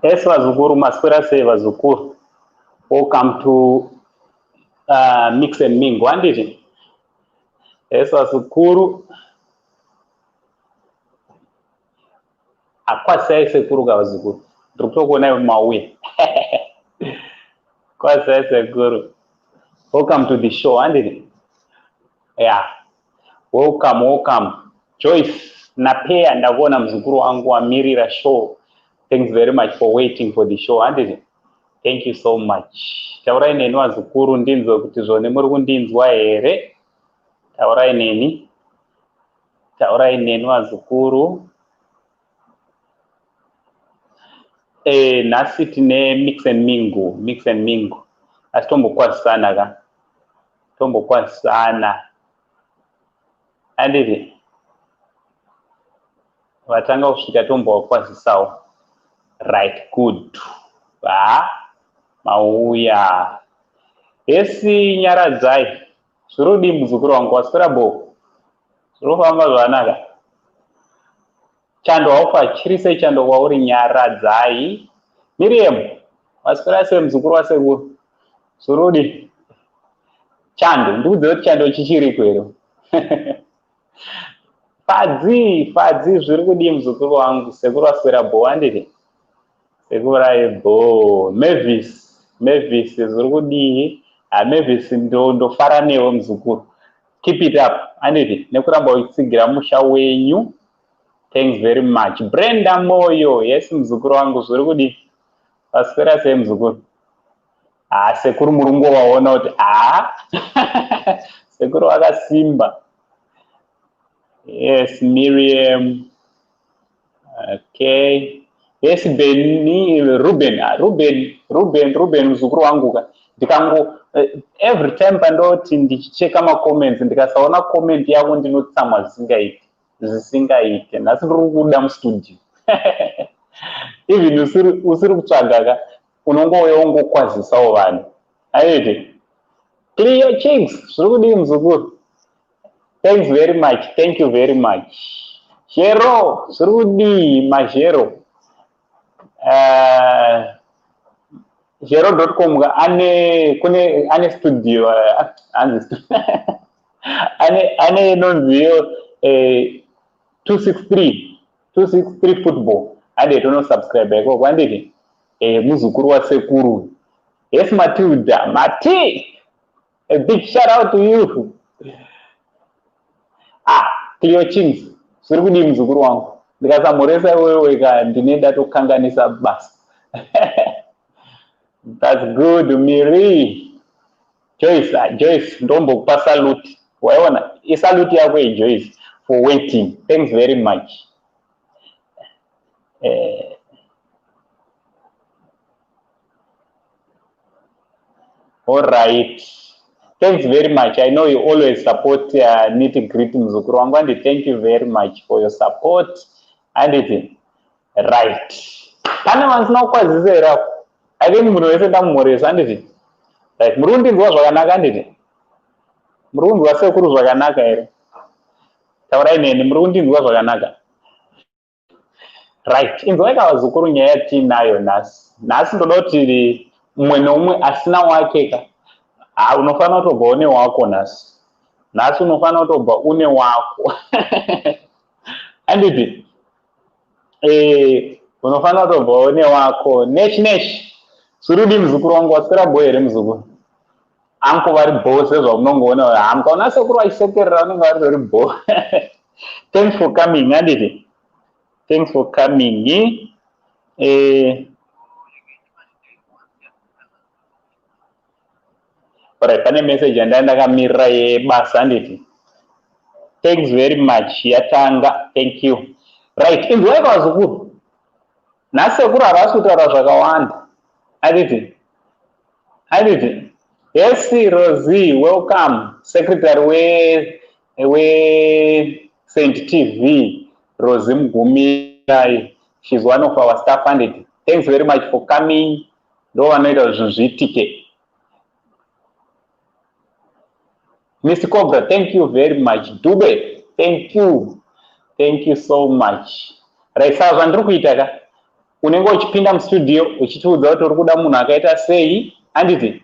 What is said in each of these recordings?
Yes, vazukuru, maswera sei vazukuru? Welcome to Mix and Mingle, handiti? Yes, vazukuru. Akwasai sekuru ka vazukuru. Ndiri kutokuonai mauya. Kwasai sekuru. Welcome to the show, handiti? Yeah. Welcome, welcome. Joyce Napea, ndakuona muzukuru wangu wamirira show. Thanks very much for waiting for the show, handiti? Thank you so much. Taurai neni vazukuru ndinzwe kuti zvone muri kundinzwa here. Taurai neni. Taurai neni vazukuru. Nhasi tine mix and mingle, mix and mingle. Asi tombokwazisana ka. Tombokwazisana. Handiti? Vatanga kusvika tombovakwazisisawo. Right, good. Va mauya. Hesi Nyaradzai. Zviri kudii muzukuru wangu? Waswera bho? Zviri kufamba zvakanaka? Chando haufa chiri sei chando kwauri Nyaradzai? Miriam, waswera sei muzukuru wasekuru? Zviri kudii? Chando, ndikuudze kuti chando chichiriko here? Fadzi, Fadzi, zviri kudii muzukuru wangu? Sekuru waswera bho handiti? Sekuru ai bho. Mavis, Mavis, zviri kudii? Ha, Mavis, ndofara newe muzukuru. Keep it up, handiti? Nekuramba uchitsigira musha wenyu. Thanks very much. Brenda Moyo, yes muzukuru wangu, zviri kudii? Waswera sei muzukuru? Ha, sekuru muri kungovaona kuti ha, sekuru vakasimba. Yes, Miriam. Okay. Yes, Benny, Ruben, Ruben, Ruben, Ruben muzukuru wangu ka. Ndikango every time pandoti ndichicheka macomments ndikasaona comment yako ndinotsamwa zvisingaiti. Zvisingaite. Nhasi ndiri kuda mustudio. Even usiri kutsvaga ka unongouya wongokwazisawo vanhu. Aite. Clear cheeks, zviri kudii muzukuru? Thanks very much. Thank you very much. Shero, zviri kudii mazhero? Shero.com ane kune ane studio hanzi ane inonzi iyo 263 263 football. Hande tonosubscribe ikoko handiti? Muzukuru wasekuru. Yes Matilda, Mati. A big shout out to you. Ah, Cleo Chings, zviri kudii muzukuru wangu? Ndikasamhoresa iwewe ka ndine ndatokanganisa basa. That's good, Miri. Joyce, Joyce, ndombokupa salute. Waiona, isalute yako iyi Joyce for waiting. Thanks very much. All right. Thanks very much. I know you always support Nitty Gritty muzukuru wangu and thank you very much for your support. Anditi right. Pane vanisina kukwazisa here apo? I think munhu wese ndamumhoresa handiti? Right. Muri kundinzwa zvakanaka handiti? Muri kunzwa sekuru zvakanaka here? Taurai neni, muri kundinzwa zvakanaka? Right. Inzwai ka vazukuru nyaya yatiinayo nhasi. Nhasi ndoda kuti mumwe neumwe asina wake ka. Ha, unofanira kutobva une wako nhasi. Nhasi unofanira kutobva une wako. Handiti? Unofanira kutobva une wako. Nesh nesh. Surudi muzukuru wangu waswera bho here muzukuru? Anko vari bho sezvamunongoona. Ha, mukaona sekuru vachisekerera vanenge vari vari bho. Thanks for coming, handiti? Thanks for coming. Alright, pane message yandanga ndakamirira yebasa, handiti? Thanks very much, yatanga. Thank you. Right, inzwai vazukuru, nhasi sekuru havasi kutaura zvakawanda, handiti? Handiti? Yes, Rosie, welcome. Secretary we Saint TV, Rosie Mugumirai, she's one of our staff, handiti? Thanks very much for coming. Ndo vanoita zvinhu zviitike. Mr. Cobra, thank you very much. Dube, thank you. Thank you so much. Right, saka zvandiri kuita ka, unenge uchipinda mustudio uchitiudza kuti uri kuda munhu akaita sei, handiti?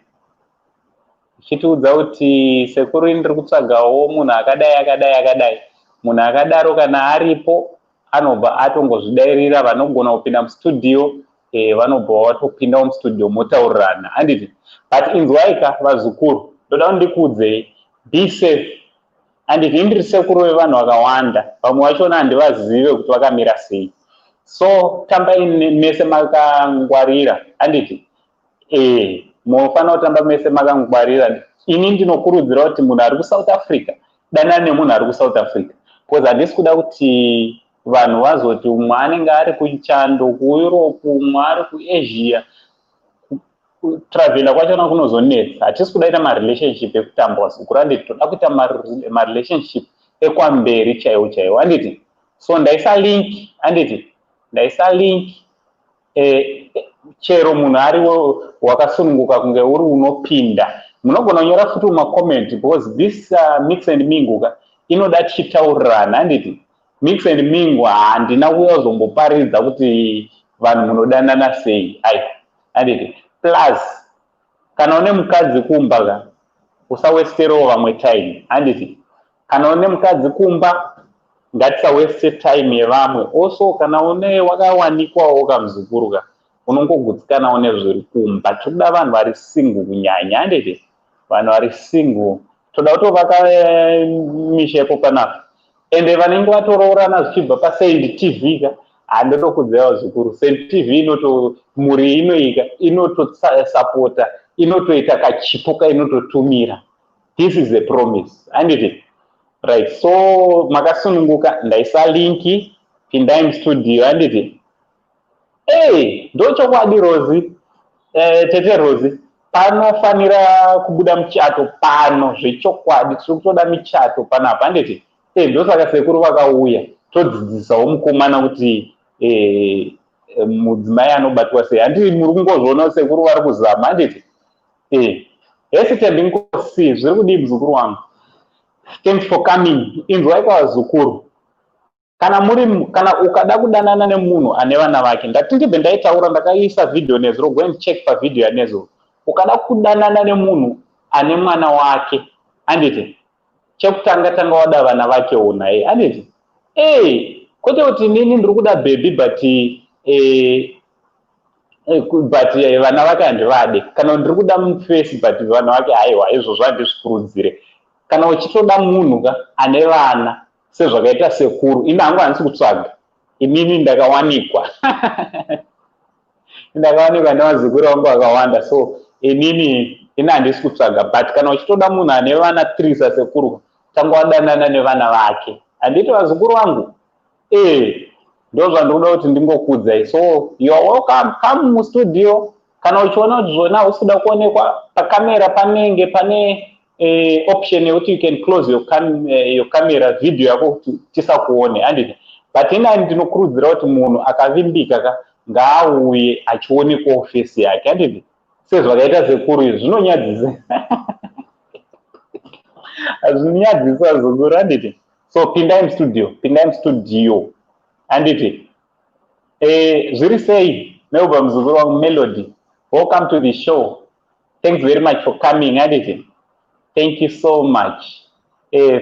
Uchitiudza kuti sekuru, ndiri kutsvagawo munhu akadai, akadai, akadai. Munhu akadaro kana aripo anobva atongozvidairira. Vanogona kupinda mustudio, vanobva vatopindawo mustudio, motaurirana, handiti? But inzwai ka vazukuru, ndoda kuti ndikuudzei, be safe, handiti? Indiri sekuru vevanhu vakawanda, vamwe vachona handivazive kuti vakamira sei, so tambai mese makangwarira, handiti? Munofanira kutamba mese makangwarira. Ini ndinokurudzira kuti munhu ari kuSouth Africa, danana nemunhu ari kuSouth Africa, because handisi kuda kuti vanhu vazoti umwe anenge ari kuchando kuEurope, umwe ari kuAsia, kutravhela kwachona kunozonetsa. Hatisi kuda ita marelationship ekutamba, vazukuru, handiti? Toda kuita marelationship ekwamberi chaiwo chaiwo, handiti? So ndaisa link, handiti? Ndaisa link. Chero munhu ari wakasununguka kunge uri unopinda, munogona kunyora futi mumacomment, because this Mix and Mingle ka inoda tichitaurirana, handiti? Mix and Mingle handina kuuya kuzomboparidza kuti vanhu munodanana sei, ai, handiti? Plus kana une mukadzi kumba ka, usawesterewo vamwe time, handiti? Kana une mukadzi kumba, ngatisawaste time yevamwe. Also kana une wakawanikwawo kamuzukuru ka, unongogutsikanawo nezviri kumba. Tiri kuda vanhu vari single kunyanya, handiti? Vanhu vari single, toda kutovaka misha ipo panapa. Ende vanenge vatoroorana zvichibva paSaint TV ka, handotokudzai vazukuru, Saint TV inoto mhuri inoika inotosapota, inotoita kachipo kainototumira. This is a promise, handiti? Right, so makasununguka, ndaisa link, pindai mustudio, handiti? Ei, ndochokwadi Rosi, tete Rosi, panofanira kubuda muchato pano zvechokwadi. Tiri kutoda michato panapa, handiti? Ndosaka sekuru vakauya, todzidzisawo mukomana kuti mudzimai anobatwa sei, handiti? Muri kungozviona sekuru vari kuzama, handiti? Hesi Tembinkosi, zviri kudii muzukuru wangu? Thanks for coming. Inzwai kwavazukuru, kana muri kana ukada kudanana nemunhu ane vana vake, ndati ndibve ndaitaura, ndakaisa vhidhiyo nezuro, go and check pavhidhiyo yanezuro. Ukada kudanana nemunhu ane mwana wake, handiti? Chekutanga, tanga wada vana vakewo naye, handiti? Ei, kwete kuti nini ndiri kuda baby, but vana vake handivade, kana ndiri kuda mufesi but vana vake haiwa, izvozvo handizvikurudzire. Kana uchitoda munhu ka ane vana sezvakaita sekuru, ini hangu handisi kutsvaga, inini ndakawanikwa, ndakawanikwa nevazukuru vangu vakawanda, so inini ini handisi kutsvaga. But kana uchitoda munhu ane vana three sasekuru, tanga wadanana nevana vake, handiti vazukuru vangu? Ndo zvandinoda kuti ndingokudzai. So you are welcome, come mustudio. Kana uchiona kuti zvona usikuda kuonekwa pakamera, panenge pane option yekuti you can close your camera, video yako, kuti tisakuone, handiti? But inani ndinokurudzira kuti munhu akavimbika ka ngaauye achionekwawo face yake, handiti? Sezvakaita sekuru izvi, zvinonyadzisa, zvinonyadzisa zukuru, handiti? So pindai mustudio, pindai mustudio, handiti? Zviri sei neubva muzukuru wangu Melody? Welcome to the show, thanks very much for coming, handiti? Thank you so much.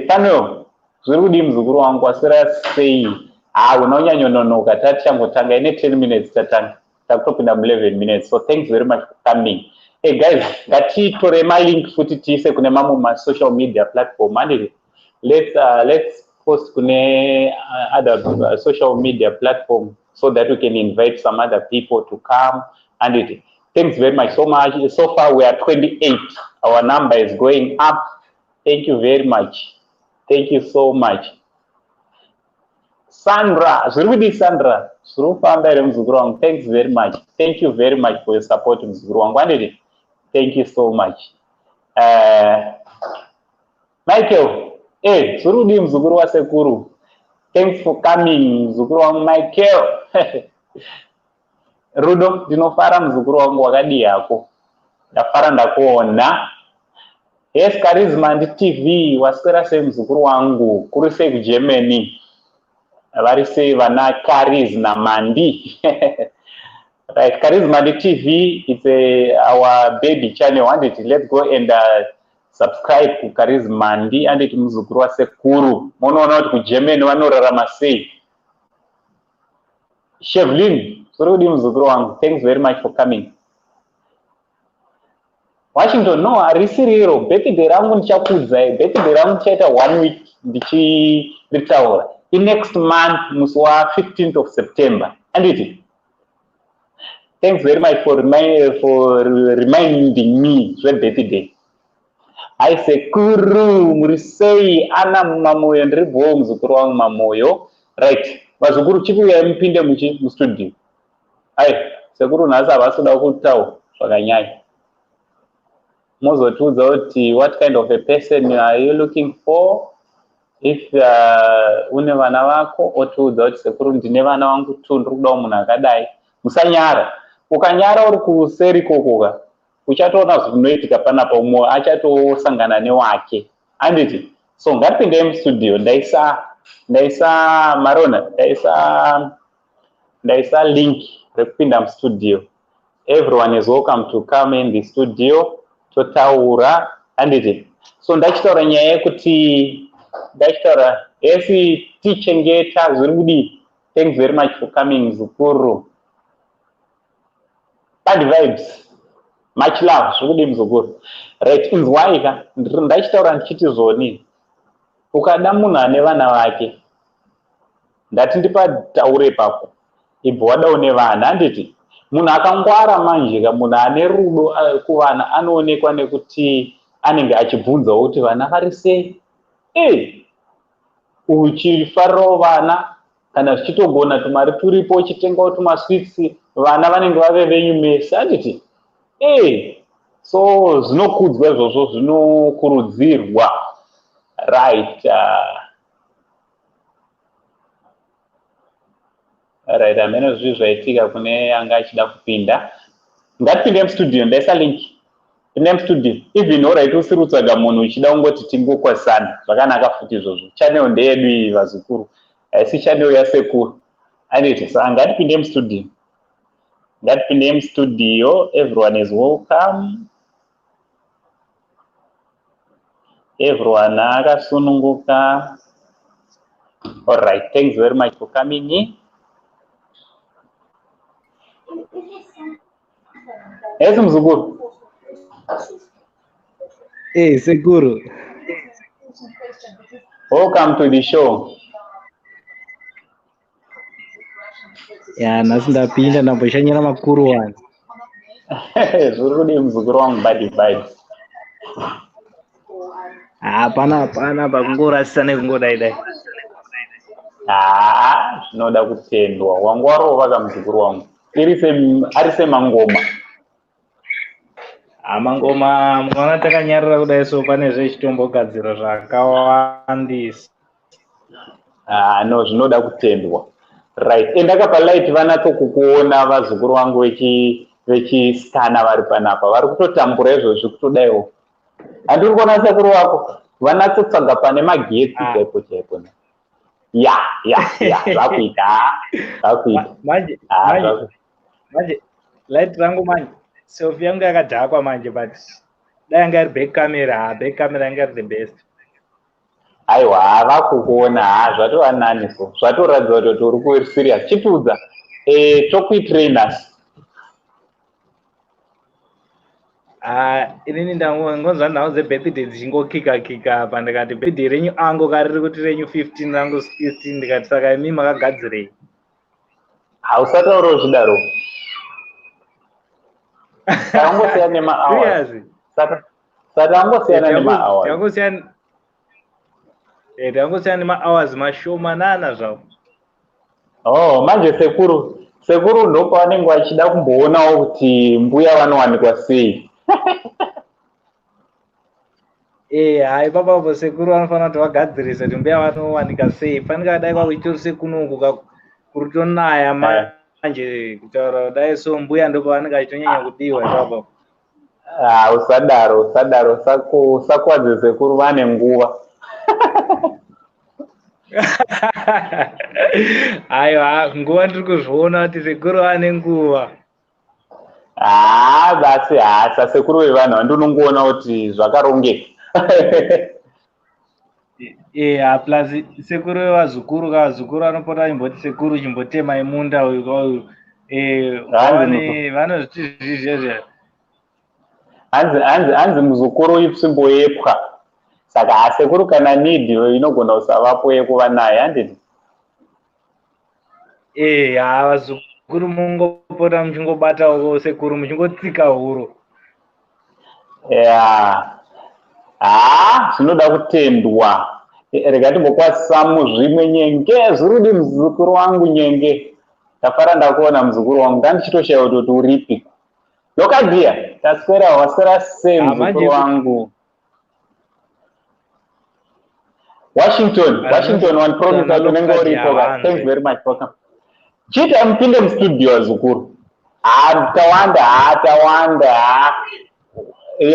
Fanuel, zviri kudii muzukuru wangu? Waswera sei? Ha, una unyanyononoka, tatichangotanga, ine 10 minutes tatanga, takutopinda mu11 minutes, so thanks very much for coming. Hey guys, ngatitore malink futi tiise kune mamwe masocial media platform, handiti? Let's post kune other social media platform. so that we can invite some other people to come. And it thanks very much, so much. So far we are 28. Our number is going up. Thank you very much. Thank you so much. Sandra, zviri kudii Sandra? Zviri kufamba here muzukuru wangu? Thanks very much. Thank you very much for your support, muzukuru wangu. Anditi, thank you so much. Michael, zviri kudii muzukuru wasekuru? Thanks for coming, muzukuru wangu Michael. Rudo, ndinofara muzukuru wangu, wakadii hako? Ndafara ndakuona. Yes, Charisma ndi TV, waswera sei muzukuru wangu? Kuri sei kuGermany? Vari sei vana Charisma Mandi? Right, Charisma ndi TV, it's our baby channel. Anditi, let's go and subscribe ku Charisma Ndi. Anditi muzukuru wasekuru. Munoona kuti kuGermany vanorarama sei. Shevlin, zviri kudii muzukuru wangu? Thanks very much for coming. Washington, no, harisi riro. Birthday rangu ndichakuudzai. Birthday rangu ndichaita one week ndichiritaura. Next month, musi wa15th of September. Anditi, thanks very much for reminding me zvebirthday. Hai sekuru, muri sei? Ana Mamoyo, ndiri bhoo muzukuru wangu Mamoyo. Right, vazukuru, chikuyai mupinde muchi mustudio. Ai sekuru nhasi havasi kuda kutaura zvakanyanya. Mozotiudza kuti what kind of a person are you looking for. If une vana vako, otiudza kuti sekuru, ndine vana vangu two, ndiri kudawo munhu akadai. Musanyara. Ukanyara uri kuseri kokoka, uchatoona zvinoitika panapa. Umwe achatosangana newake, anditi? So ngatipindei mustudio. Ndaisa marona, ndaisa link rekupinda mustudio. Everyone is welcome to come in the studio, totaura, anditi? So ndachitaura nyaya yekuti ndachitaura esi tichengeta. Zviri kudii? Thanks very much for coming, zukuru. Bad vibes, much love. Zviri kudii muzukuru? Right, inzwai ka, ndachitaura ndichiti zvoni ukada munhu ane vana vake, ndati ndipataure ipapo, ibva wadawo nevana, handiti? Munhu akangwara manje ka, munhu ane rudo kuvana anoonekwa nekuti anenge achibvunzawo kuti vana vari sei. Ei, uchifarirawo vana, kana zvichitogona tumari turipo, uchitengawo tumasweets, vana vanenge vave venyu mese, handiti? Ei, so zvinokudzwa izvozvo, zvinokurudzirwa. Right, right, hamene zvii zvaitika kune anga achida kupinda. Ngatipinde mustudio, ndaisa link. Pinda mustudio. Even alright, usiri kutsvaga munhu, uchida kungoti tingokwasana, zvakanaka futi izvozvo. Channel ndeyedu iyi vazukuru, haisi channel yasekuru, anditi? Saka ngatipinde mustudio, ngatipinde mustudio. Everyone is welcome, everyone akasununguka. Alright, thanks very much for coming in. Yes, muzukuru. Hey, sekuru. Welcome to the show. Ya, nhasi ndapinda, ndamboshanyira makuru wani. Zviri kudii muzukuru wangu? Bad vibes. Hapana, hapana, pakungorasisa nekungodai dai. Haa, zvinoda kutendwa. Wangu warova ka muzukuru wangu, ari semangoma. Mangoma mukaona takanyarara kudai, so pane zvechitombogadzira zvakawandisa. Ah, no, zvinoda kutendwa. Right, endaka palight vanatso kukuona. Vazukuru vangu vechisikana vari panapa vari kutotambura izvozvi, kutodaiwo. Handiri kuona sekuru wako vanatsotsvaga pane magetsi chaipo chaipo. Ya ya ya, zvakuita, zvakuita. Manje manje light rangu manje, selfie yangu yakadhakwa manje, but dai yanga iri back camera, ha, back camera yanga iri the best. Aiwa, havakukuona. Ha, zvatova nani. So zvatoratidza kuti uri kuserious. Chitiudza, tokuitrainers. Inini ndangonzwa nhau dzebirthday dzichingokika kika apa, ndikati birthday renyu ango kariri kuti renyu 15, rangu 16, ndikati saka imi makagadzirei? Hausataura uchidaro. Tangosiyana nemahours. Satangosiyana nemahours. Tangosiyana nemahours mashomanana zvavo. Oh, manje sekuru ndopavanenge vachida kumboonawo kuti mbuya vanowanikwa sei. Hai papapo sekuru vanofanira kuti vagadzirise kuti mbuya vanowanika sei. Fanika dai kwakuchitori sekunoku kuritonaya manje kutaura dai so mbuya ndopavanenge vachitonyanya kudiwa ipapo. Usadaro, usakwadze sekuru vane nguva. Aiwa, nguva ndiri kuzviona kuti sekuru vane nguva. Basi sasekuru vevanhu vandinongoona kuti zvakarongeka. Plus sekuru vevazukuru ka vazukuru vanopota vachimboti sekuru chimbotemai munda uyu kauyu. Vanozviti zvizvezve. Hanzi muzukuru itsvimbo yepwa. Saka asekuru kana need inogona kusavapo yekuva naye, handiti? Vazukuru mungopota muchingobatawo sekuru muchingotsika huro. Zvinoda kutendwa. Rega timbokwasamu zvimwe Nyenge. Zvirudi muzukuru wangu Nyenge. Ndafara ndakuona muzukuru wangu. Ndandichitoshaya kuti uripi. Lokadia, taswera waswera sei muzukuru wangu? Washington one promise that unenge uripo. Thanks very much. Welcome. Chita mupinde mustudio zukuru. Tawanda.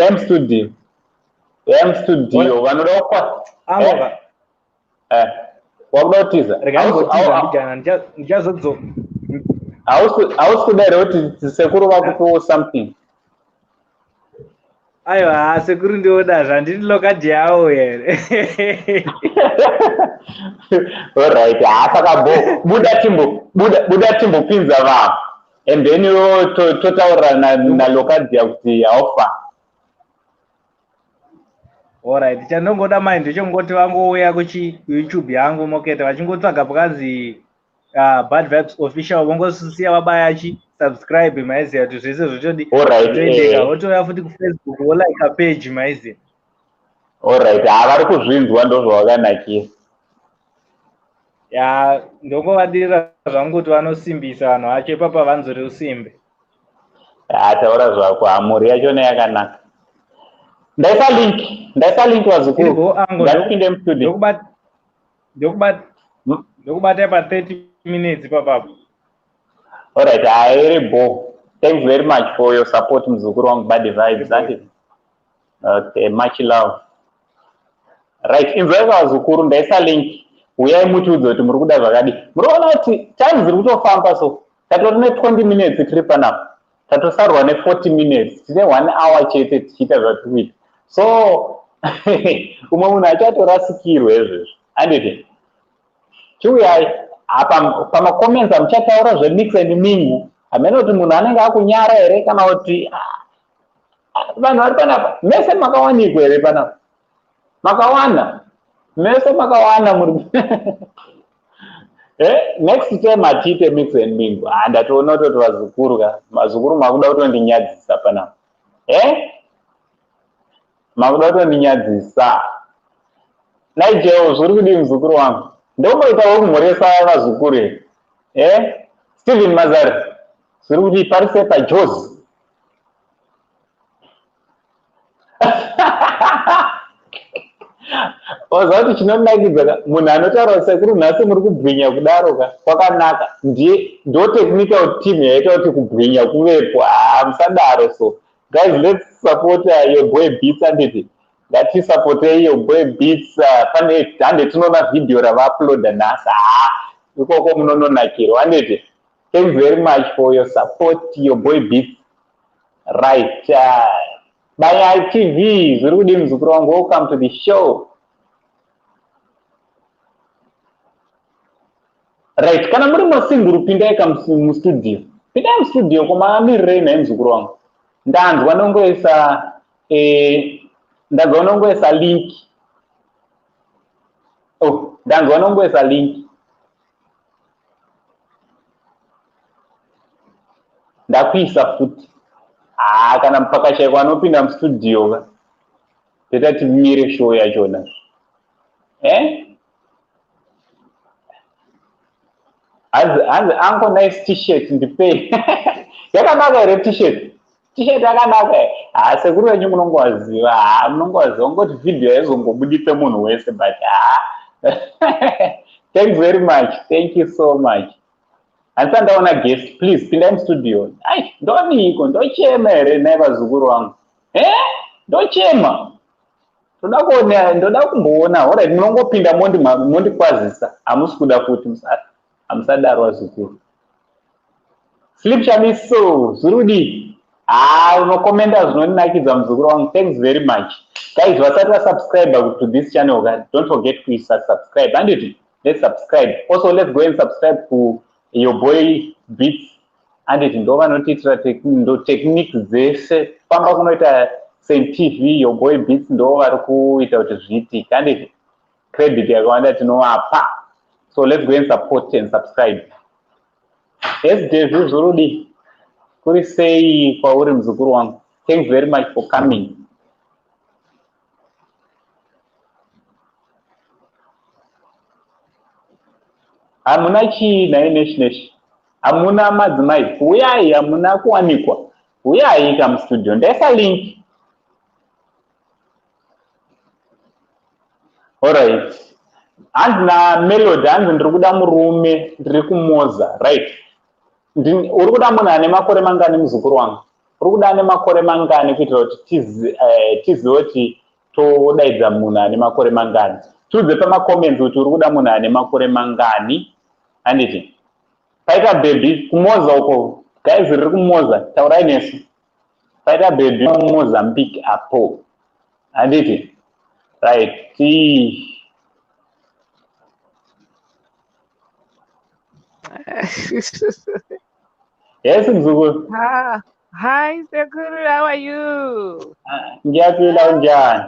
M studio. Vanoda kwa. Wakuda kutiza. Ndichazodzo. Hausi kuda here kuti sekuru vakupiwo something? Aiwa, sekuru ndioda zvandiri Lokadi yawo here. Alright, saka bo buda timbopinza vanhu. And then totaurira na Lokadia kuti haufa. Alright, chandongoda mai ndechongoti vangouya kuchi YouTube yangu moketa vachingotsvaga pakanzi Bad Vibes Official, vongosiya vabaya chi subscribe maiziya kuti zvese zvotodi. Alright. Votouya futi kuFacebook volike page maiziya. Alright, vari kuzvinzwa ndozvavakanakira. Ya, ndongovadira zvangu kuti vanosimbisa vanhu vacho ipapa vanzore usimbe. Taura zvako, mhuri yachona yakanaka. Ndaisa link vazukuru. Ngatipinde mustudio. Ndokubata pa 30 minutes papapo. Alright, bo. Thanks very much for your support muzukuru wangu Bad Vibes. Okay, much love. Right, inzwai vazukuru, ndaisa link. Uyai mutiudze kuti muri kuda zvakadii. Muri kuona kuti time dziri kutofamba so. Tatori ne 20 minutes tiri panapa. Tatosarwa ne 40 minutes. Tine 1 hour chete tichiita zvatiri kuita. So umwe munhu achatorasikirwa izvezvo. Handiti? Chiuyai apa pamacomments amuchataura zvemix and mingle. Hameno kuti munhu anenge akunyara here kana kuti vanhu vari panapa mese makawanikwa here panapa? Makawana. Mese makawana muri. Next time atiite mix and mingle. Ndatoona kutoti vazukuru ka. Vazukuru makuda kutondinyadzisa panapa. Makuda kutondinyadzisa. Nigel, zviri kudii muzukuru wangu? Ndomboita wekumhoresa vazukuru here? Steven Mazari, zviri kudii parise paJozi? Waziva kuti chinonakidza ka munhu anotaura sekuru nhasi muri kubwinya kudaro ka kwakanaka. Ndiye ndo technical team yaita kuti kubwinya kuvepo. Musadaro so. Guys, let's support your boy Beats anditi. Ngatisapotei your boy Beats. Pane hande tinoona video ravauploada nhasi. Ikoko munononakirwa anditi. Thanks very much for your support, your boy Beats. Right. Baya TV, zviri kudii muzukuru wangu? Welcome to the show. Right, kana muri masinguru pindai ka mustudio. Pindai mustudio komamirirei naye muzukuru wangu. Ndanzwa nongoisa ndanzwa nongoisa link. Oh, ndanzwa nongoisa link. Ndakuisa futi. Haa, kana pakashaikwa anopinda mustudio ka, toita timire show yachona. Eh? Hanzi, hanzi uncle, nice T-shirt, ndipei. Yakanaka here T-shirt? T-shirt yakanaka here? Ha, sekuru venyu munongovaziva. Ha, munongovaziva. Ungoti vhidhiyo yaizongobuditse munhu wese, but ha. Thanks very much. Thank you so much. Handisati ndaona guest. Please pindai mustudio. Ai, ndodiko? Ndochema here nai vazukuru vangu? Eh? Ndochema. Ndoda kuona, ndoda kumboona. Alright, munongopinda mondikwazisa. Hamusi kuda futi, hamusadaro vazukuru. Sleep Chamiso, zvirudi. Ah, unokomenda zvinondinakidza, muzukuru wangu. Thanks very much. Guys, vasati vasubscribe to this channel, guys, don't forget kuisa subscribe. Handiti? Let's subscribe. Also, let's go and subscribe to your boy Beats. Handiti? Ndo vanotiitira ndo technique dzese. Famba kunoita Saint TV, your boy Beats ndo vari kuita kuti zviitike. Handiti? Credit yakawanda tinovapa. So let's go and support and subscribe. Yes, Devi, zvorudi. Kuri sei kwauri, muzukuru wangu? Thanks very much for coming. Hamuna chii nhai neshi neshi? Hamuna madzimai? Uyai, hamuna kuwanikwa. Uyai kamustudio. Ndaisa link. Alright. Hanzi naMelody, hanzi ndiri kuda murume, ndiri kumoza. Right. Uri kuda munhu ane makore mangani, muzukuru wangu? Uri kuda ane makore mangani, kuitira kuti tizive kuti todaidza munhu ane makore mangani? Tiudze pamacomments kuti uri kuda munhu ane makore mangani. Handiti? Paita bhebhi kumoza uko. Guys, riri kumoza, taurai nesu. Paita bhebhi muMozambique apo. Handiti? Right. Yes, mzukuru. Ah, hi, Sekuru, how are you? Ngiyaphila, unjani?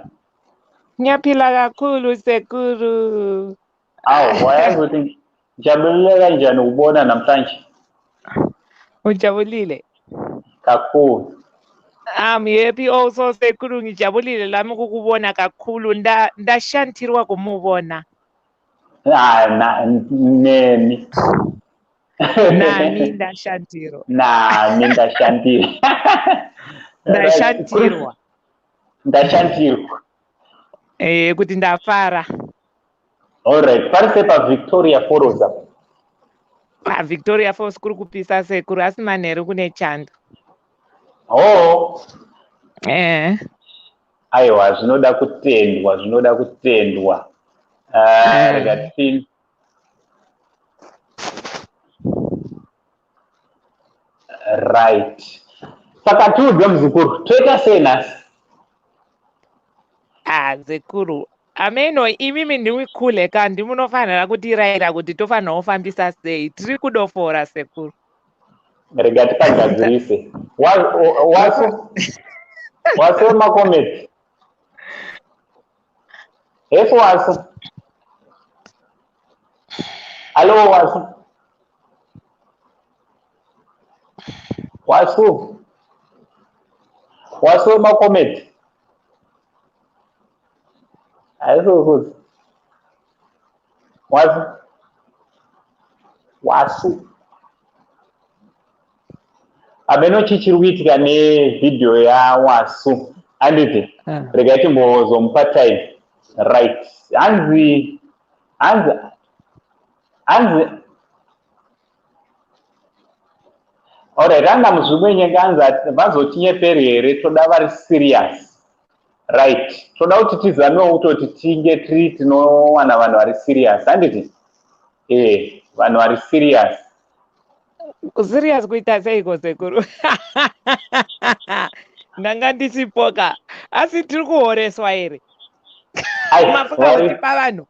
Ngiyaphila kakhulu, Sekuru. Awu, wayazi ukuthi ngijabulile kanjani ukubona namhlanje? Ujabulile? Kakhulu. I'm happy also, Sekuru, ngijabulile lami kukubona kakhulu. Ndashantirwa kumubona. Ah, na neni. Nami ndashantirwa. Nami ndashantirwa. Ndashantirwa. Ndashantirwa. Eh, kuti ndafara. Alright, pari sei paVictoria Falls apa? Pa Victoria Falls kuri kupisa, Sekuru, asi manheru kune chando. Oh. Eh. Aiwa, zvinoda kutendwa, zvinoda kutendwa. Ah, rega ti right. Saka tiudze, muzukuru, toita sei nhasi? Ah, Sekuru. Ameno, imimi ndimi kule ka, ndimunofanira kutirayira kuti tofanira kufambisa sei. Tiri kudofora, Sekuru. Rega tipagadzirise. Wasu, wasu wemakometi. Yes, wasu. Alo, wasu. Wasu. Wasu wemakometi. Haisi kukuzi. Wasu. Wasu. Ameno chii chiri kuitika nevhidhiyo yaWasu. Handiti? Rega timbozomupa time. Right. Hanzi hanzi hanzi alright, anga muzvimwe nyenga, hanzi vazotinyeperi here? Toda vari serious. Right, toda kuti tizamewo kutoti tinge tiri tinowana vanhu vari serious, handiti? Eh, vanhu vari serious. Serious kuita seiko, Sekuru? Ndanga ndisipoka, asi tiri kuhoreswa here? Mafuka kutipa vanhu.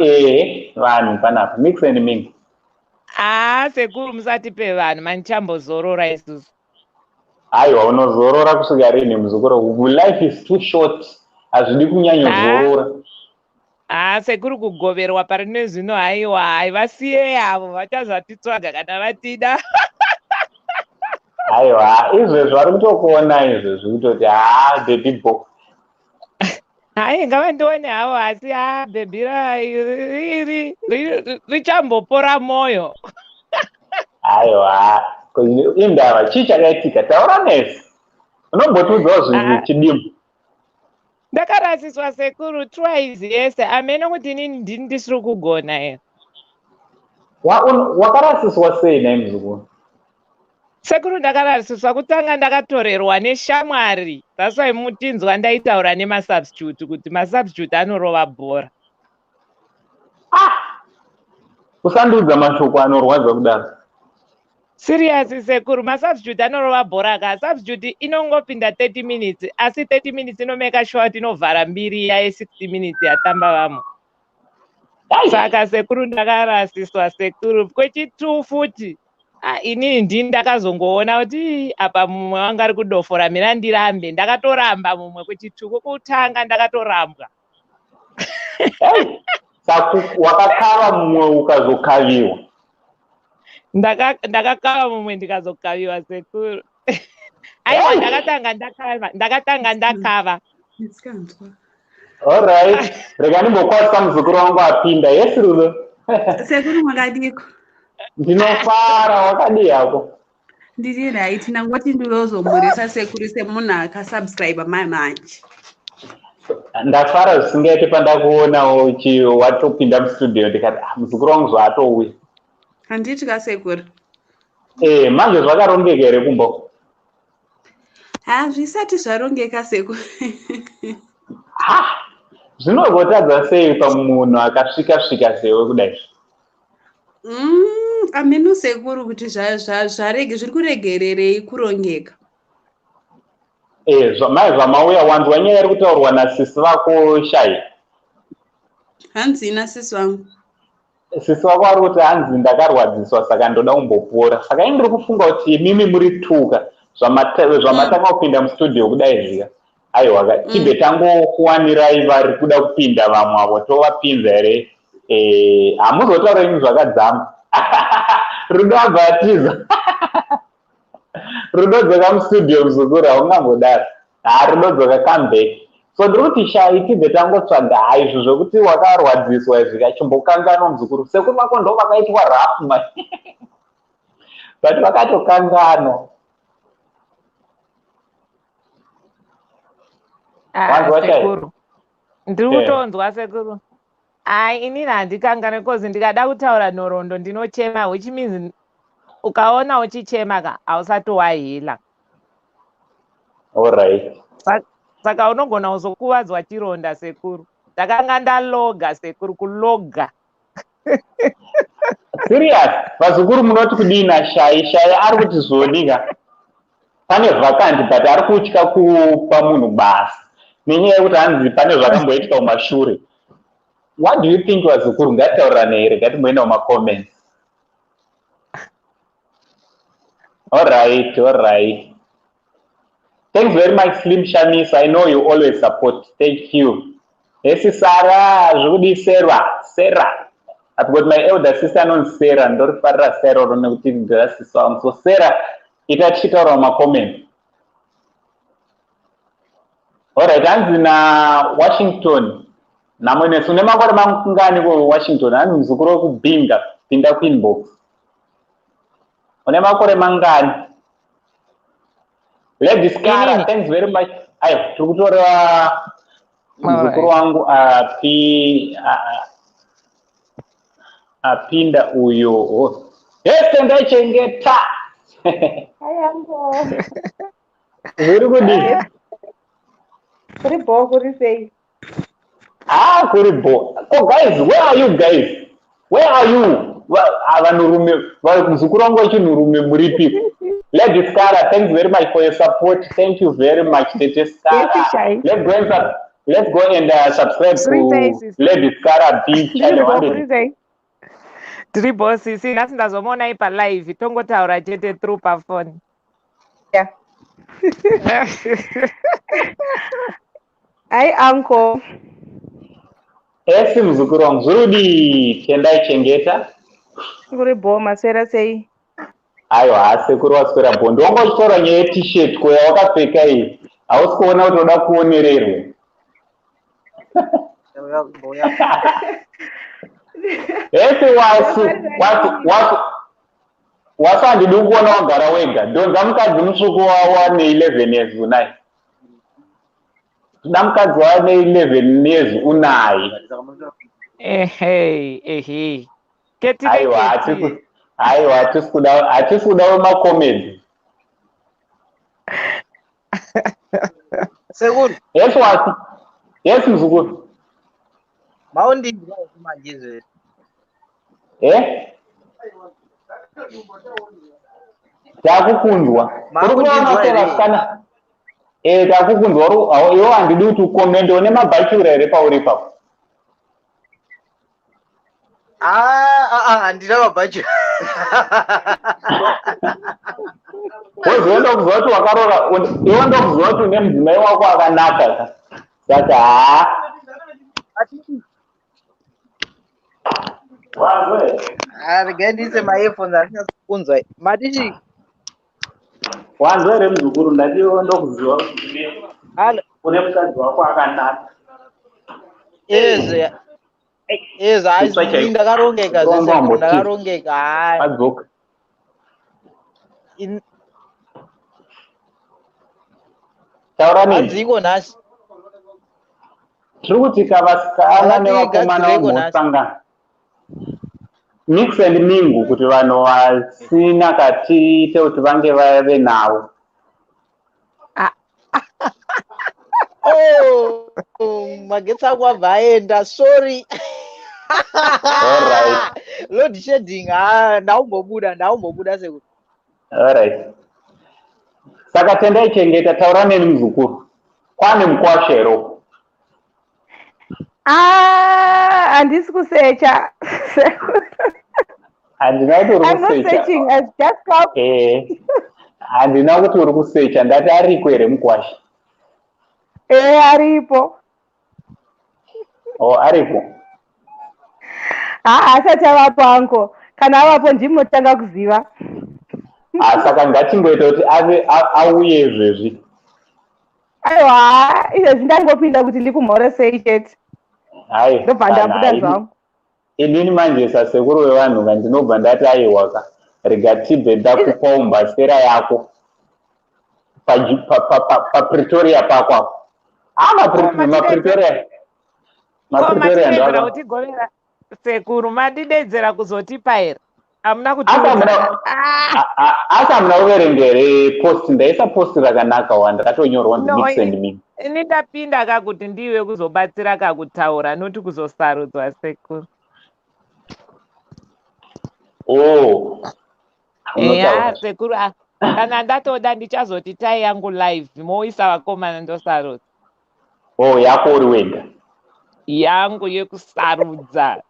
Ehe, vanhu panapa, mix and mix. Haa, Sekuru, musatipe vanhu, manichambozorora isusu. Aiwa, unozorora kusvika rini, muzukuru? Life is too short, hazvidi kunyanyozorora. Haa, Sekuru, kugoverwa pari nezvino, haiwa, hai, vasiye avo, vachazvatitsvaga kana vatida. Aiwa, izvezvi vari kutokuona izvezvi kutoti haa, baby bo. Hai, ngavandione havo, asi ha, bhebhi iri richambopora mwoyo. Aiwa, indava, chii chakaitika? Taura nesu, unombotiudzawo zvinhu chidimbu. Ndakarasiswa sekuru twice yese. Amene kuti inini ndini ndisiri kugona here. Wakarasiswa sei nhai muzukuru? Sekuru, ndakarasiswa kutanga, ndakatorerwa neshamwari. That's why mutinzwa ndaitaura nemasubstitute kuti masubstitute anorova bhora. Ah! Usandiudza mashoko anorwadza kudaro. Serious sekuru, masubstitute anorova bhora ka. Substitute inongopinda 30 minutes, asi 30 minutes inomeka sure kuti inovhara mbiri iya ye60 minutes yatamba vamwe. Saka sekuru, ndakarasiswa sekuru kwechi2 futi. Ah, inini ndini ndakazongoona kuti apa mumwe wanga ari kudofora, mira ndirambe. Ndakatoramba mumwe kwechi2, kwekutanga ndakatorambwa. Saka wakakava mumwe ukazokaviwa? Ndakakava mumwe ndikazokaviwa sekuru. Aiwa, ndakatanga ndakava, ndakatanga ndakava. Alright, rega ndimbokwazisa muzukuru wangu apinda. Yes, Rudo. Sekuru, makadiko? Ndinofara, wakadii hako? Ndiri right, ndangoti ndinozomhoresa sekuru semunhu akasubscribe manje. Ndafara zvisingaiti pandakuonawo watopinda mustudio, ndikati, "Ah, muzukuru wangu zvaatouya." Handiti kasekuru? E, manje zvakarongeka here kumba? Hazvisati zvarongeka sekuru. Ha, zvinogotadza sei pamunhu akasvika svika sewe kudai? Ameno sekuru kuti zvarege zviri kuregererei kurongeka. E, mai, zvamauya, wanzwa nyaya iri kutaurwa nasisi vako Shai? Hanzi nasisi vangu? Sisi vako vari kuti hanzi ndakarwadziswa, saka ndoda kumbopora. Saka ini ndiri kufunga kuti imimi muri tuka zvamatanga kupinda mustudio kudai zvika, aiwa, tibve tangokuwanirai vari kuda kupinda vamwe avo, tovapinza here? Hamuzotaura imi zvakadzama. Rudo abva atiza. Rudo, dzoka mustudio muzukuru, haungambodaro. Ha, Rudo, dzoka, come back. So ndiri kuti Shai, tibve tangotsvaga izvo zvokuti wakarwadziswa izvi, kachimbokanganwa muzukuru. Sekuru vako ndo vakaitwa rafu ma, but vakatokanganwa. Ah, sekuru, ndiri kutonzwa sekuru. Ai, inini handikangane, cause ndikada kutaura nhoroondo ndinochema, which means ukaona uchichema ka, hausati waheala. Alright. Saka unogona kuzokuvadzwa chironda sekuru. Ndakanga ndaloga sekuru, kuloga. Serious, vazukuru, munoti kudii naShai? Shai ari kuti zvodika pane vacant, but ari kutya kupa munhu basa nenyaya yekuti hanzi pane zvakamboitika kumashure. What do you think, vazukuru? Ngatitaurirane here? Ngatimboenda mumacomments. Alright, thanks very much, Slim Shamis. I know you always support, thank you. Hesi Sara, zvokudii Sera? Sera, I've got my elder sister anonzi Sera. Ndorifarira Sera ro nekuti ndirasisi wangu. So Sera, ita tichitaura mumacomments. Alright, hanzi naWashington namwenesu, une makore mangani kuWashington? Hanzi muzukuru wekubhinga, pinda kuinbox. Une makore mangani? Lady Scara, thanks very much. Ayo, tiri kutoreva muzukuru wangu api apinda uyo. Yes, ndaichengeta. Zviri kudii? Kuri bho, kuri sei? Ah, kuri bho. Ko guys, where are you guys? Where are you? Vanhurume, muzukuru wangu wechinhurume, muripi? Lady Scara, thanks very much for your support. Thank you very much, Tete Scara. Let's go and subscribe to Lady Scara B channel. Tiri bho sisi, nhasi ndazomuonai palive, tongotaura chete through pafoni. Yeah. Hi uncle. Esi muzukuru wangu, zviri kudii? Tendai, chengeta. Kuri bho, maswera sei? Aiwa, hasekuru waswera bhondi. Wanga uchitaura nyaya yeT-shirt ko yawakapfeka iyi, hausi kuona kuti unoda kuonererwa? Ese wasu wasu wasu wasu, handidi kuona wagara wega. Dhonza mukadzi mutsvuku wane 11 years unaye. Toda mukadzi wane 11 years unaye. Ehe, ehe. Keti. Aiwa, hatisi, aiwa, hatisi kuda, hatisi kuda wemakomedi. Sekuru. Yes, wasu. Yes, mzukuru. Maundinzwa manje izvezvi? Eh? Takukunzwa. Uri kuona here? Vasikana. Eh, takukunzwa. Iwe handidi kuti ukomente. Une mabhachura here pauri ipapo? Ah, ah, ah, handina mabhachura. Woziva ndokuziva kuti wakarora, iwe ndokuziva kuti une mudzimai wako akanaka ka. Saka haa. Ah, regai ndiise maearphones, handinatsi kunzwa. Matichi? Wanzwa here, muzukuru? Ndati iwe ndokuziva kuti Halo. une mukadzi wako akanaka. Ezve. Ezve, Kutsva hayi, chaiko. ndakarongeka Rongo zvese, ambotiza. ndakarongeka. Hayi. Adzoka. Taura neni. Hanziko nhasi. Tiri kuti kavasikana Ndakati nevakomana gadzireko nhasi. vambosangana mix and mingle, kuti vanhu vasina katiite kuti vange vave navo. Oh, magetsi angu abva aenda. Sorry. Alright. Load shedding. Ah, ndaumbobuda, ndaumbobuda sekuru. Alright, saka Tendai Chengeta, taura neni, muzukuru. Kwane mukwasha here uko? Ah, handisi kusecha. Handina kuti uri I'm not kusecha. searching. I've just come. Eh, handina kuti uri kusecha. Ndati ariko here mukwasha? Eh, aripo. O, ariko. Ha, asati avapo, anko. Kana avapo ndimotanga kuziva. Ah, saka ngatingoita kuti ave auye izvezvi. Aiwa, izvezvi ndangopinda kuti ndikumhoresei chete. Hai. Ndobva ndabuda kana zvangu. Inini manje sasekuru vevanhu ka, ndinobva ndati aiwa ka, rega tibve ndakupawo mbasera yako paPretoria pako apo. Ah, maPretoria, Ko maPretoria matidedzera ndo kutigovera, sekuru, madidedzera kuzotipa here? Hamuna Asi kutiudza. hamuna Ah, asi hamuna kuverenga here post? Ndaisa post rakanaka wa, ndakatonyorwa No, mix and mingle. Ini ndapinda ka kuti ndiwe kuzobatsira kakutaura, noti kuzosarudzwa, sekuru. Oh. Eya. Unotaura. Sekuru, ah, kana ndatoda ndichazoti tai yangu live, moisa vakomana, ndosarudza. Oh, yako uri wega. Yangu yekusarudza.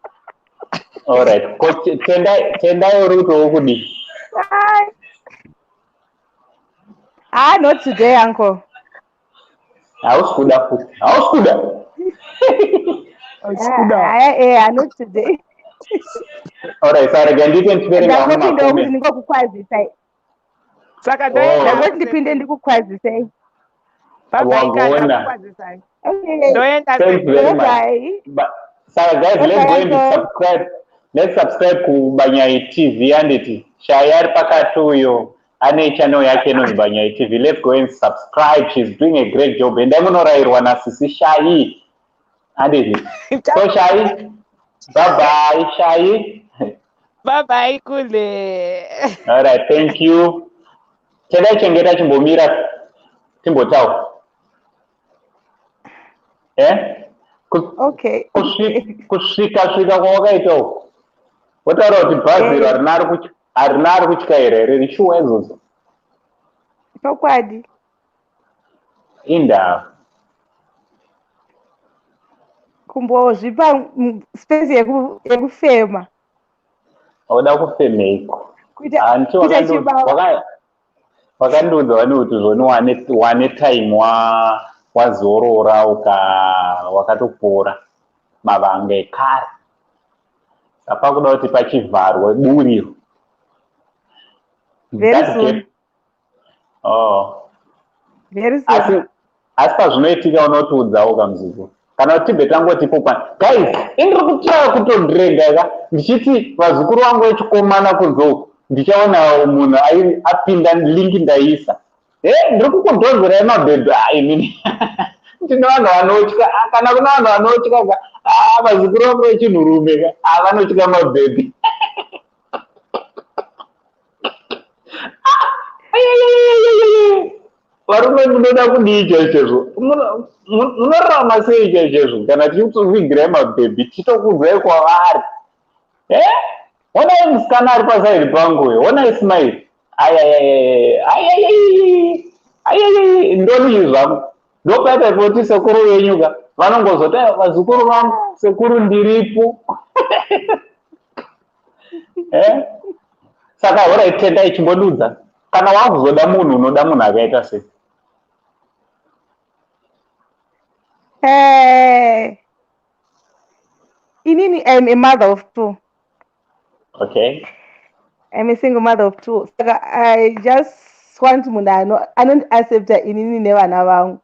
Alright. Ko Tendai, Tendai, uri kuti wokudii? Hi. Ah, not today, uncle. Hausi kuda futi, hausi kuda. Ah, eh, not today. Alright, saka rega ndiite ndichiverenga amwe Ndangopindawo kuti macomments. ndingokukwazisai. Saka Oh. ndoenda. Ndangoti ndipinde ndikukwazisei. Wagona. Babaikakwazisai. Okay. Ndoenda. Thanks very much. Bye. Saka guys, let's go and Bye, uncle. subscribe. Let's subscribe kuBanyai TV, anditi? Shai ari pakati uyo ane channel yake inonzi Banyai TV. Let's go and subscribe. She's doing a great job. Endai munorayirwa nasisi Shai, anditi? So Shai, bye bye, Shai. Bye bye, kule. All right, thank you. Tendai Chengeta, chimbomira timbotaura. Eh? Okay. Kusvika svika kwawakaita uko, wotaura kuti bhazi iro harina ari kutyaira here? Rishuwa izvozvo? Chokwadi. Indava? Kumbozvipa space yekufema. Auda kufemeiko? Kuita Hanti kuita chibaba. Wakandiudza wani kuti zvoni wane time wazorora wakatopora mavanga ekare, saka kuda kuti pachivharwe buriro. Very That soon. gap. Oh. Very soon. Asi pazvinoitika unotiudzawo kamuzukuru, kana kuti tibve tangoti ipo. Guys, indiri kutraya kutodrega ka, ndichiti vazukuru vangu vechikomana kunze uku, ndichaona munhu apinda link ndaisa. E, ndiri kukudhonzerai mabhebhi. Ai, ndine vanhu vanotya. Ah, kana kuna vanhu vanotya ka, ah, vazukuru vangu vechinhurume ka, ah, vanotya mabhebhi. Varume, munoda kudii chaizvo? Munorarama sei chaizvo kana tichikuvigirai mabhebhi, tichitokudzai kwavari? E, onai musikana ari pasaidi pangu uyo, onai smile. Ayayayayayayayayayayayay, ndodii zvangu? Ndopaita kuti sekuru venyu ka vanongozoti, "Aiwa, vazukuru vangu, sekuru ndiripo." Eh? Saka alright, Tendai, chimbodudza, kana wakuzoda munhu, unoda munhu akaita sei? Inini, I'm a mother of two. I'm a single mother of two. Saka I just want munhu anondiaccepta inini nevana vangu.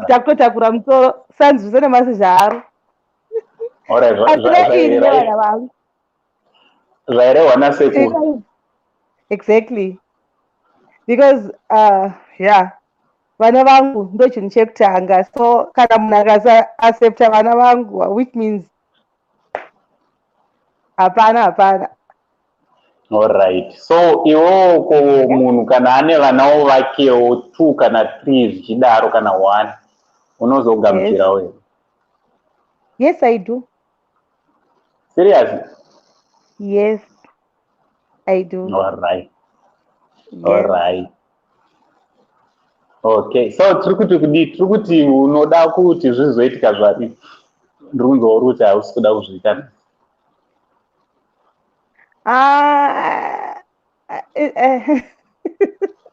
Takutotakura musoro sanzvise nemashizha aro. Asina ini nevana vangu. Zvairehwa nasekuru. Exactly. Because yeah, vana vangu ndo chinhu chekutanga. So kana munhu akasa-accepta vana vangu, which means hapana, hapana. Alright, so iwewo ko munhu kana ane vanawo vakewo two kana three zvichidaro, kana one, unozogamuchirawo here? Yes, I do. Serious? Yes, I do. Alright. Yes. Alright, okay, so tiri kuti kudii? Tiri kuti unoda kuti zvizoitika zvari? Ndiri kunzwa uri kuti hausi kuda kuzviita. Ah,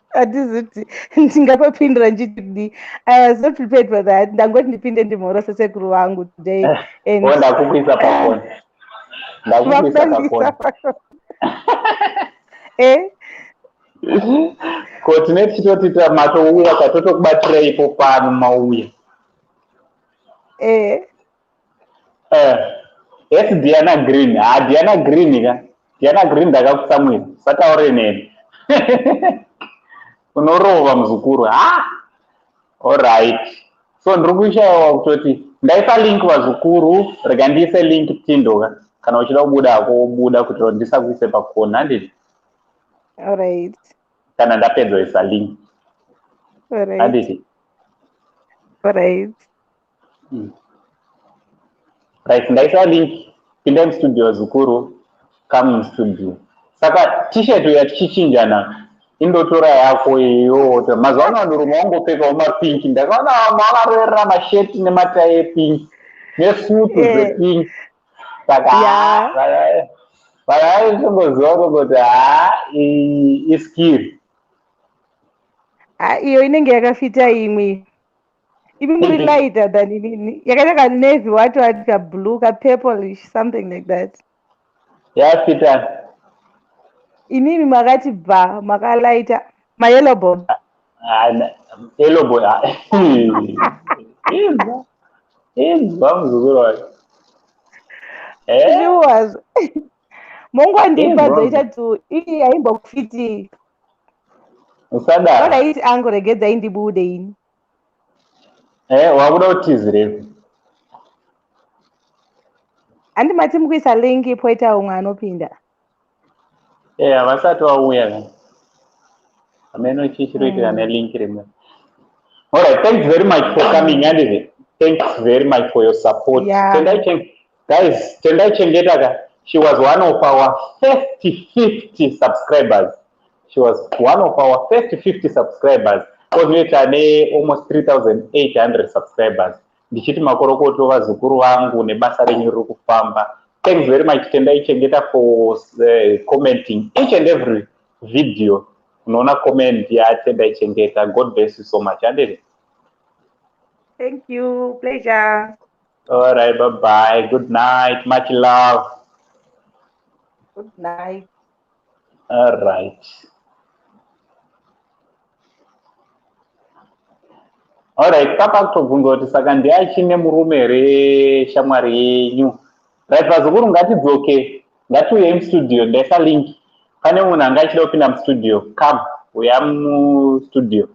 handiziti ndingapapindura ndichiti kudii. I was not prepared for that. Ndangoti ndipinde ndimhorose sekuru vangu today and O, ndakukuisa pafoni, ndakukuisa pafoni. Eh. Ko tine tichitoti matouya, tatotokubatira ipo pano mauya. Eh. Eh, yes, Diana Green. Ha, Diana Green ka, Diana Green, ndakakutsamwira, sataure neni. Unorova muzukuru. Ha, alright, so ndiri kushayiwa kutoti ndaisa link. Vazukuru, rega ndiise link tindoka. Kana uchida kubuda hako, wobuda, kuti ndisakuise pakona, handiti? Alright. Kana ndapedza isa link. Alright. Handiti? Alright. Right, ndaisa link. Pindai mustudio, zukuru, come mustudio. Saka T-shirt uya tichichinjana, indotora yako iyoyo. Mazuva ano vanhurume vangopfekawo mapink. Ndakaona vamwe vakaroverera masheti nematai epink nesutu dzepink. Saka vaitongoziva kutongoti ha, iskiri. Ah, iyo inenge yakafita imwe. Imi muri lighter than inini. Yakaita kanavy, what what, kablue, kapurplish, something like that. Yafita. Inini makati bva makalaita mayellow bone. Yellow bone. Inzwa, inzwa, muzukuru wake. Eh? Sure, mongondipa. Inzwa. Dzoita tu iyi haimbokufiti. Usadaro. Odaiti angu, regedzai ndibude ini. Eh, wakuda kutizireko? Handi mati mukuisa link, poita umwe anopinda? Eh, havasati vauya ka. Hameno chii chiri kuitika nelink rimwe. Alright, thanks very much for coming, andizve thanks very much for your support. Tendai guys, Tendai Chengeta ka, she was one of our first 50 subscribers. She was one of our first 50 subscribers. Kozinoita ne almost 3800 subscribers. Ndichiti makorokoto, vazukuru vangu, nebasa renyu riri kufamba. Thanks very much, Tendai Chengeta, for commenting each and every video. Unoona comment yaTendai Chengeta. God bless you so much, anditi? Thank you, pleasure. All right, bye bye, good night, much love. Good night. Alright. Alright, papa kutobvunza kuti saka ndiachine murume here shamwari yenyu? Right, vazukuru ngatidzoke, ngatiuyei mustudio, ndaisa link. Pane munhu anga achida kupinda mustudio, come, uya mustudio.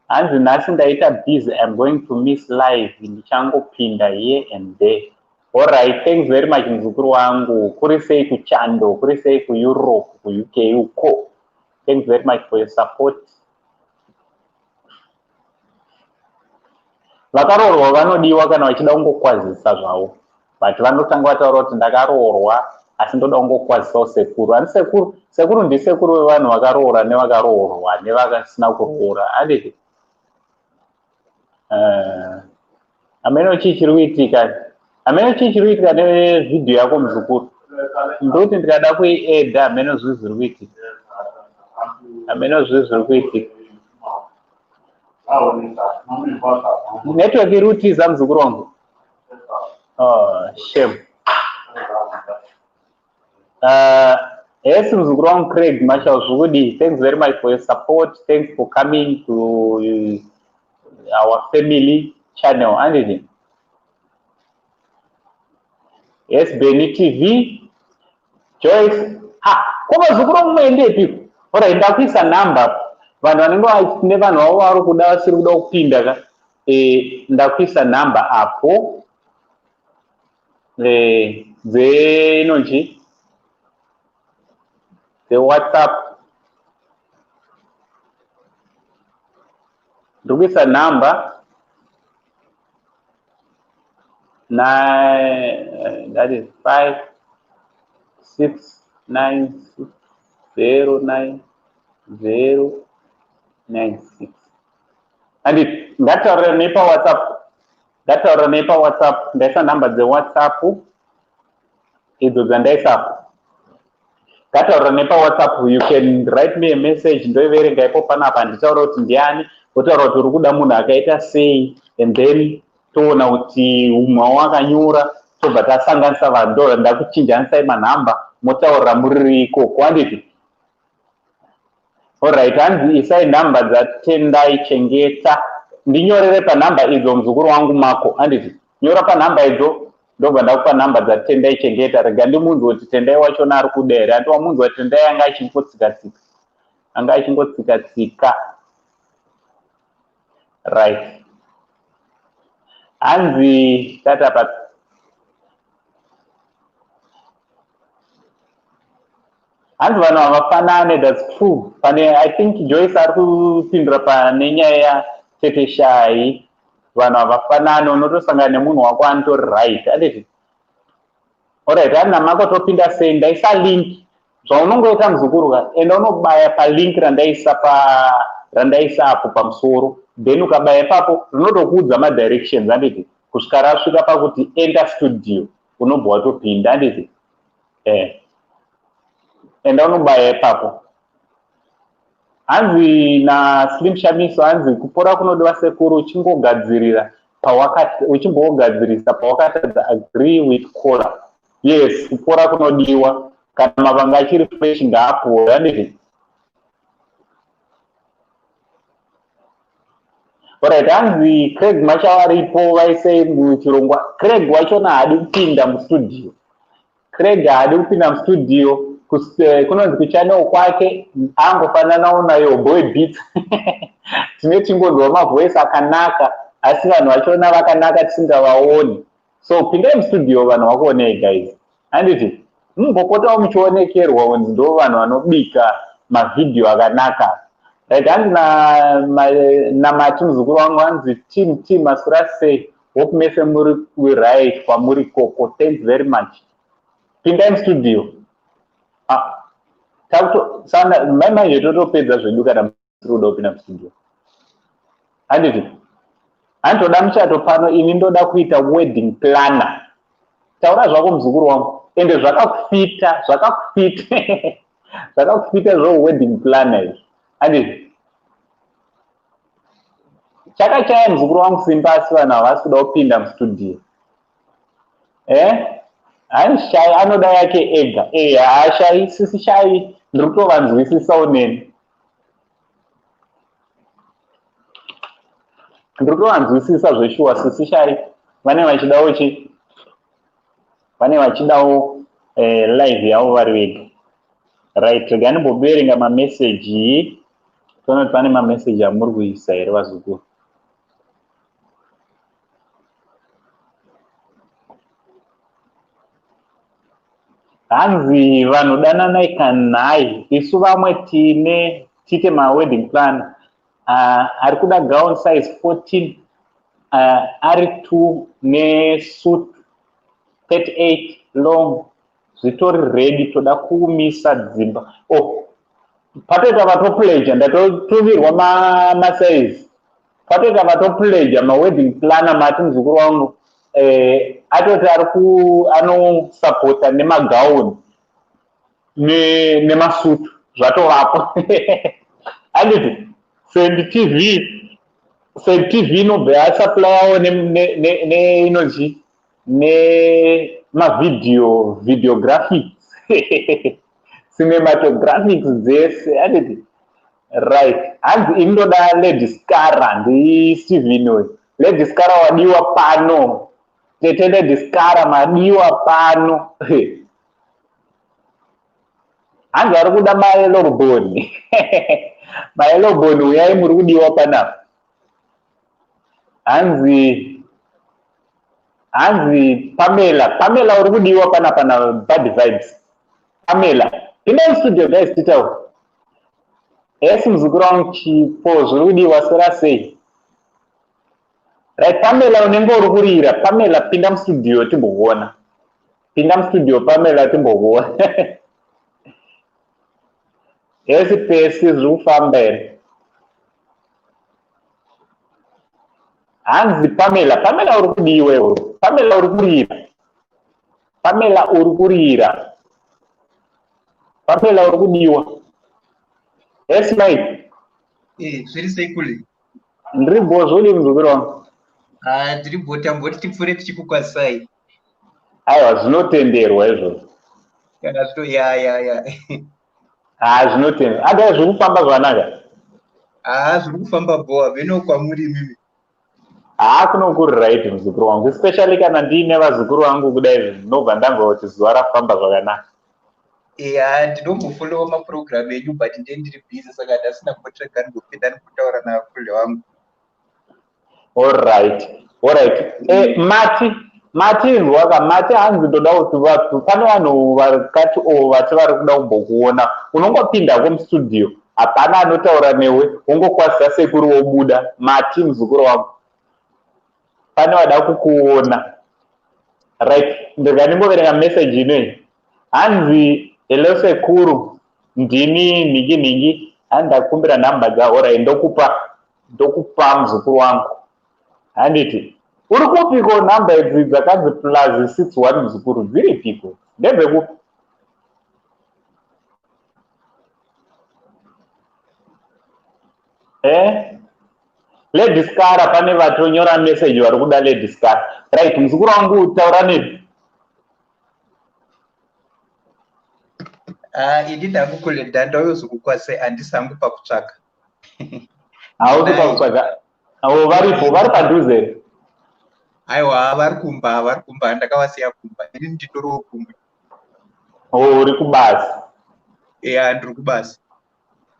Hanzi nhasi ndaita busy, I'm going to miss live, ndichangopinda here and there. Alright, thanks very much muzukuru wangu. Kuri sei kuchando, kuri sei kuEurope, kuUK uko. Thanks very much for your support. Vakaroorwa vanodiwa kana vachida kungokwazisa zvavo, but vanotanga vataura kuti ndakaroorwa asi ndoda kungokwazisawo sekuru. Ani sekuru, sekuru ndisekuru vevanhu vakaroora nevakaroorwa nevakasina kuroora. Anditi hameno chii chiri kuitika, hameno chii chiri kuitika nevhidhiyo yako muzukuru. Ndokuti ndikada kuiedha hameno zvii zviri kuitika, hameno zvii zviri kuitika. Network iri kutiza muzukuru wangu. Oh, shame. Yes, muzukuru wangu Craig Marshall zvukudi, thanks very much for your support. Thanks for coming to our family channel. Anditi? Yes, Benny TV. Joyce. Ha, ko vazukuru vangu muendepiko? Alright, ndakuisa number. Vanhu vanenge vane vanhu vavo vari kuda vasiri kuda kupinda ka. Ndakuisa number apo. Dzinonzi the WhatsApp. Ndikuisa number 9, that is 5 6 9 6 0 9 0 9 6. And ngataurira nepa WhatsApp, ngataurira nepa WhatsApp, ndaisa number dze WhatsApp idzo dzandaisa. Ngataurira nepa WhatsApp, you can write me a message, ndoiverenga ipo panapa, handitaura kuti ndiani, wotaura kuti uri kuda munhu akaita sei, and then toona kuti umwe wakanyora, tobva tasanganisa vanhu, ndo ndakuchinjanisai manhamba, motaurira muriri ikoko, handiti? Alright, hanzi isai nhamba dzaTendai Chengeta, ndinyorere panhamba idzo muzukuru wangu Mako, handiti? Nyora panhamba idzo, ndobva ndakupa nhamba dzaTendai Chengeta. Rega ndimunzwe kuti Tendai wachona ari kuda here. Handi wamunzwa Tendai anga achingotsika-tsika, anga achingotsika-tsika. Right. Hanzi tata pa hanzi vanhu havafanane, that's true. Pane I think Joyce ari kupindura pane nyaya yaTete Shai. Vanhu havafanane, unotosangana nemunhu wako anotori right, handiti? Alright, hanzi namako topinda sei? Ndaisa link. Zvaunongoita muzukuru ka, enda unobaya palink randaisa pa randaisa apo pamusoro, then ukabaya ipapo rinotokuudza madirections, handiti? Kusvika rasvika pakuti enter studio, unobva watopinda, handiti? Enda unobaya ipapo. Hanzi naSlim Shamiso, hanzi kupora kunodiwa sekuru, uchingogadzirira pawakati, uchimbogadzirisa pawakatadza. Agree with caller. Yes, kupora kunodiwa, kana mavanga achiri fresh ngaapore, handiti? Alright, hanzi Craig Macha varipo, vaisei muchirongwa. Craig wachona haadi kupinda mustudio. Craig haadi kupinda mustudio, kunonzi kuchannel kwake angofananawo nayo Boy Beats. Tine tingonzwa mavoice akanaka, asi vanhu vachona vakanaka tisingavaoni. So pindai mustudio vanhu vakuonei guys, handiti? Mumbopotawo muchionekerwa kunzi ndo vanhu vanobika mavhidhiyo akanaka. Right, hanzi namati muzukuru wangu, hanzi team team masura sei, hope mese muri right kwamuri koko. Thanks very much. Pindai mustudio. Sana mai manje totopedza zvedu kana musiri kuda kupinda mustudio, handiti? Handoda muchato pano ini, ndoda kuita wedding planner. Taura zvako muzukuru wangu, ende zvakakufita, zvakakufita, zvakakufita zvo wedding planner izvi, handiti? Chakachaya muzukuru wangu simba, asi vanhu havasi kuda kupinda mustudio. Hanzi Shai anoda yake ega. Haashai sisi Shai. Ndiri kutovanzwisisawo neni. Ndiri kutovanzwisisa zveshuwa sisi Shari vane vachidawo chi vane vachidawo live yavo vari vega. Right, rega ndimboverenga mameseji toona kuti pane mameseji amuri kuisa here vazukuru. Hanzi vanhu dananai kanhai, isu vamwe tine tiite mawedding plan. Ari kuda gown size 14, ari 2 nesuit 38 long, zvitori ready, toda kumisa dzimba. Oh, patoita vatopledger, ndatotumirwa masize. Patoita vatopledger mawedding planner, mati muzukuru wangu atoti ari anosapota nemagauni nemasutu zvatovapo. Handiti Saint TV inobva yasupplyawo neinonzi nemavideo, videographics, cinematographics dzese, handiti? Right, hanzi ini ndoda Lady Scara, ndiSteven uyu. Lady Scara wadiwa pano, tete Lady Scara madiwa pano. Hanzi vari kuda maeloboni, maeloboni uyai, muri kudiwa panapa. Hanzi Pamela, Pamela uri kudiwa panapa na Bad Vibes. Pamela, pinda mustudio guys, titaure. Esi muzukuru wangu Chipo, zviri kudiwa sera sei? Right, Pamela unenge uri kurira. Pamela, pinda mustudio timbokuona. Pinda mustudio Pamela, timbokuona. Esi pesi, zviri kufamba here? Hanzi Pamela, Pamela uri kudiwa iwe. Pamela uri kurira. Pamela uri kurira. Pamela uri kudiwa. Yes Mike. Zviri sei kule? Ndiri bho, zvodi muzukuru wangu? Ah, ndiri bho, tamboti tipfuure tichikukwazisai. Aiwa, zvinotenderwa izvozvo. Kana zvino ya ya ya. Ha, zvinotendwa. Adai zviri kufamba zvakanaka. Ah, zviri kufamba bho, veno kwamuri imimi? Haa, kuno kuri right muzukuru wangu, especially kana ndiine vazukuru vangu kudai, ndinobva ndanzwa kuti zuva rafamba zvakanaka. Ya, ndinombofollowa maprogram enyu, but ndiye ndiri busy, saka ndasina kumbotsvaga ndingopinda ndikutaura nakule wangu. Alright. Mati inzwaka, Mati hanzi ndoda kuti pane vanhu vakati o vati vari kuda kumbokuona. Unongopindako mustudio, hapana anotaura newe, wongokwazisa sekuru wobuda. Mati muzukuru wangu, pane vada kukuona. Right, ndega ndingoverenga message inoyi. Hanzi hello sekuru, ndini nhingi nhingi, hanzi ndakumbira nhamba dza. Alright, ndokupa muzukuru wangu. Handiti uri kupiko? Nhamba idzi dzakanzi plus 61 muzukuru, dziripiko? Ndedzekupi? Lady Scara, pane vatonyora message vari kuda Lady Scara. Right, muzukuru wangu, taura nepi. Ah, ini ndangu kule ndandauyozokukwazisai, handisi hangu pakutsvaga. Hausi pakutsvaga? Avo varipo, vari padhuze here? Aiwa, vari kumba, vari kumba, ndakavasiya kumba. Ini nditoriwo kumba. O, uri kubasa? Ya, ndiri kubasa.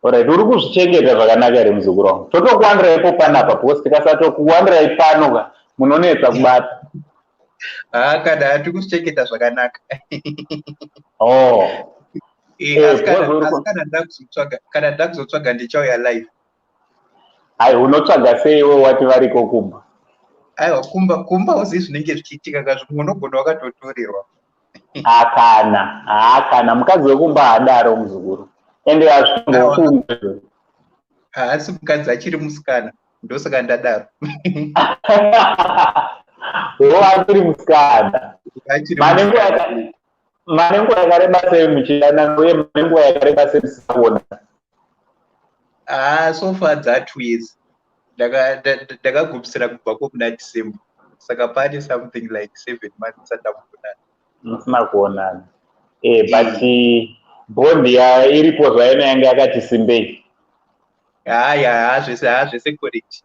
Alright, uri kuzvichengeta zvakanaka here muzukuru wangu? Totokuwandiraipo panapa, because tikasatokuwandirai pano ka, munonetsa kubata. Ah, kana tiri kuzvichengeta zvakanaka. Oh. Asi kana ndakuzotsvaga ndichauya live. Hai, unotsvaga sei iwe wati variko kumba? Aiwa, kumba uzivi zvinenge zvichiitika ka, zvimwe unogona wakatotorerwa. Hakana, hakana, mukadzi wekumba haadaro muzukuru, ende hazvitombofungi. Haasi mukadzi, achiri musikana, ndosaka ndadaro. Wo, achiri musikana. Achiri Mane nguva yakareba sei muchidanana, uye mane nguva yakareba sei musina kuonana? Ah, so far dza 2 years. Ndakagumisira kubva ko muna December, saka pane something like 7 months andakuonana. Musina kuonana, but Bond iripo zvaina yanga yakati simbei. Haya, ha, zvese, ha, zvese correct.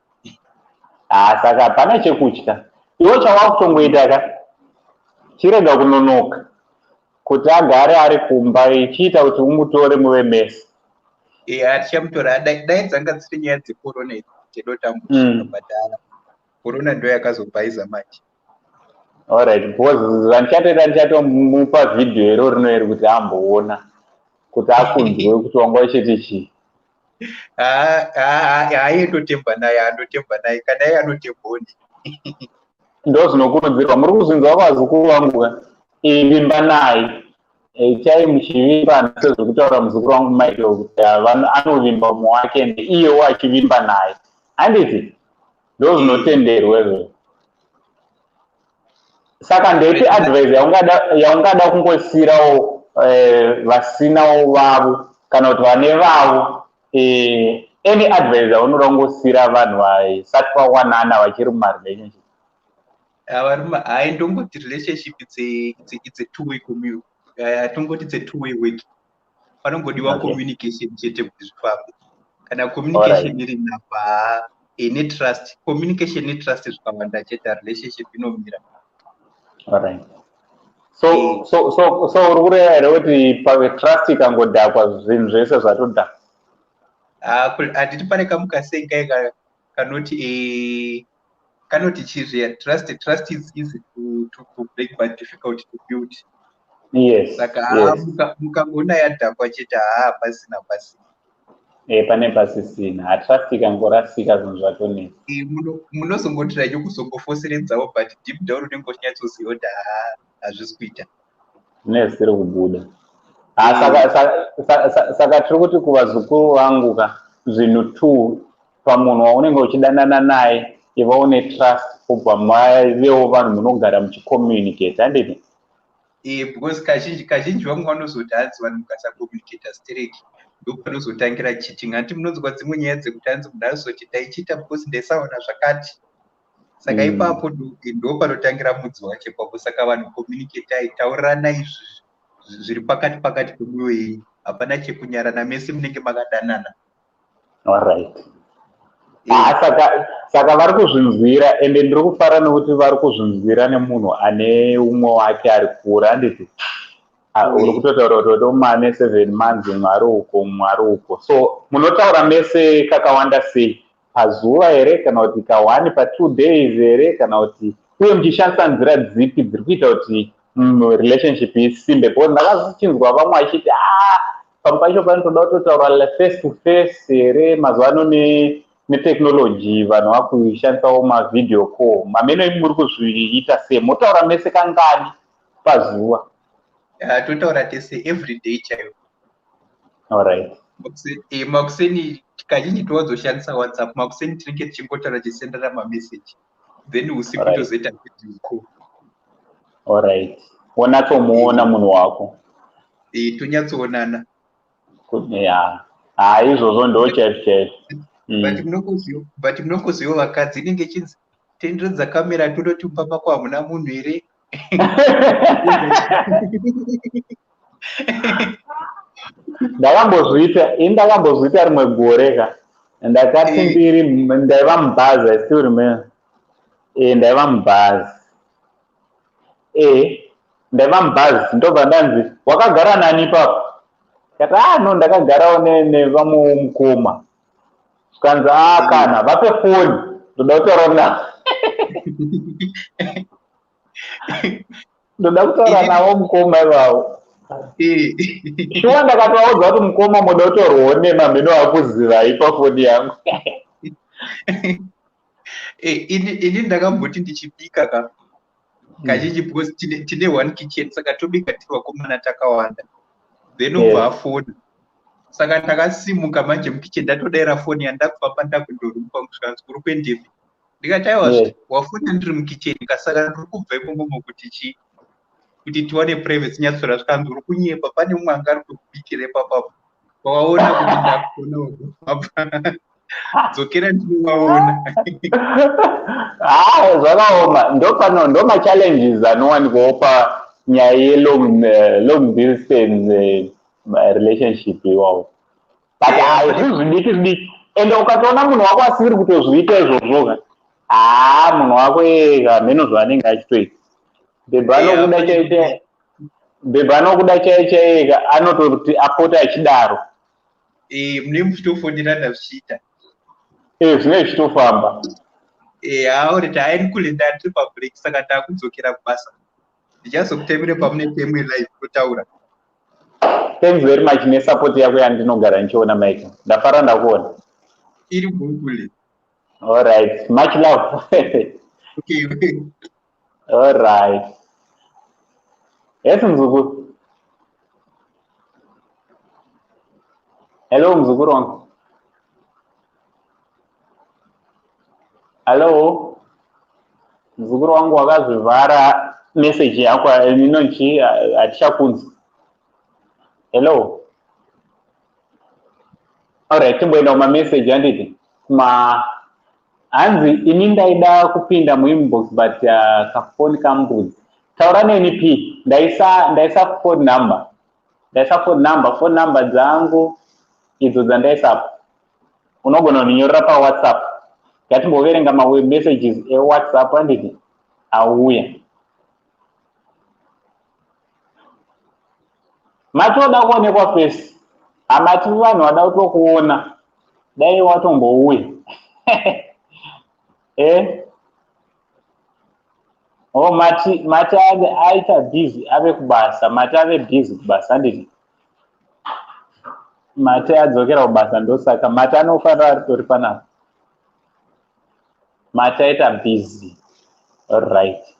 Ha, saka hapana chekutya. Iwe chawakutongoita ka, chirega kunonoka kuti agare ari kumba, ichiita kuti umutore muve mese. Eya, tichamutora. Dai dzanga dziri nyaya dzekorona idzi, tedotambusvika. But korona ndo yakazobhaiza manje. Alright, because zvandichatoita, ndichatomupa vhidhiyo iro rino iri kuti amboona, kuti akunzwe kuti wanga uchiti chii. Haiye, ndotemba naye, andotemba naye, kana iye anotemboni. Ndo zvinokurudzirwa. Muri kuzvinzwa, vazukuru vangu ka? Vimba naye. Chai muchivimba sezvekutaura muzukuru wangu Michael kuti anovimba mumwe wake, ende iyewo achivimba naye, handiti? Ndo zvinotenderwa izvozvo. Saka ndeipi advice yaungada kungosiyirawo vasinawo vavo kana kuti vane vavo? Any advice yaunoda kungosiyira vanhu vasati vawanana, vachiri mumarelationship? Hai, ndongoti relationship it's a two way, tongoti it's a two way work. Panongodiwa communication chete kuti zvifambe. Kana communication iri napa netrust, communication netrust zvikawanda chete, relationship inomira. Alright, so uri kureva here kuti patrust ikangodhakwa, zvinhu zvese zvatodhakwa? Handiti pane kamukasengai kanoti kanoti chizviya, trust is easy to break but difficult to build. Saka mukangoona yadhakwa chete, haa, pasina pasina. Pane pasisina. Hatrust ikangorasika, zvinhu zvatonetsa. Munozongotira kuzongofoseredzawo, but deep down unenge uchinyatsoziva kuti haa, hazvisi kuita. Zvinenge zvisiri kubuda. Saka tiri kuti kuvazukuru vangu ka, zvinhu two pamunhu waunenge uchidanana naye: iva une trust, kubva mavewo vanhu munogara muchicommunicate, handiti? Because kazhinji kazhinji vamwe vanozoti hanzi vanhu mukasacommunicata stereki, ndopanozotangira cheating. Hanti munonzwa dzimwe nyaya dzekuti hanzi munhu azoti ndaichita because ndaisaona zvakati. Saka ipapo ndo panotangira mudzi wacho ipapo. Saka vanhu communicatai, tauriranai zviri pakati pakati pemwoyo yenyu. Hapana chekunyarana, mese munenge makadanana. Alright. Saka vari kuzvinzwira, ende ndiri kufara nekuti vari kuzvinzwira nemunhu ane umwe wake ari kure, handiti? Uri kutotaura kuti umwe ane 7 months, umwe ari uko, umwe ari uko. So munotaura mese kakawanda sei pazuva here, kana kuti ka1 pa2 days here, kana kuti uye muchishandisa nzira dzipi dziri kuita kuti relationship isimbe? Because ndakazochinzwa vamwe vachiti a pamwe pacho panotoda kutotaura face to face here. Mazuva ano netechnology vanhu vakushandisawo mavideo call. Mameno imi muri kuzviita sei? Motaura mese kangani pazuva? Totaura tese every day chaivo. Alright. Makuseni kazhinji towadzoshandisa WhatsApp. Makuseni tinenge tichingotaura, tichisendera mameseji, then usiku tozoita video call. Alright, wonatsomuona munhu wako. Tonyatsoonana. Ya, ha, izvozvo ndo chaizvo chaizvo. But munongoziva vakadzi inenge ichinzi tenderedza kamera, tototi mumba mako hamuna munhu here? Ndakambozviita ini, ndakambozviita rimwe gore ka. Ndakati ndiri, ndaiva mubhazi, I still remember, ndaiva mubhazi, ndaiva mubhazi, ndobva ndanzi, "Wakagara nani ipapo?" Kati, "Ah, no, ndakagarawo nevamwe mukoma." Zvikanzi, "A kana vape foni, ndoda kutaura navo, ndoda kutaura navo mukoma ivavo." Shuwa, ndakatovaudza kuti, "Mukoma, muda kutorwawo nemamhino akuzivai pafoni yangu." Ini ndakamboti ndichibika ka kazhinji, because tine one kitchen, saka tobika tiri vakomana takawanda, then ubva afona. Saka ndakasimuka manje mukitchen, ndatodaira foni yandakufamba, ndakundorumba kusvika kuri kuendepi. Ndikati, "Aiwa, wafona ndiri mukitchen kasaka ndiri kubva imomomo kuti chii, kuti tiwane privacy nyatsora." Zvikanzi, "Uri kunyepa, pane mumwe anga ari kukubikira ipapapo. Waona kuti ndakufona wabva, dzokera ndinovaona." Ha, zvakaoma. Ndopano ndo machallenges anowanikwawo panyaya yelong long distance. Relationship iwawo, but hai, zvinhu zvidiki zvidiki. Ende ukatoona munhu wako asiri kutozviita izvozvoka, haa, munhu wako ega mheno zvaanenge achitoita. Bhebha anokuda chaichai, bhebha anokuda chaichai ega, anototi apote achidaro. Mune muchitofonderana zvichiita. Zvinenge zvichitofamba. Hauriti haini kule, ndandiri pabreak, saka ndakudzokera kubasa. Ndichazokutemere pamune temwe live totaura. Thanks very much nesupport yako yandinogara ndichiona, Mike. Ndafara ndakuona. Iri gukule. All right, much love. Okay. All right, yes, mzukuru. Hello, mzukuru wangu. Hello, mzukuru wangu. Wakazvivhara message yako inonchi, hatichakunzwa. Hello. Alright, timboenda kumameseji, handiti? Kuma hanzi ini ndaida kupinda muinbox, but kafoni kambudzi. Taura neni p ndaisa phone number, ndaisa phone number, phone number dzangu idzo dzandaisapo. Unogona kundinyorera paWhatsApp. Ngatimboverenga mamessages eWhatsApp, handiti, auya. Matoda kuonekwa face, hamati vanhu vada kutokuona. Dai watombouya. Oh, mati ave aita busy, ave kubasa. Mati ave busy kubasa, handiti? Mati adzokera kubasa, ndosaka mati anofanira aritori panapa. Mati aita busy. Right,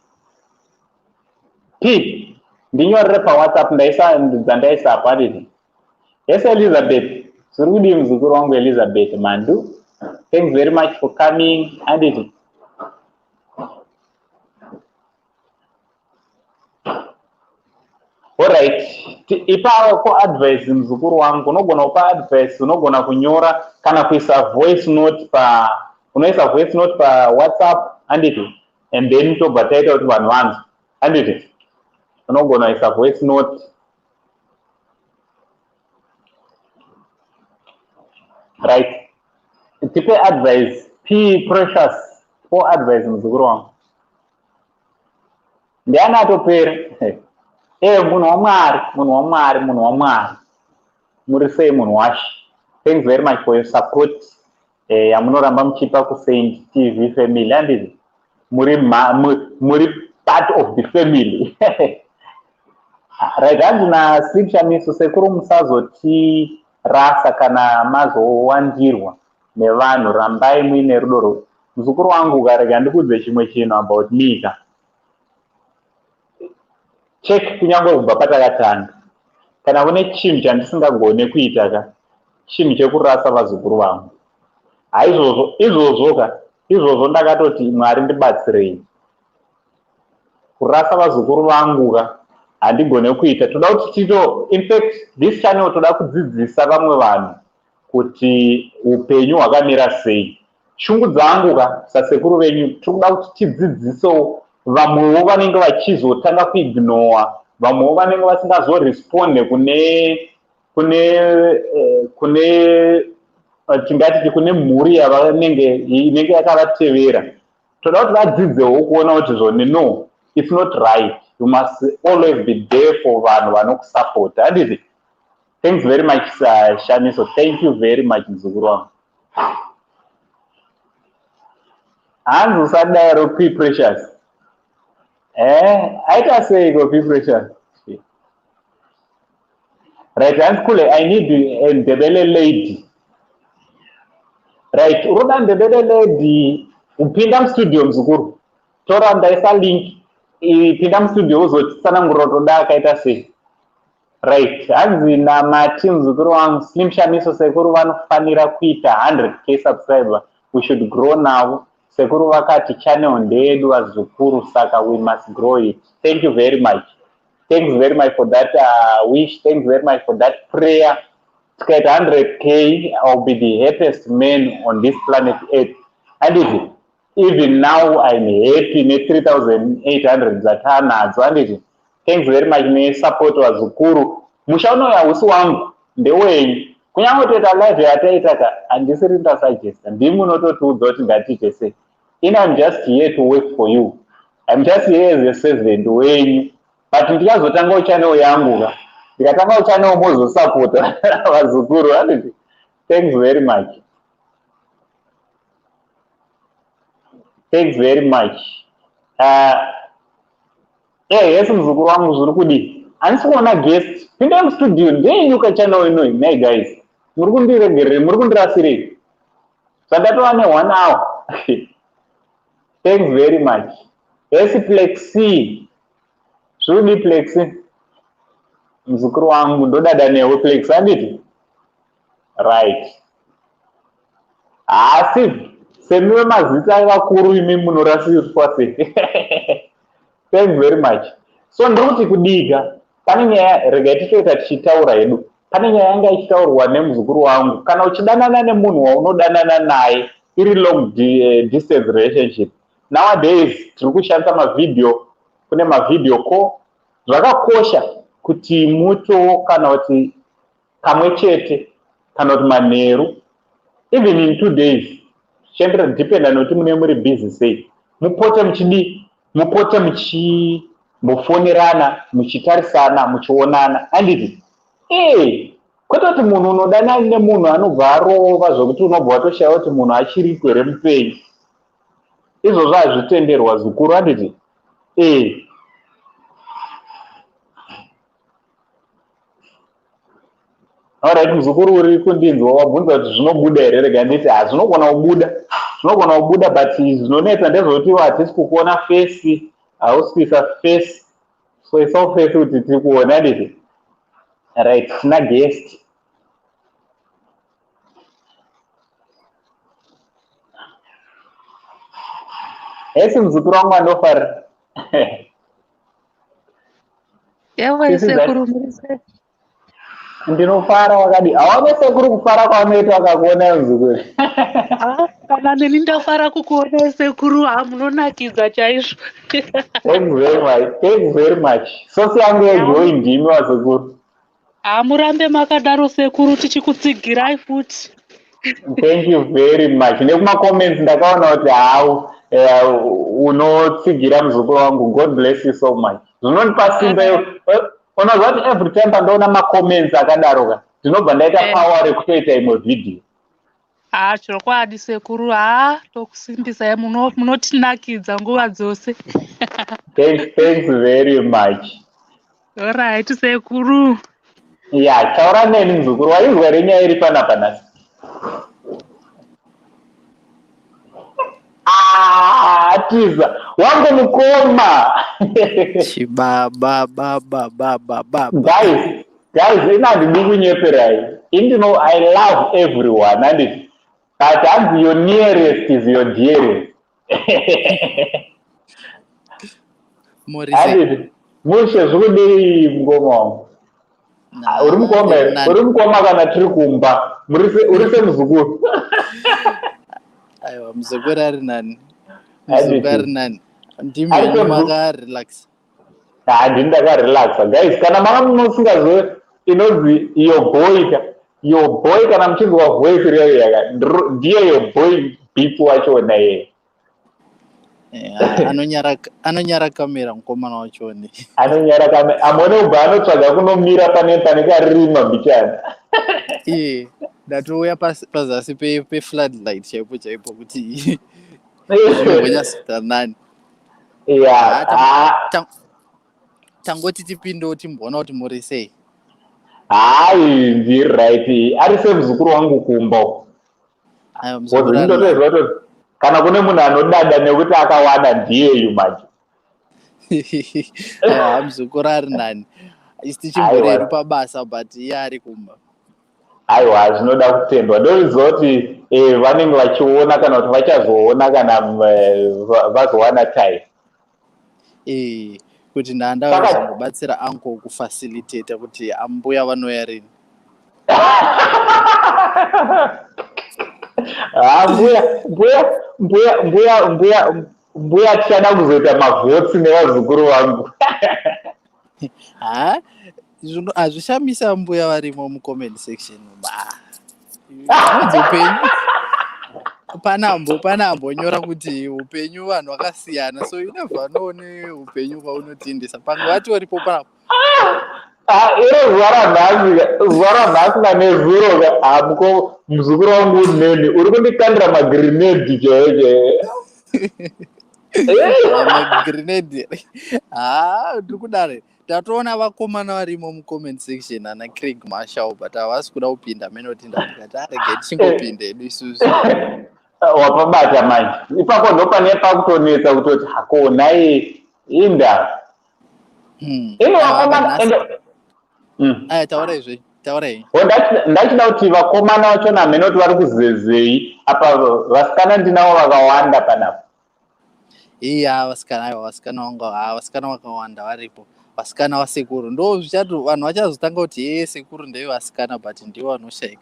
p ndinyorere paWhatsApp, ndaisa dzandaisapo, handiti? Yes, Elizabeth, zviri kudii, muzukuru wangu Elizabeth Mandu? Thanks very much for coming, handiti? Alright, ipapo advice, muzukuru wangu. Unogona kupa advice, unogona kunyora kana kuisa voice note pa unoisa voice note paWhatsApp, handiti? And then tobva taita kuti vanhu vanzwe, handiti? Unogona kuisa voice note. Right, tipe advice, P Precious, for advice, muzukuru wangu. Ndiani atopera? Munhu waMwari, munhu waMwari, munhu waMwari, muri sei, munhu washe? Thanks very much for your support yamunoramba muchipa kuSaint TV family, handiti? Muri part of the family. Right, hanzi naSlip Shamiso, sekuru, musazotirasa kana mazowandirwa nevanhu, rambai muine rudo. Muzukuru wangu, ukarega ndikudze chimwe chinhu about me ka. Check, kunyange kubva patakatanga, kana kune chinhu chandisingagone kuita ka, chinhu chekurasa vazukuru vangu. Haizvozvo, izvozvo ka, izvozvo ndakatoti Mwari ndibatsirei. Kurasa vazukuru vangu ka, handigone kuita. Toda kuti tito, in fact this channel, toda kudzidzisa vamwe vanhu kuti upenyu hwakamira sei. Shungu dzangu ka, sasekuru venyu, tiri kuda kuti tidzidzisewo vamwewo vanenge vachizotanga kuignora, vamwewo vanenge vasingazoresponde kune tingati kune mhuri yavanenge inenge yakavatevera. Toda kuti vadzidzewo kuona kuti zvone, no, it's not right. You must always be there for vanhu vanokusapota, handiti? Thanks very much, Shamiso. Thank you very much, muzukuru wangu. Hanzi usadaro, P Precious. Aita seiko P Precious? Right, hanzi kule, I need a Ndebele lady. Right, uroda Ndebele lady? Upinda mustudio, muzukuru. Tora, ndaisa link. Pinda mustudio uzotitsanangurira toda akaita sei. Right, hanzi namati, muzukuru wangu Slim Shamiso, sekuru vanofanira kuita 100K subscriber. We should grow now. Sekuru vakati channel ndeyedu vazukuru, saka we must grow it. Thank you very much. Thanks very much for that wish. Thanks very much for that prayer. Tikaita 100K, I'll be the happiest man on this planet Earth. Handiti? Even now I'm happy ne3800 dzatanadzo, handiti? Thanks very much nesupport, vazukuru. Musha unoyu hausi wangu, ndewenyu. Kunyange toita live yataita ka, handisiri ndasuggesta, ndimi munototiudza kuti ngatiite sei. In I'm just here to work for you, I'm just here as a servant wenyu, but ndichazotangawo channel yangu ka. Ndikatangawo channel mozosapota vazukuru, handiti? Thanks very much, thanks very much. Yes, muzukuru wangu, zviri kudii? Handisi kuona guest. Pindai mustudio, ndeyenyuka channel inoi. Nai guys, muri kundiregererei? Muri kundirasirei? Zvandatova ne1 hour. Thanks very much. Yes, Plexi, zviri kudii Plexi? Muzukuru wangu, ndodada newe Plex, handiti? Right. Haasi semiwe mazita evakuru, imi munorasiswa sei? Thanks very much. So ndiri kuti kudiga pane nyaya, regai titoita tichitaura hedu. Pane nyaya yanga ichitaurwa nemuzukuru wangu. Kana uchidanana nemunhu waunodanana naye iri long distance relationship, nowadays tiri kushandisa mavhidhiyo, kune mavideo call. Zvakakosha kuti muto kana kuti kamwe chete kana kuti manheru, even in 2 days, zvichiendera, dependa nekuti mune muri busy sei, mupote muchidii, mupote muchimbofonerana, muchitarisana, muchionana, handiti? Ee, kwete kuti munhu unodanana nemunhu anobva arova zvokuti unobva watoshaya kuti munhu achiriko here mupenyu. Izvozvo hazvitenderwa, zukuru, handiti? Ee. Alright, muzukuru, uri kundinzwa? Wabvunza kuti zvinobuda here. Rega nditi ha, zvinogona kubuda, zvinogona kubuda, but zvinonetsa ndezvekuti hatisi kukuona face, hausi kuisa face. So isawo face kuti tiri kuona, handiti? Right, tina guest. Hesi, muzukuru wangu anofarira. Ewe sekuru, muri sei? Ndinofara, wakadi? Hawane sekuru kufara kwaunoita wakakuona, muzukuru. Ah, kana neni ndafara kukuona sekuru, ha, munonakidza chaizvo. Thanks very much, thanks very much. Source yangu yejoy ndimi wazukuru. Ha, murambe makadaro sekuru, tichikutsigirai futi. Thank you very much. Nekumacomments ndakaona kuti hau unotsigira muzukuru wangu. God bless you so much. Zvinondipa simba. Unoziva kuti every time pandoona macomments akadaro ka, ndinobva ndaita power rekutoita imwe vhidhiyo. Ha, chokwadi sekuru, ha, tokusimbisai, munotinakidza nguva dzose. Thanks, thanks very much. Alright sekuru. Ya, taura neni muzukuru. Wainzwa here nyaya iri panapa nhasi? Ah, tiza wangu mukoma. Chibaba baba baba baba. Guys, guys, ina handidi kunyeperai. Indino I love everyone, handiti? But hanzi your nearest is your dearest. Muri sei? Handiti? Mushe, zvikudii mukoma wangu? Ah, uri mukoma here? Uri mukoma kana tiri kumba. Uri semuzukuru. Aiwa, muzukuru ari nani, muzukuru ari nani, ndimi Ari henyu makarelax. Handini ndakarelaxa. Guys, kana manga musingazive inonzi your boy ka, your boy, kana muchinzwa voice riyo yaka, ndiye your boy Beats wachona yeye. Eh, anonyara, anonyara kamera mukomana wachoni. Anonyara kamera, amone ubva anotsvaga kunomira pane karima mbichana. Iye ndatouya pazasi pefloodlight chaipo chaipo kuti zvimbonyatsoita nani. Ya. Ah, tangoti tipindewo timboona kuti muri sei. Hayi, ndiri right. Ari semuzukuru wangu kumba uko. Aiwa, muzukuru ari nani. Ndinotoziva kuti kana kune munhu anodada nekuti akawana, ndiyeyu manje. Aiwa, muzukuru ari nani, isi tichimbori Aiwa. hedu pabasa, but iye ari kumba. Aiwa, zvinoda kutendwa. Ndoziva kuti vanenge vachiona kana kuti vachazoona kana vazowana time. Kuti ndanda kuzombobatsira uncle kufacilitate kuti ambuya vanouya rini. Ah, mbuya, mbuya, mbuya, mbuya, mbuya, mbuya, tichada kuzoita mavhotsi nevazukuru vangu. Ha. Hazvishamisa mbuya varimo mucomment section. Zvinonzi upenyu pana ambonyora kuti upenyu vanhu vakasiyana, so you never know neupenyu kwaunotiendesa. Pamwe vatoripo panapo. Iro zuva ranhasi, zuva ranhasi nanezuro hamuko, muzukuru wangu neni uri kundikandira magrenade chaiyo chaiyo. Magrenade, ha, ndiri kudare. Tatoona vakomana varimo mucomment section, ana Craig Marshall, but havasi kuda kupinda. Menoti ndandikati arege tichingopinda hedu isusu. Wapabata manje ipapo, ndopane pakutonetsa kutoti hako nhai inda. Ino vakomana Aya, taurai zve, taurai. Ndachida kuti vakomana vachona hamene kuti vari kuzezei apa. Vasikana ndinavo vakawanda panapa. Iya, vasikana, aiwa, vasikana vangu, ha, vasikana vakawanda varipo, vasikana vasekuru. Ndo zvichato vanhu vachazotanga kuti ye sekuru ndevevasikana, but ndivo vanoshayika.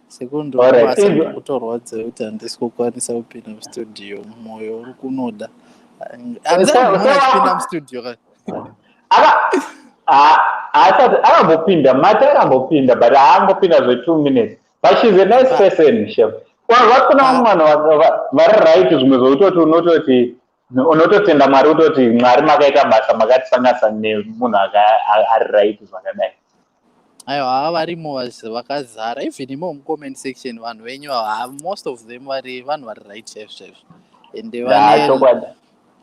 Sekuru ndobasa kutorwadza kuti handisi kukwanisa kupinda mustudio, mwoyo uri kunoda. Handisati achipinda mustudio ka. Haasati akambopinda mati, akambopinda but haangopinda zve2 minutes, but she's a nice person, chef. Vakuna vamwe vanhu vari right, zvimwe zvekutoti unototi unototenda Mwari, kutoti Mwari makaita basa, makatisanganisa nemunhu ari right zvakadai. Aiwa, hava varimo vakazara, even imo mucomment section vanhu venyu ava, most of them vari vanhu vari right chaizvo chaizvo, ende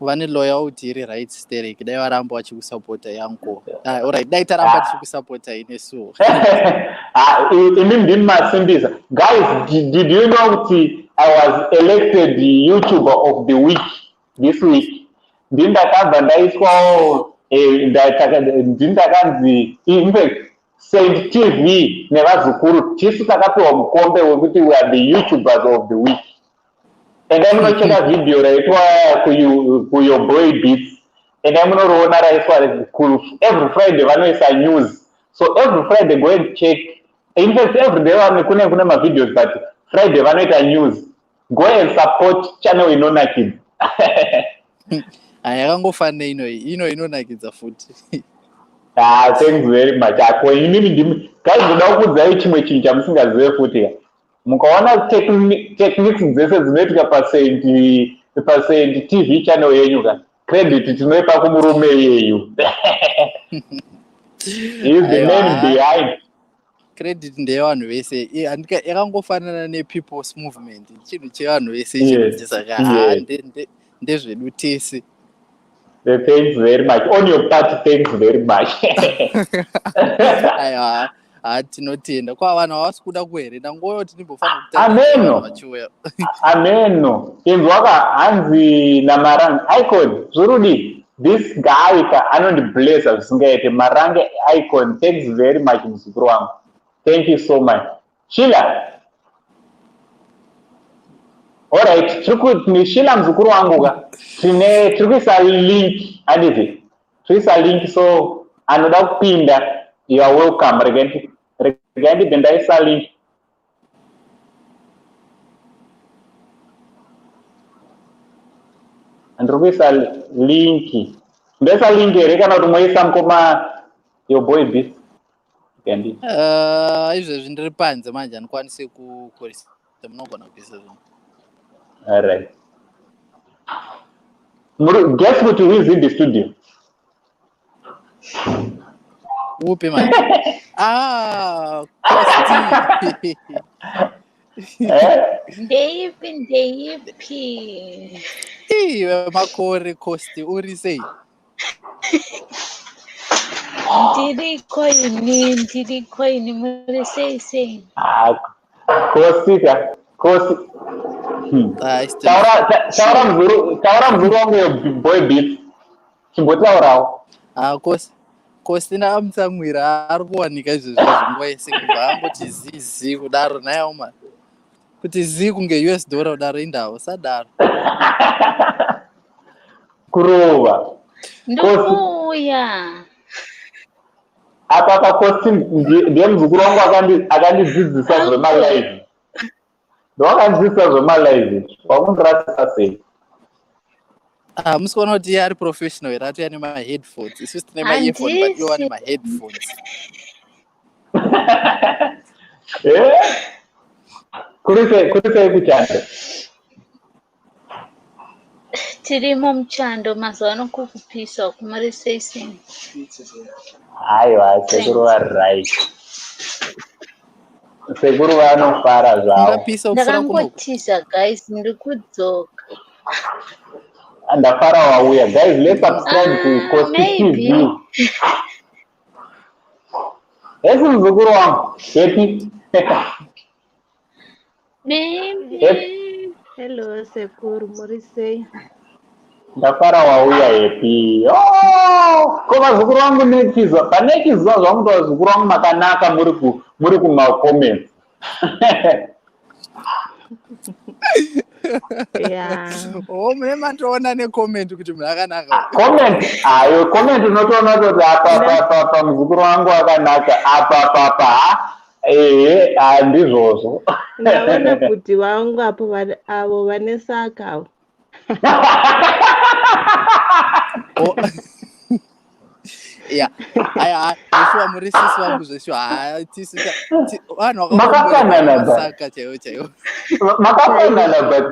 vane loyalty iri right sterek. Dai varamba vachikusapota yanko. Alright, dai taramba tichikusapota inesuwo. Imi ndimi masimbisa. Guys, did you know kuti I was elected YouTuber of the week this week? Ndini ndakabva ndaiswawo, ndini ndakanzi, infact Saint TV nevazukuru tisu takapiwa mukombe wekuti we are the YouTubers of the week. Endai munocheka vhidhiyo raitwa kuYour Boy Beats, endai munoriona raiswa. Every Friday vanoisa news, so every Friday go and check. In fact, every day vane kune mavideos, but Friday vanoita news. Go and support channel inonakidza. Yakangofanira ino, ino inonakidza futi. Ah, thanks very much. Ako inini ndimi guys, ndoda kukudzai chimwe chinhu chamusingazive futi ka. Mukaona techniques dzese dzinoitika paSaint TV channel yenyu ka, credit tinoipa kumurume iyeyu. He is the man behind. Credit ndeyevanhu vese. Yakangofanana nePeople's Movement, chinhu chevanhu vese chinhu, saka ndezvedu tese. Thanks very much on your part, thanks very much. Aiwa, ha, tinotenda. Kwa vanhu havasi kuda kuhere, ndangoyo tinimbofanira. Ameno. Vachiuya. Ameno, inzwaka, hanzi naMarange Icon, zvorudi this guy ka anondiblessa zvisingaite. Marange Icon, thanks very much muzukuru wangu, thank you so much. Shila, alright, tiri Shila muzukuru wangu ka, tine tiri kuisa link, handiti? Tiri kuisa link, so anoda kupinda, you are welcome. Regai ndibve ndaisa link. Ndiri kuisa link, ndoisa link here kana kuti moisa mukoma Your Boy Beast? Kandi. Izvezvi ndiri panze manje, handikwanisi kukurisa, munogona kuisa zvinhu. Alright, guess kuti who is in the studio? Upi manje? Ah, Kosti. Eh? Ndeipi, ndeipi? Iwe makore, Kosti, uri sei? Ndiriko ini, ndiriko ini. Muri sei sei? Ah, Kosti ka, Kosti. Ah, it's Taura, muzuru, taura muzuru wangu, Your Boy Beats, chimbotaurawo. Ah, Kosti, Kosti ndakamutsamwira, ari kuwanika izvezvi nguva yese, kubva angoti zizi kudaro naye ma kuti zi kunge US dollar kudaro, indawo sadaro. Kurova. Ndikuuya. Apa paKosti ndiye muzukuru wangu akandidzidzisa zvemalive, ndowakandidzidzisa zvemalive, wakundirasisa sei? Ah, musi kuona kuti iye ari professional here atouya nemaheadphones. Isusu tine maearphone but ivo vane Handisi. maheadphones. Eh? Kuri sei kuchando? Tirimo muchando mazuva ano kukupisa uku muri sei sei? Aiwa, sekuru Thanks. vari right. Sekuru vanofara zvavo. Kungapisa kupfuura kunoku. Ndakangotiza guys, ndiri kudzoka. Ndafara wauya. Guys, let's subscribe to Ah, Costi maybe. TV. Hesi muzukuru wangu. Happy. Maybe. Happy. Hello sekuru, muri sei? Ndafara wauya happy. Oh, ko vazukuru vangu nekizwa. Pane kizwa zvangu kuti vazukuru vangu makanaka muri ku muri kuma comments. Yeah. Oh, mune matoona necomment kuti munhu akanaka. Comment ayo comment unotoona kuti apa apa apa apa muzukuru wangu akanaka apa apa apa ha ehe ah, ndizvozvo. Ndaona bhuti vangu apo avo vane saka avo. Oh. Yeah. Aya, zveshuwa muri sisi vangu zveshuwa. Ha, tisu vanhu vakakomborerwa Makafanana but nemasaka chaiwo chaiwo. Makafanana but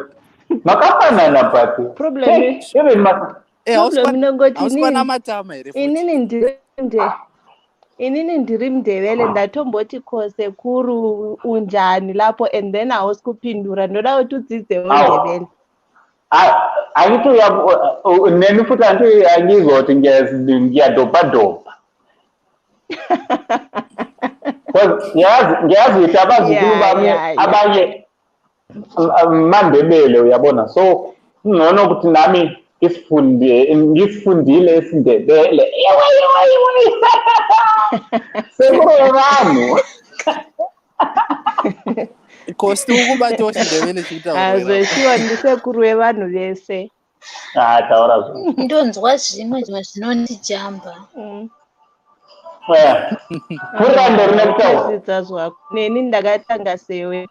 makafanana but Problem Hey, even Eh, problem inongoti hausi kwana inini matama here futi? inini ndiri nde inini ndiri mundevele ndatomboti ko sekuru unjani lapho and then hausi kupindura ndoda kuti udzidzewo Awu. ndevele. Angithi neni futhi angithi angizwa ukuthi ngiyadobhadobha. Because ngiyazi ukuthi abazukulu bami abanye maNdebele uyabona, so kungcono ukuthi nami ngisifunde ngisifundile isiNdebele. Ewe ewe ewe. Sekuru vanhu. Costi ukubatawo chiNdebele chikutaurwa here apa? Zveshuwa ndisekuru vevanhu vese. Ah, taura zvo. Ndonzwa zvimwe zvimwe zvinondijamba. Eh. Pfuurira mberi nekutaura. Kudzidza zvako neni ndakatanga sewe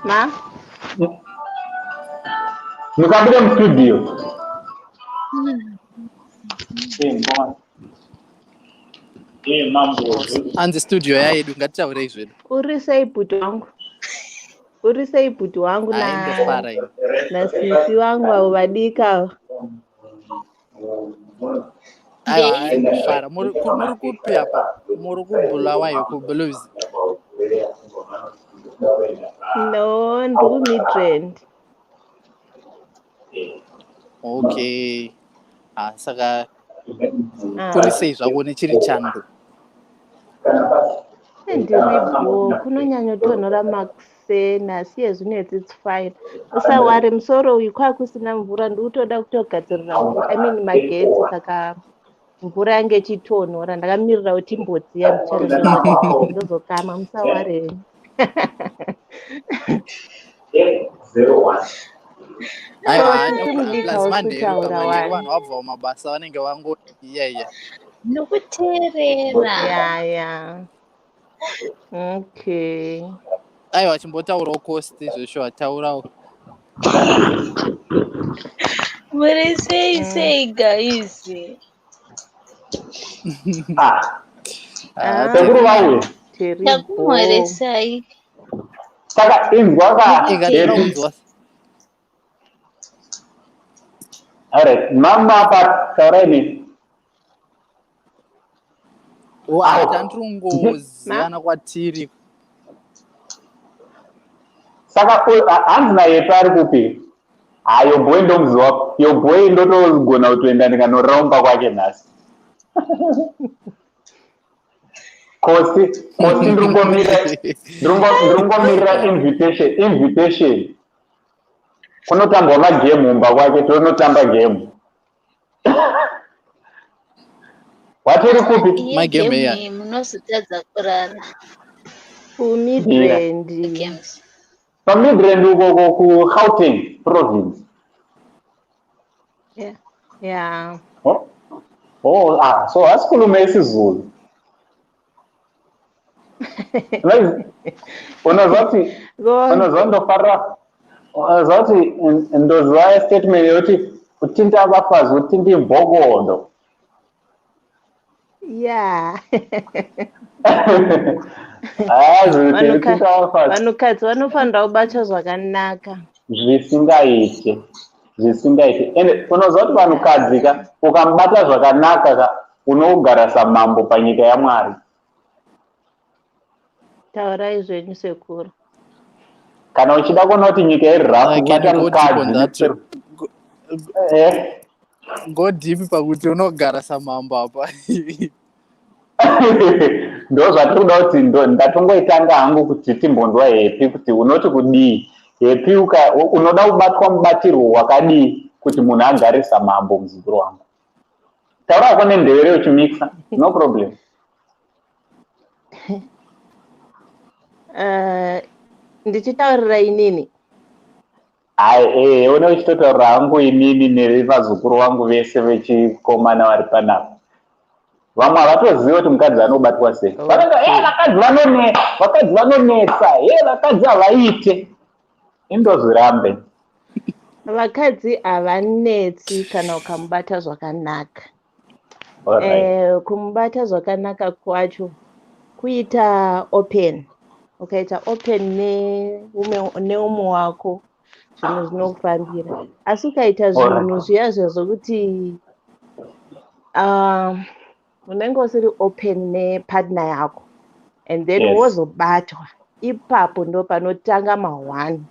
ma Mukabude mustudio. Eh, mambo. Anzi studio yaedu ngatitaurei zvedu. Uri sei bhuti wangu? Uri sei bhuti wangu Hai, na ndofara ini. nasisi vangu avo vadiki avo? Aiwa, hai Ndeipi? ndofara. Muri kupi apa? Muri kuBulawayo kuBlues. No, ndiri kuMidrand. Okay. Ah, saka kuri Ah. sei zvako nechiri chando? Ndiripo kunonyanyotonhora makuseni asi yezvinetsi it's fine. Usaware musoro uyu kwakusina mvura ndikutoda kutogadzirira mvura I mean magetsi saka mvura yange ichitonhora ndakamirira kuti imbodziya ndichare ndozokama musaware. Aiwa, So hai sisi ndofara. mudiki Plus hausi manheru kutaura ka manheru wani. vanhu vabvawo mabasa vanenge vango iya iya. Nokuteerera. Ya ya. Okay. Aiwa, chimbotaurawo Costi zveshuwa taurawo. Muri sei sei guys? Ah, Ah, Ah, sekuru tiri vauya. nani. tiri bho. Ndakumhoresai. Saka inzwa ka Inga toda Happy. kunzwa. Alright, mama apa taurai neni. Oh, ah, Awu. tandiri Ma? kungozivana kwatiri. Saka hanzi nayepi ari kupi? Ha, your boy ndomuziva. Your boy ndotogona kutoenda ndikanoromba kwake nhasi. Kosi, Kosi ndiri kungomirira invitation. Kunotambwa magemu mumba kwake, tonotamba gemu. Watiri kupi? Iye Magemu game eya. iyi munozotadza kurara. Yeah. KuMidrand. Games. PaMidrand ukoko kuGauteng province. Yeah. Yeah. Oh, oh ah, so asikhulume isiZulu. Unozoti Konke. unozondofarira unozoti ndoziva statement yekuti Uthinta abafazi, uthinta imbokodo. Ya. Hazi kuti uthinta abafazi. Vanhukadzi vanofanira kubatwa zvakanaka. Zvisingaite, zvisingaite. Ende unoziva kuti vanhukadzi ka, ukamubata zvakanaka ka, unogara samambo panyika yaMwari. Taurai zvenyu sekuru. Kana uchida kuona kuti nyika iri rafu, Can bata you go deep on mukadzi. that? Go deep pakuti unogara samambo apa. Ndo zvatiri kuda kuti ndatongoitanga hangu kuti timbonzwa Happy kuti unoti kudii. Happy, unoda kubatwa mubatirwo wakadii kuti munhu agare samambo? Muzukuru wangu, taura hako nendevere uchimixa, no problem. Ndichitaurira inini? Hai, une uchitotaurira hangu inini nevazukuru vangu vese vechikomana vari panapa. Vamwe havatozivi kuti mukadzi anobatwa sei. Vanoti e vakadzi vanonetsa, he vakadzi havaite. Indozvirambe. Vakadzi havanetsi kana ukamubata zvakanaka. Kumubata zvakanaka kwacho kuita open. Ukaita open neumwe wako, zvinhu zvinokufambira. Asi ukaita zvinhu zviya zviya zvokuti unenge usiri open nepartner yako and then wozobatwa, ipapo ndo panotanga mahwani.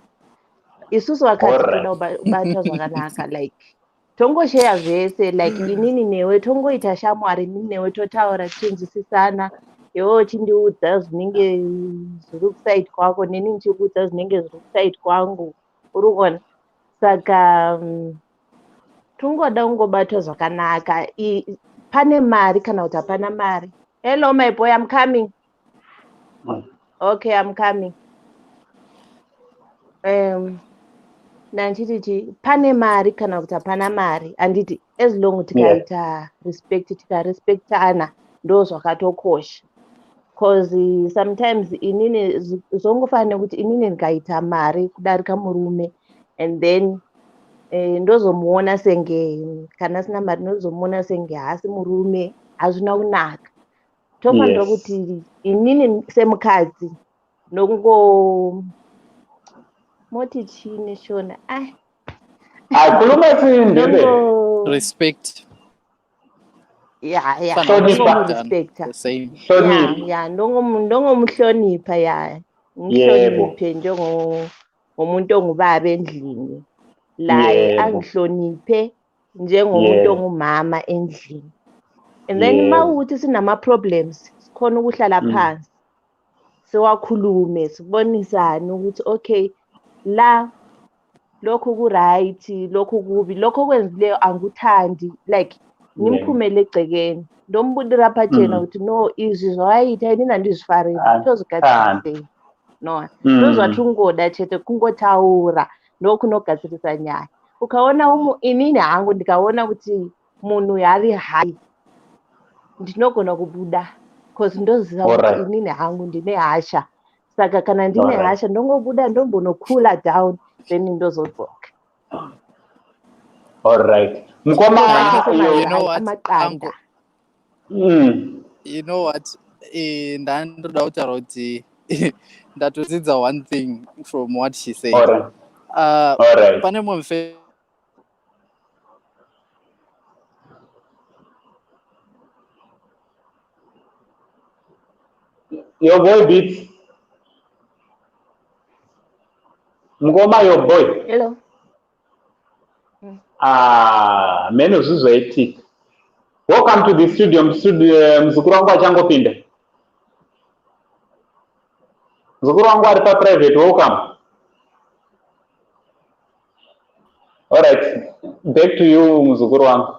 Isusu vakadzi toda kubatwa zvakanaka, like tongosheya zvese, like inini newe tongoita shamwari, inini newe totaura tichinzwisisana, iwe uchindiudza zvinenge zviri kuside kwako, neni ndichikuudza zvinenge zviri kuside kwangu, uri kuona? Saka tongoda kungobatwa zvakanaka. Pane mari kana kuti hapana mari. Hello my boy, I'm coming. Okay, I'm coming. Nanditi chi pane mari kana kuti hapana mari, handiti? As long tikaita respect, tikarespectana, ndo zvakatokosha. Cause sometimes inini zvongofanira nekuti inini ndikaita mari kudarika murume and then ndozomuona senge kana asina mari, ndozomuona senge haasi murume, hazvina kunaka. Tofanira kuti inini semukadzi nongo moti chii neshona? Ai. Akhuluma isiNdebele. Respect. Ya, Hlonipha. ndongomurespekta. The same. Hlonipha. Ya, ndongomuhlonipha, ya, ngihloniphe njengomuntu ongubaba endlini laye, angihloniphe njengomuntu ongumama endlini, and then uma ukuthi sinama-problems, sikhona ukuhlala phansi siwakhulume, sibonisane ukuthi okay, la lokhu ku-right, lokhu kubi, lokhu okwenzileyo angikuthandi, like ngimphumele egcekeni, ndombudira pachena kuti no, izvi zvawaita inini handizvifariri, tozvigadzirisei? No, ndozvatingoda chete, kungotaura ndokunogadzirisa nyaya. Ukaona umu, inini hangu ndikaona kuti munhu ari hai, ndinogona kubuda, cause ndoziva kuti inini hangu ndine hasha. Saka kana ndine hasha, ndongobuda, ndombonocoola down, then ndozodzoka. Alright. Mukoma You know what, amaqanda. Uncle, you know what? Ndandoda kutaura kuti ndatodzidza one thing from what she said. Pane mumwe Your boy beats. Mukoma, your boy. Hello. Ah, meno zvizoitika. Welcome to the studio, studio. Muzukuru wangu achangopinda. Muzukuru wangu ari paprivate, welcome. Alright, back to you muzukuru wangu.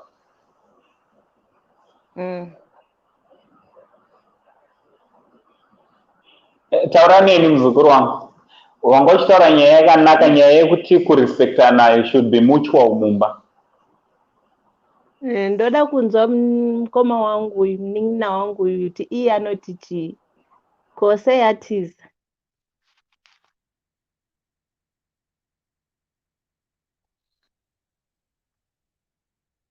Taura neni muzukuru wangu. Wanga uchitaura nyaya yakanaka, nyaya yekuti kurespectana should be mutual mumba. Ndoda kunzwa mukoma wangu uyu, munin'ina wangu uyu, kuti iye anoti chii. Ko sei atiza?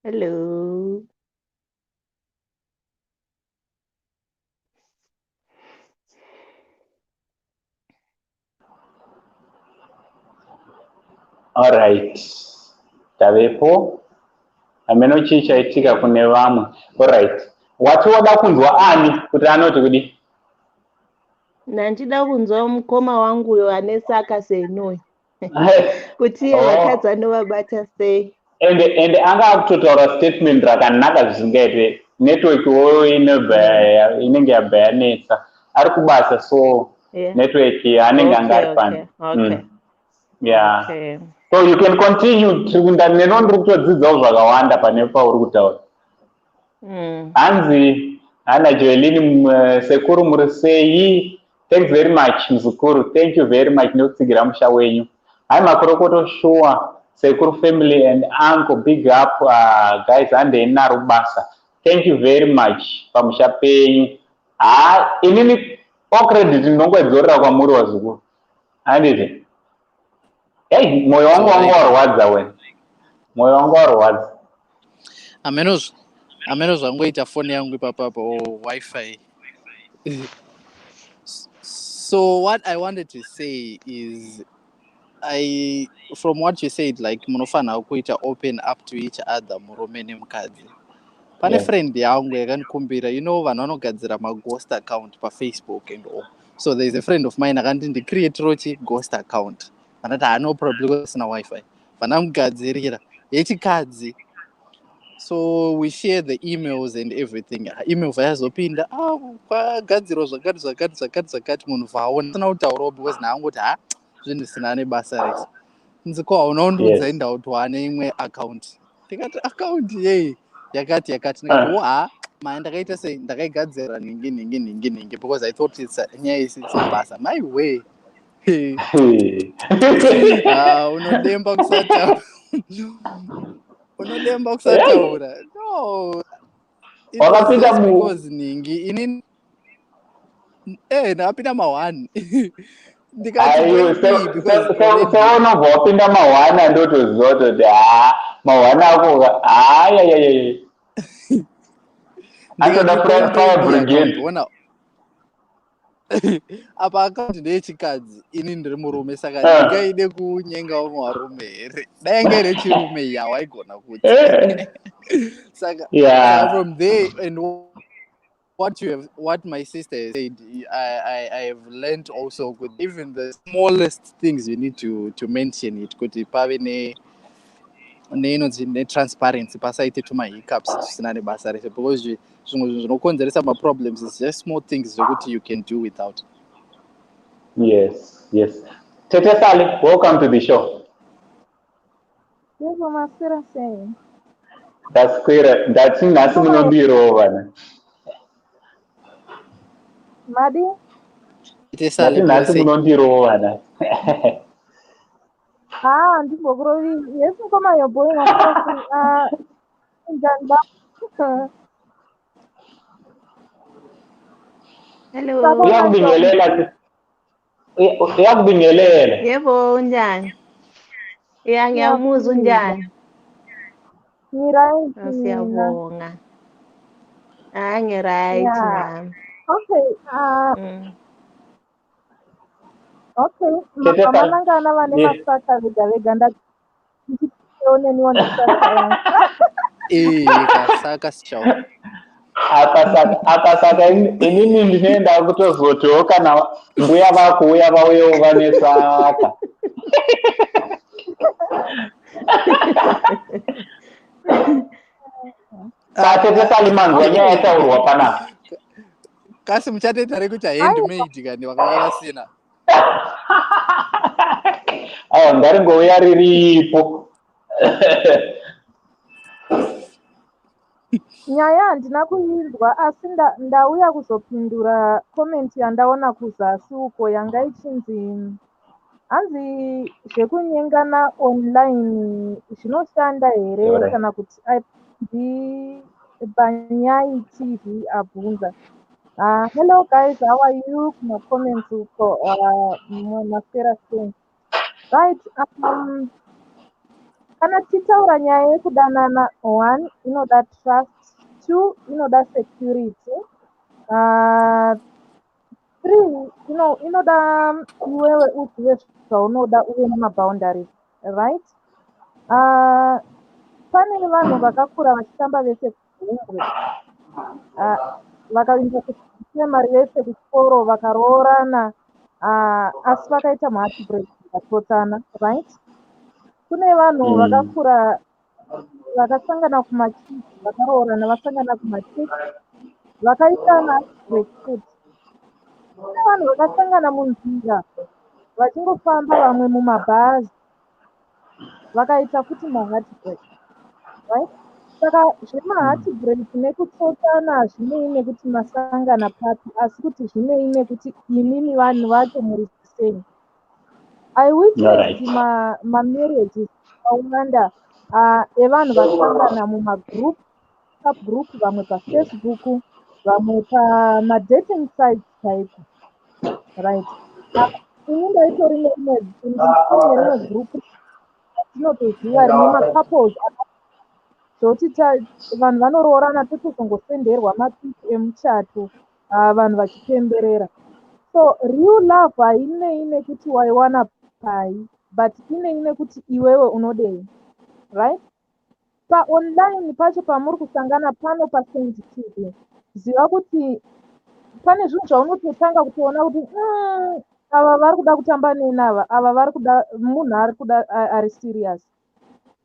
Hello. Alright, tavepo. Hameno chii chaitika kune vamwe. Alright, wati woda kunzwa ani kuti anoti kudi? Ndandida kunzwa mukoma wangu uyo ane saka senoi kuti iye vakadzi anovabata sei. Ende anga akutotaura statement rakanaka zvisingaite. Network woyo inenge yabva yanetsa. Ari kubasa so network anenge anga ari pano. Yeah. Okay. So you can continue. Neno ndiri kutodzidzawo zvakawanda pane pauri kutaura. Hanzi hana Joelini, sekuru muri sei? Thanks very much muzukuru. Thank you very much nekutsigira musha wenyu. Hai makorokoto sure sekuru family and uncle, big up guys, handei naro basa. Thank you very much pamusha penyu. Ha, inini all credit ndinongoidzorera kwamuri wazukuru. Handiti? Hey, moyo wangu wanga warwadza wena. Moyo wangu warwadza. Ameno zvangoita foni yangu ipapapo or Wi-Fi. So what I wanted to say is, I from what you said, like munofanira kuita open up to each other murume nemukadzi. Pane friend yangu yakandikumbira, vanhu vanogadzira maghost account paFacebook and all. So there is a friend of mine akanditi ndicreatiro chi ghost account. Vandati haano problem kusina Wi-Fi. Vandamugadzirira yechikadzi. So we share the emails and everything. Email vayazopinda, kwagadzirwa zvakati zvakati zvakati zvakati, munhu vaona. Sina kutaurawo because naangoti ha zvinhu zvisina nebasa rese. Nzi ko hauna kundiudza inda kuti wane imwe account. Ndikati account yei yakati yakati. Ndikati ha maya ndakaita sei, ndakaigadzira nhingi nhingi nhingi nhingi because I thought it's nyaya isisi basa. My way. Unodemba kusataura. Unodemba kusataura. No. It was Wakapinda just because nhingi inini ndakapinda ma1. Ndikati Aiwe, wait because already seunobva wapinda ma1 andotoziva kutoti ha ma1 ako hayayayay. Anotoda ndikati fire plan B brigade. account ona. Apa account ndeyechikadzi, ini ndiri murume, saka ndingaide kunyenga vamwe varume here? Dai yanga iri yechirume iyi hawaigona kuti. Saka from there and what my sister has said, I have learned also with even the smallest things you need to mention it kuti pave ne neinonzi netransparency, pasaite tumahiccups zvisina nebasa rese, because zvimwe zvinhu zvinokonzeresa maproblems is just small things zvekuti you can do without. Yes. Tete Sally, welcome to the show. Yebo, maswera sei? Ndaswera, ndati nhasi munondirova na. Madi? Tete Sally, Ndati nhasi muri sei? munondirova na. Ah, ndimbokurovi. Yes, mukoma your boy maswera sei? Ah, njani ba? Hello. Sabona Uyakubingelela. Uyakubingelela. Yebo, unjani? Ya, ngiyamuzwa, unjani? Ngiright mina. Siyabonga. Ah, ngiright nami. Okay, okay. Tete Sally. Vamanangana vane masaka vega vega ndatione nesaka yangu. Kasaka sichau. Apa saka inini ndinoenda kutozotiwo kana mbuya vakuuya vauyewo vane saka. Satete Sally, manzwa nyaya yataurwa panapa? Kasi muchatoita rekuti handmade kani vakanga vasina. Aiwa, ngaringouya riripo. Nyaya handina kuinzwa, asi ndauya kuzopindura comment yandaona kuzasi uko yanga ichinzi hanzi zvekunyengana online zvinoshanda here kana kuti ndibanyai TV abvunza. Hello guys, how are you? Kuma-comments uko, maswera sei? Right, Kana tichitaura nyaya yekudanana, one, inoda trust, two, inoda security, three, inoda iwewe uzive zvaunoda, uve nemaboundaries, right? Pane vanhu vakakura vachitamba vese kugumbwe, vakaenda kuprimary vese, kuchikoro, vakaroorana, asi vakaita maheartbreak, vakatotsana, right? Kune vanhu vakakura vakasangana kumachechi, vakaroorana vasangana kumachechi, vakaita maheartbreak futi. Kune vanhu vakasangana munzira vachingofamba, vamwe mumabhazi, vakaita futi maheartbreak, right? Saka zvemaheartbreak nekutsotana hazvinei nekuti masangana papi, asi kuti zvinei nekuti imimi vanhu vacho muri sei. I witnessed mamarriages akawanda evanhu vasangana mumagroup, subgroup, vamwe paFacebook, vamwe pamadating sites chaiko, right? Ini ndaitori nerimwe group ratinotoziva rine macouples, zvokuti vanhu vanoroorana, totozongosenderwa mapics emuchato, vanhu vachipemberera. So real love hainei nekuti waiwana pai, but inei nekuti iwewe unodei, right? Paonline pacho pamuri kusangana pano paSaint TV, ziva kuti pane zvinhu zvaunototanga kutoona kuti ava vari kuda kutamba neni, ava vari kuda munhu ari kuda ari serious.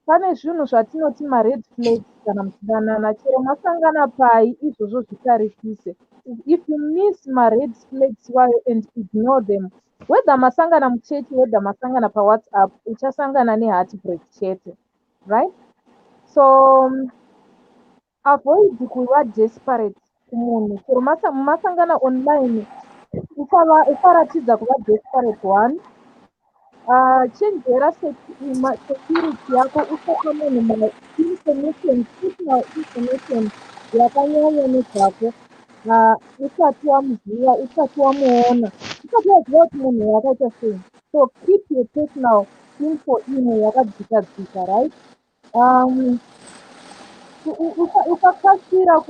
Pane zvinhu zvatinoti mared flags kana muchidanana, chero masangana pai, izvozvo zvitarisise. If you miss mared flags iwayo and ignore them, whether masangana muchechi, whether masangana paWhatsApp, uchasangana neheartbreak chete, right? So avoid kuva desperate kumunhu chero masangana online. Usaratidza kuva desperate. One, chenjera security yako. Usapa munhu mainformation, personal information yakanyanya nezvako usati wamuziva, usati wamuona, usati waziva kuti munhu wakaita sei. So keep your personal info imwe yakadzika dzika, right? Usakasira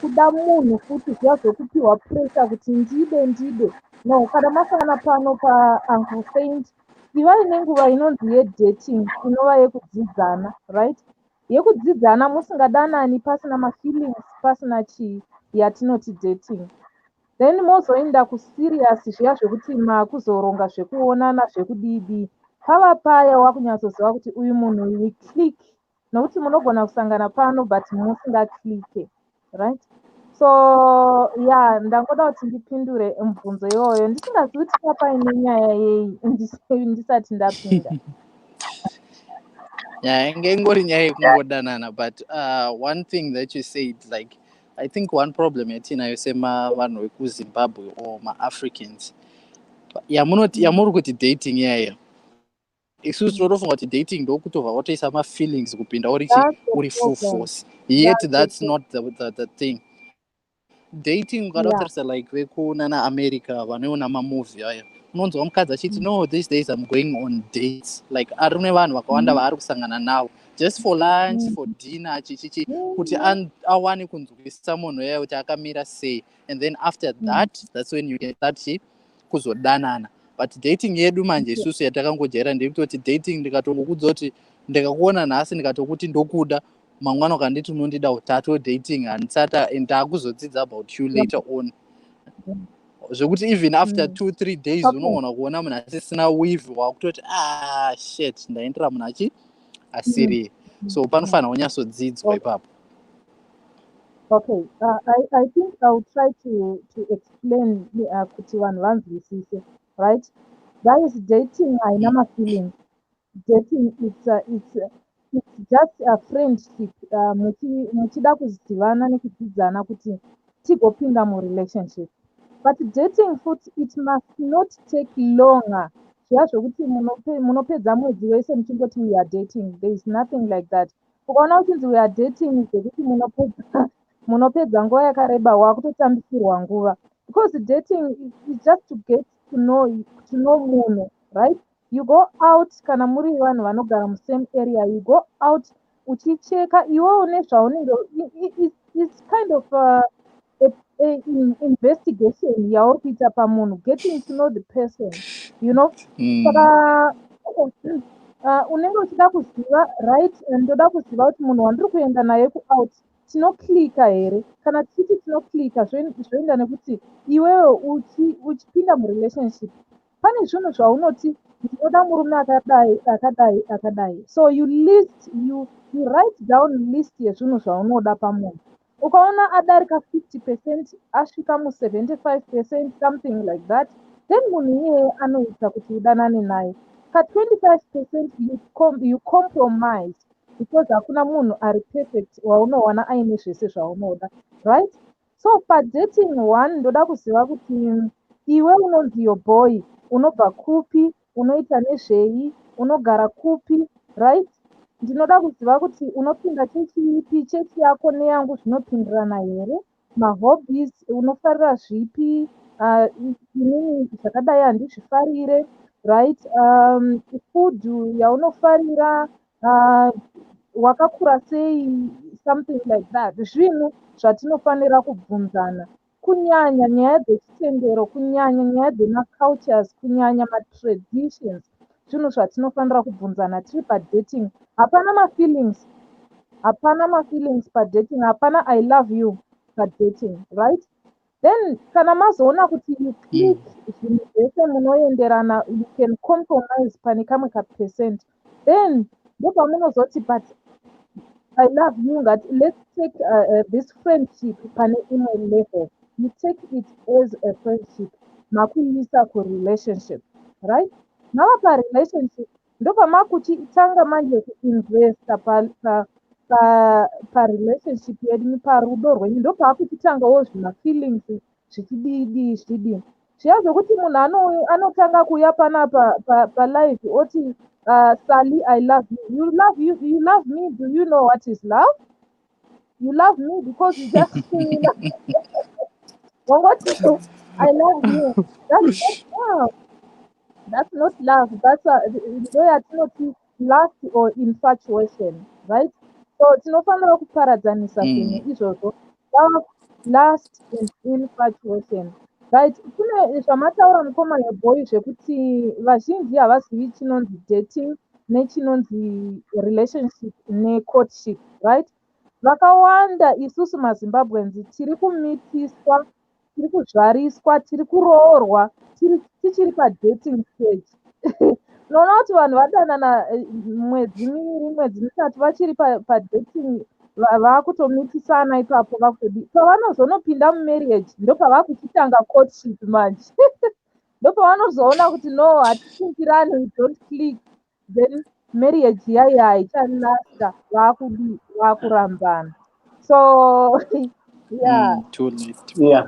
kuda munhu futi zviya zvokupiwa pressure kuti ndide, ndide. No, kana masangana pano paUncle Saint, ivai nenguva inonzi yedating, inova yekudzidzana, right? Yekudzidzana musingadanani, pasina mafeelings, pasina chii, yatinoti dating. Then mozoenda kuserious, zviya zvekuti makuzoronga zvekuonana, zvekudidi. Pava paya wakunyatsoziva kuti uyu munhu we click, nokuti munogona kusangana pano but musingaclicke, right? So yeah, ndangoda kuti ndipindure mubvunzo iwoyo, ndisingazivi kuti papaine nyaya yei ndisati ndapinda. Nyaya inge ingori nyaya yekungodanana, but one thing that you said, like, I think one problem yatinayo semavanhu vekuZimbabwe or maAfricans, yamunoti, yamuri kuti dating iyaya, isusu tinotofunga kuti dating ndokutobva watoisa mafeelings, kupinda uri chi uri full force. Yet that's not the thing. Dating, ukada kutarisa like vekunana America vanoona mamovie aya, unonzwa mukadzi achiti, "No, these days I'm going on dates," like ari nevanhu vakawanda vaari kusangana navo just for lunch, for dinner, chichichi, kuti awane kunzwisisa munhu iyaya kuti akamira sei. And then after that, that's when you get that chi kuzodanana. But dating yedu manje isusu yatakangojaira ndeyekutoti dating, ndikatongokudza kuti ndikakuona nhasi, ndikatokuti ndokuda, mangwana ukanditi unondida, tato dating. Handisati, and ndaakuzodzidza about you later on, zvekuti even after 2, 3 days unogona kuona munhu asisina weave, wakutoti, "Ah, shit, ndaendera munhu achi asiriye." So panofanira kunyatsodzidzwa ipapo. Okay, I think I'll try to explain kuti vanhu vanzwisise, right? Guys, dating haina mafeelings. Dating, it's just a friendship, muchida kuzivana nekudzidzana kuti tigopinda murelationship. But dating futi, it must not take longer, zviya zvokuti munopedza mwedzi wese muchingoti, "We are dating." There is nothing like that. Ukaona uchinzi, "We are dating," zvekuti munopedza nguva yakareba, wakutotambisirwa nguva, because dating is just to get to know munhu, right? You go out kana muri vanhu vanogara musame area, you go out uchicheka iwewo nezvaunenge. It's kind of a investigation yauri kuita pamunhu, getting to know the person. Saka unenge uchida kuziva, right, ndoda kuziva kuti munhu wandiri kuenda naye kuout tinoclicka here. Kana tichiti tinoclicka, zvoenda nekuti iwewe uchipinda murelationship pane zvinhu zvaunoti, "Ndinoda murume akadai, akadai, akadai." So you list, you write down list yezvinhu zvaunoda pamunhu. Ukaona adarika 50%, asvika mu75%, something like that, then munhu iyeye anoita kuti udanane naye. Ka25% you compromise, because hakuna munhu ari perfect waunowana aine zvese zvaunoda, right? So padating, one, ndoda kuziva kuti iwe unonzi your boy, unobva kupi, unoita nezvei, unogara kupi, right? Ndinoda kuziva kuti unopinda chechi ipi, chechi yako neyangu zvinopindirana here, mahobbies, unofarira zvipi, inini zvakadai handizvifarire, right? Food yaunofarira, wakakura sei, something like that. Zvinhu zvatinofanira kubvunzana, kunyanya nyaya dzechitendero, kunyanya nyaya dzemacultures, kunyanya matraditions, zvinhu zvatinofanira kubvunzana tiri padating. Hapana mafeelings, hapana mafeelings padating, hapana "I love you" padating, right? Then kana mazoona kuti you click, zvinhu zvese munoenderana, you can compromise pane kamwe kapercent, then ndopamunozoti, "But I love you, ngati let's take this friendship pane imwe level." You take it as a friendship, makuiisa kurelationship, right? Mava parelationship, ndopamakuchitanga manje kuinvesta parelationship yedu, parudo rwenyu. Ndopaakuchitangawo zvimafeelings zvichidii, zvichidii, zviya zvokuti munhu anotanga kuuya panapa palive oti, "Sally, I love you." You love you, you love me? Do you know what is love? You love me because you just wangoti, "I love you." That's not love, that's not love. That's ndo yatinoti lust or infatuation, right? So tinofanira kuparadzanisa zvinhu izvozvo, love, lust and infatuation, right? Kune zvamataura, mukoma yeboy, zvekuti vazhinji havazivi chinonzi dating nechinonzi relationship necourtship, right? Vakawanda isusu maZimbabweans tiri kumitiswa, tiri kuzvariswa, tiri kuroorwa tichiri padating stage. Unoona kuti vanhu vadanana mwedzi 2, mwedzi 3, vachiri padating, vakutomitisana ipapo, vakutodi. Pavanozonopinda mumarriage, ndopavakuchitanga courtship manje, ndopavanozoona kuti no, hatipindirani, we don't click. Then marriage yaiya haichalasta, vakudi, vakurambana. So yeah. Too late. Yeah.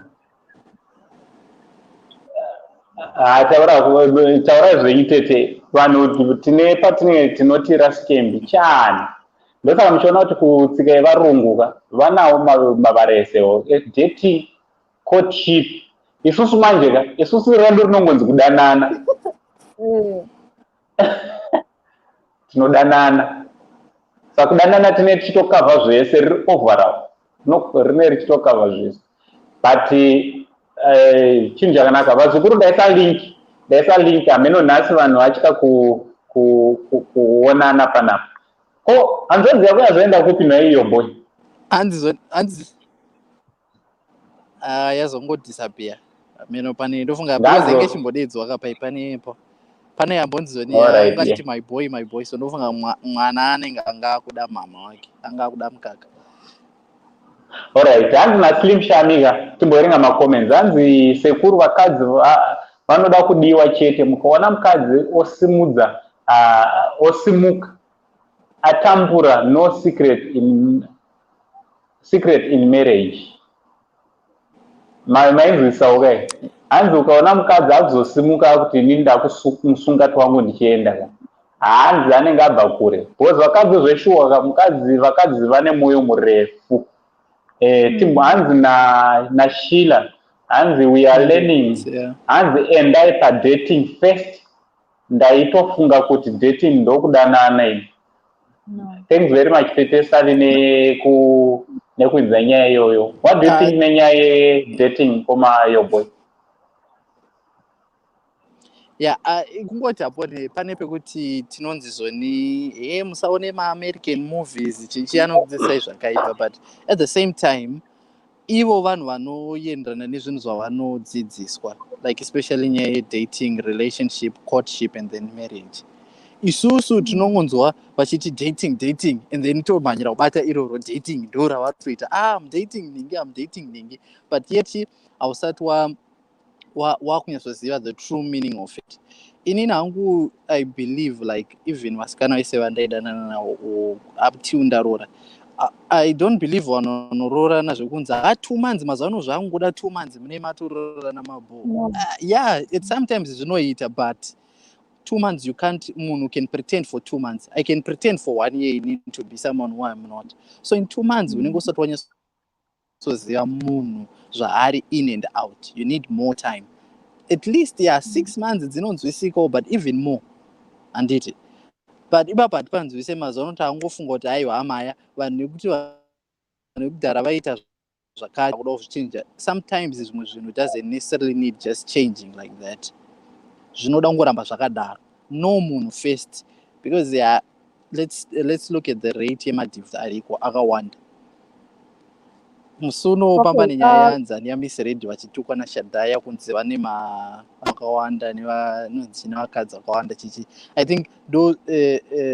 Ah, taura, taura zvenyu tete. Vanhu tine patine tinoti rasike mbichana. Ndosaka muchiona kuti kutsika yevarungu ka vanawo mavaresewo dating, courtship. Isusu manje ka, isusu redu rinongonzi kudanana. Tinodanana. Saka kudanana tine tichitokavha zvese, riri overall. No, rine richitokavha zvese. But chinhu chakanaka, vazukuru, ndaisa link, ndaisa link. Hameno nhasi vanhu vatya kuonana panapa. Ko hanzvadzi yako yazoenda kupi naiyo boy? Hanzi ah, yazongodisappear, meno pane. Ndofunga because inge ichimbodedzwa kapai panepo pane yambonzi zoni ungachiti "My boy, my boy." So ndofunga mwana anenge anga akuda mama wake, anga akuda mukaka. Alright, hanzi naSlim Shamika, timboverenga macomments. Hanzi, "Sekuru, vakadzi vanoda kudiwa chete. Mukaona mukadzi osimudza, osimuka, atambura. No secret in marriage." Mainzwisa kai? Hanzi ukaona mukadzi akuzosimuka akuti, "Inini ndakusunga twangu ndichienda ka," hanzi anenge abva kure, because vakadzi zveshuwa ka, mukadzi, vakadzi vane mwoyo murefu. Hanzi naShila, hanzi, "We are learning." Hanzi, "Endai padating first." Ndaitofunga kuti dating ndokudanana ini. Thanks very much, Tete Sali, nekuidza nyaya iyoyo. What do you think nenyaya yedating, koma your boy? Ya, kungoti apo pane pekuti tinonzi zoni he, musaone maAmerican movies, chichi anokudzidzisai zvakaipa, but at the same time ivo vanhu vanoenderana nezvinhu zvavanodzidziswa, like especially nyaya yedating, relationship, courtship and then marriage. Isusu tinongonzwa vachiti dating, dating, and then tomhanyira kubata iroro dating, ndo ravari kutoita. Ah, I'm dating ningi, I'm dating ningi, but yet hausati wakunyatsoziva the true meaning of it. Inini hangu I believe, like, even vasikana vese vandaidanana navo up till ndarora, I don't believe vanhu vanoroorana zvekunzi ha, 2 months. Mazuva ano zvangoda 2 months, mune matoroorana mabho. No. Yeah, it sometimes zvinoita, but 2 months you can't. Munhu can pretend for 2 months. I can pretend for one year inini to be someone who I'm not. So in 2 months unenge usati wanyatsoziva munhu zvaari in and out. You need more time, at least, yeah, 6 months dzinonzwisikawo, but even more, handiti? But ipapo hatipanzwise. Mazuva ano taangofunga kuti aiwa, amaya vanhu, nekuti vanhu vekudhara vaita zvakati, kuda kuzvichinja. Sometimes zvimwe zvinhu doesn't necessarily need just changing like that. Zvinoda kungoramba zvakadaro. No, munhu first, because, yeah, let's look at the rate yemadivorce ariko akawanda. Musi unopamba nenyaya yanzani yaMiss Red vachitukwa naShadhaya kunzi vane vakawanda, nevanonzi nevakadzi vakawanda, chichi. I think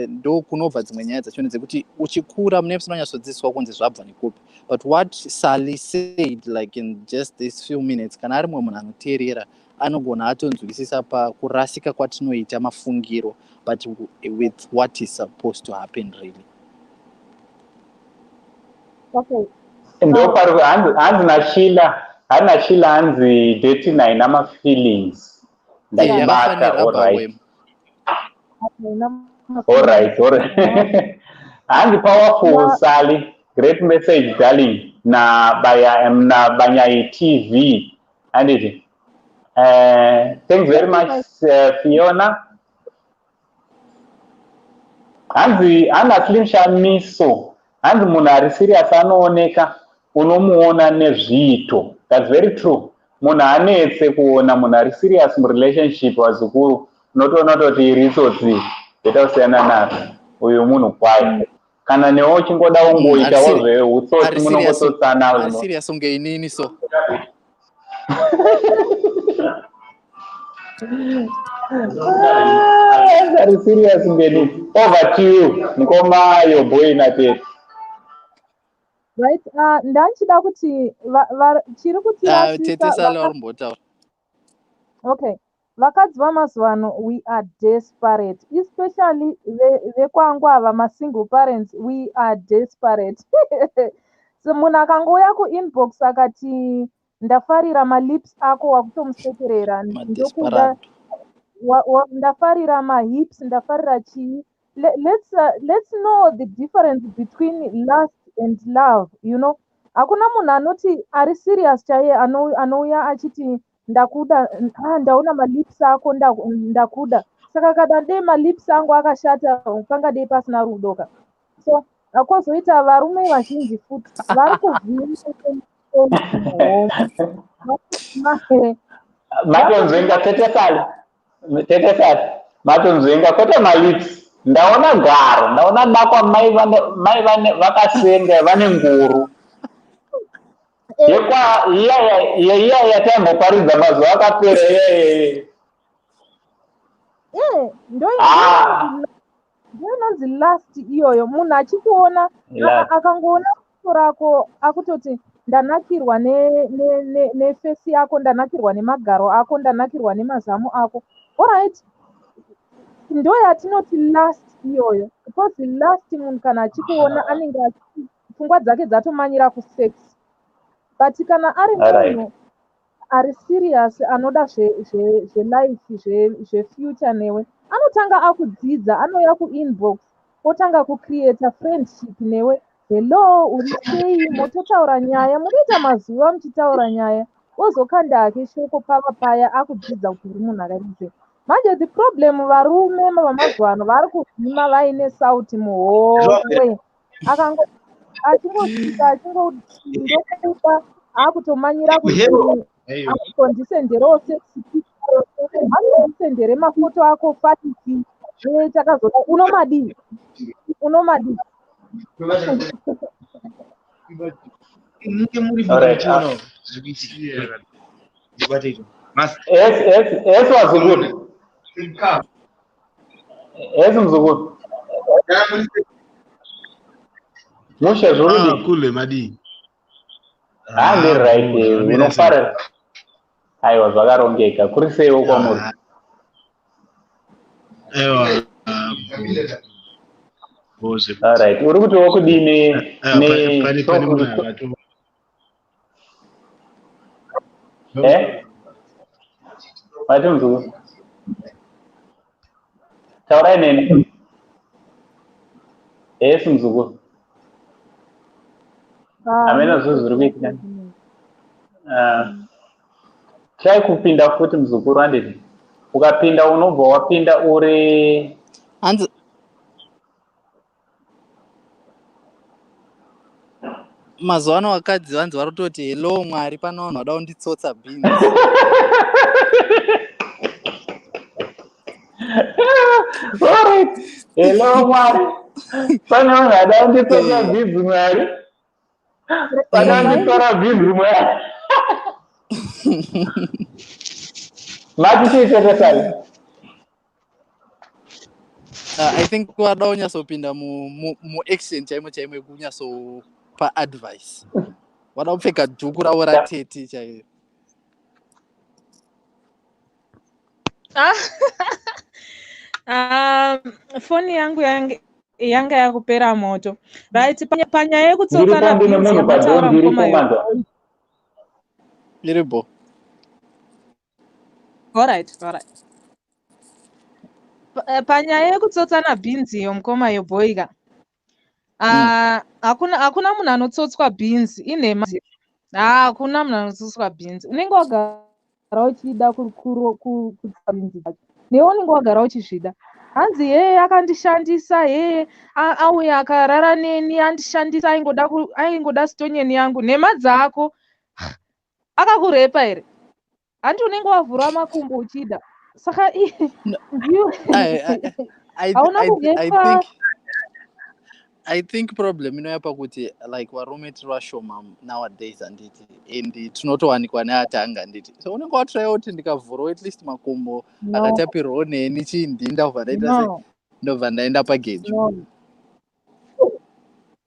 ndo kunobva dzimwe nyaya dzachona dzekuti uchikura mune musina kunyatsodzidziswa kunzi zvabva nekupi. But what Sally said, like, in just this few minutes, kana ari mumwe munhu anoteerera anogona atonzwisisa pakurasika kwatinoita mafungiro, but with what is supposed to happen really. Ndopari hanzi naShila, hanzi naShila, hanzi dating haina mafeelings. Ndachibata. Alright. Hanzi powerful. Sally, great message, darling. Nabanyai TV, handiti? Thanks very much, Fiona. Hanzi hana Slim Shamiso, hanzi munhu ari serious anooneka, unomuona nezviito. That's very true. Munhu anetse kuona munhu ari serious murelationship, vazukuru, unotoona kutoti iri itsotsi, ita kusiyana naro, uyu munhu kwayo. Kana newe uchingoda kungoitawo zveutsotsi, munongotsotsana. Serious unge inini so. Ari serious ngeni. Over to you, mukoma your boy natete. Right, ndanchida kuti chiri kutirasisa. Tete varimbotaura. Okay, vakadzi vamazuva ano, we are desperate, especially vekwangu ava, masingle parents. We are desperate. So munhu akangouya kuinbox akati ndafarira malips ako, wakutomusekerera, ndokuda, ndafarira mahips, ndafarira chii. Let's know the difference between lust and love. Hakuna munhu anoti ari serious chaiye anouya achiti ndakuda, ah, ndaona malips ako, ndakuda. Saka kada dei malips angu akashata, pangadei pasina rudo ka? So kwozoita varume vazhinji futi vari kuvhima. Matonzvenga, Tete Sali, Tete Sali, matonzvenga, kwete malips. Ndaona garo, ndaona bakwa mai vane vakasenga vane nguru yekwa iya yatamboparidza mazuva akapera iyaiya. Ndo inonzi lust iyoyo. Munhu achikuona, akangoona uso rako, akutoti ndanakirwa neface yako, ndanakirwa nemagaro ako, ndanakirwa nemazamu ako. Alright, ndo yatinoti lust iyoyo, because lust, munhu kana achikuona anenge pfungwa dzake dzatomanyira kusex. But kana ari munhu ari serious, anoda zvelife, zvefuture newe, anotanga akudzidza, anouya kuinbox, otanga kucreata friendship newe. Hello, uri sei? Mototaura nyaya, munoita mazuva muchitaura nyaya, ozokanda hake shoko pava paya akudzidza kuti uri munhu akaita sei. Manje the problem, varume vamazuva ano vari kuvhima vaine sauti muhomwe. Akango achingosvika achingoti ndokuda, akutomanyira kuti akondisenderewo sex, andisendere mafoto ako fatiki takazoda. Unomadii? Unomadii? Munge muri Alright, muchiona zviri kuitika. Ndibate icho. Yes, yes, yes, wazukuru. Yes, muzukuru. Mushe, zvorudi? Kule madii? Ah, ndiri right. Unofarira? Aiwa, zvakarongeka. Kuri seiwo kwamuri? Aiwa. Alright, uri kuti wokudini? Pane munhu akato Eh? Mati muzukuru. Taurai neni. Yes, muzukuru. Hameno zvinhu zviri kuitika. Ah. Try kupinda futi, muzukuru, handiti? Ukapinda unobva wapinda uri Hanzi mazuva ano vakadzi vanzi vari kutoti, "Hello Mwari, pano vanhu vada kunditsotsa beans." Alright. Hello Mwari. Pane vanhu vada kunditsotsa beans, Mwari. Pane vanditora beans, Mwari. Mati chii chete? I think vada kunyatsopinda muaction chaimo chaimo, yekunyatsopa advice. Vada kupfeka dhuku ravo ratete chaiyo. Foni yangu yanga yakupera moto. Right, panyaya yekutsotsana Ndiripo, ndine beans munhu yamataura, padho, ndiripo. mukoma. Manzwa. Iripo. Alright. Panyaya yekutsotsana beans iyo, mukoma yoboyka, hakuna munhu anotsotswa beans, inhema. Hakuna munhu anotsotswa beans. Unenge wagara uchida kutsa beans dzacho, newe unenge wagara uchizvida. Hanzi heye, akandishandisa, heye, auya akarara neni, andishandisa, aingoda stonyeni yangu. Nhema dzako. Akakurepa here? Handi unenge wavhura makumbo uchida? Saka ndiwe hauna I kurepa. I think problem inoya pakuti like varume tiri vashoma nowadays, handiti? And tinotowanikwa neatanga, handiti? So unenge watraya kuti ndikavhurawo at least makumbo No. akatapirwawo neni chindi, ndabva ndaita se No. ndobva ndaenda pagejo.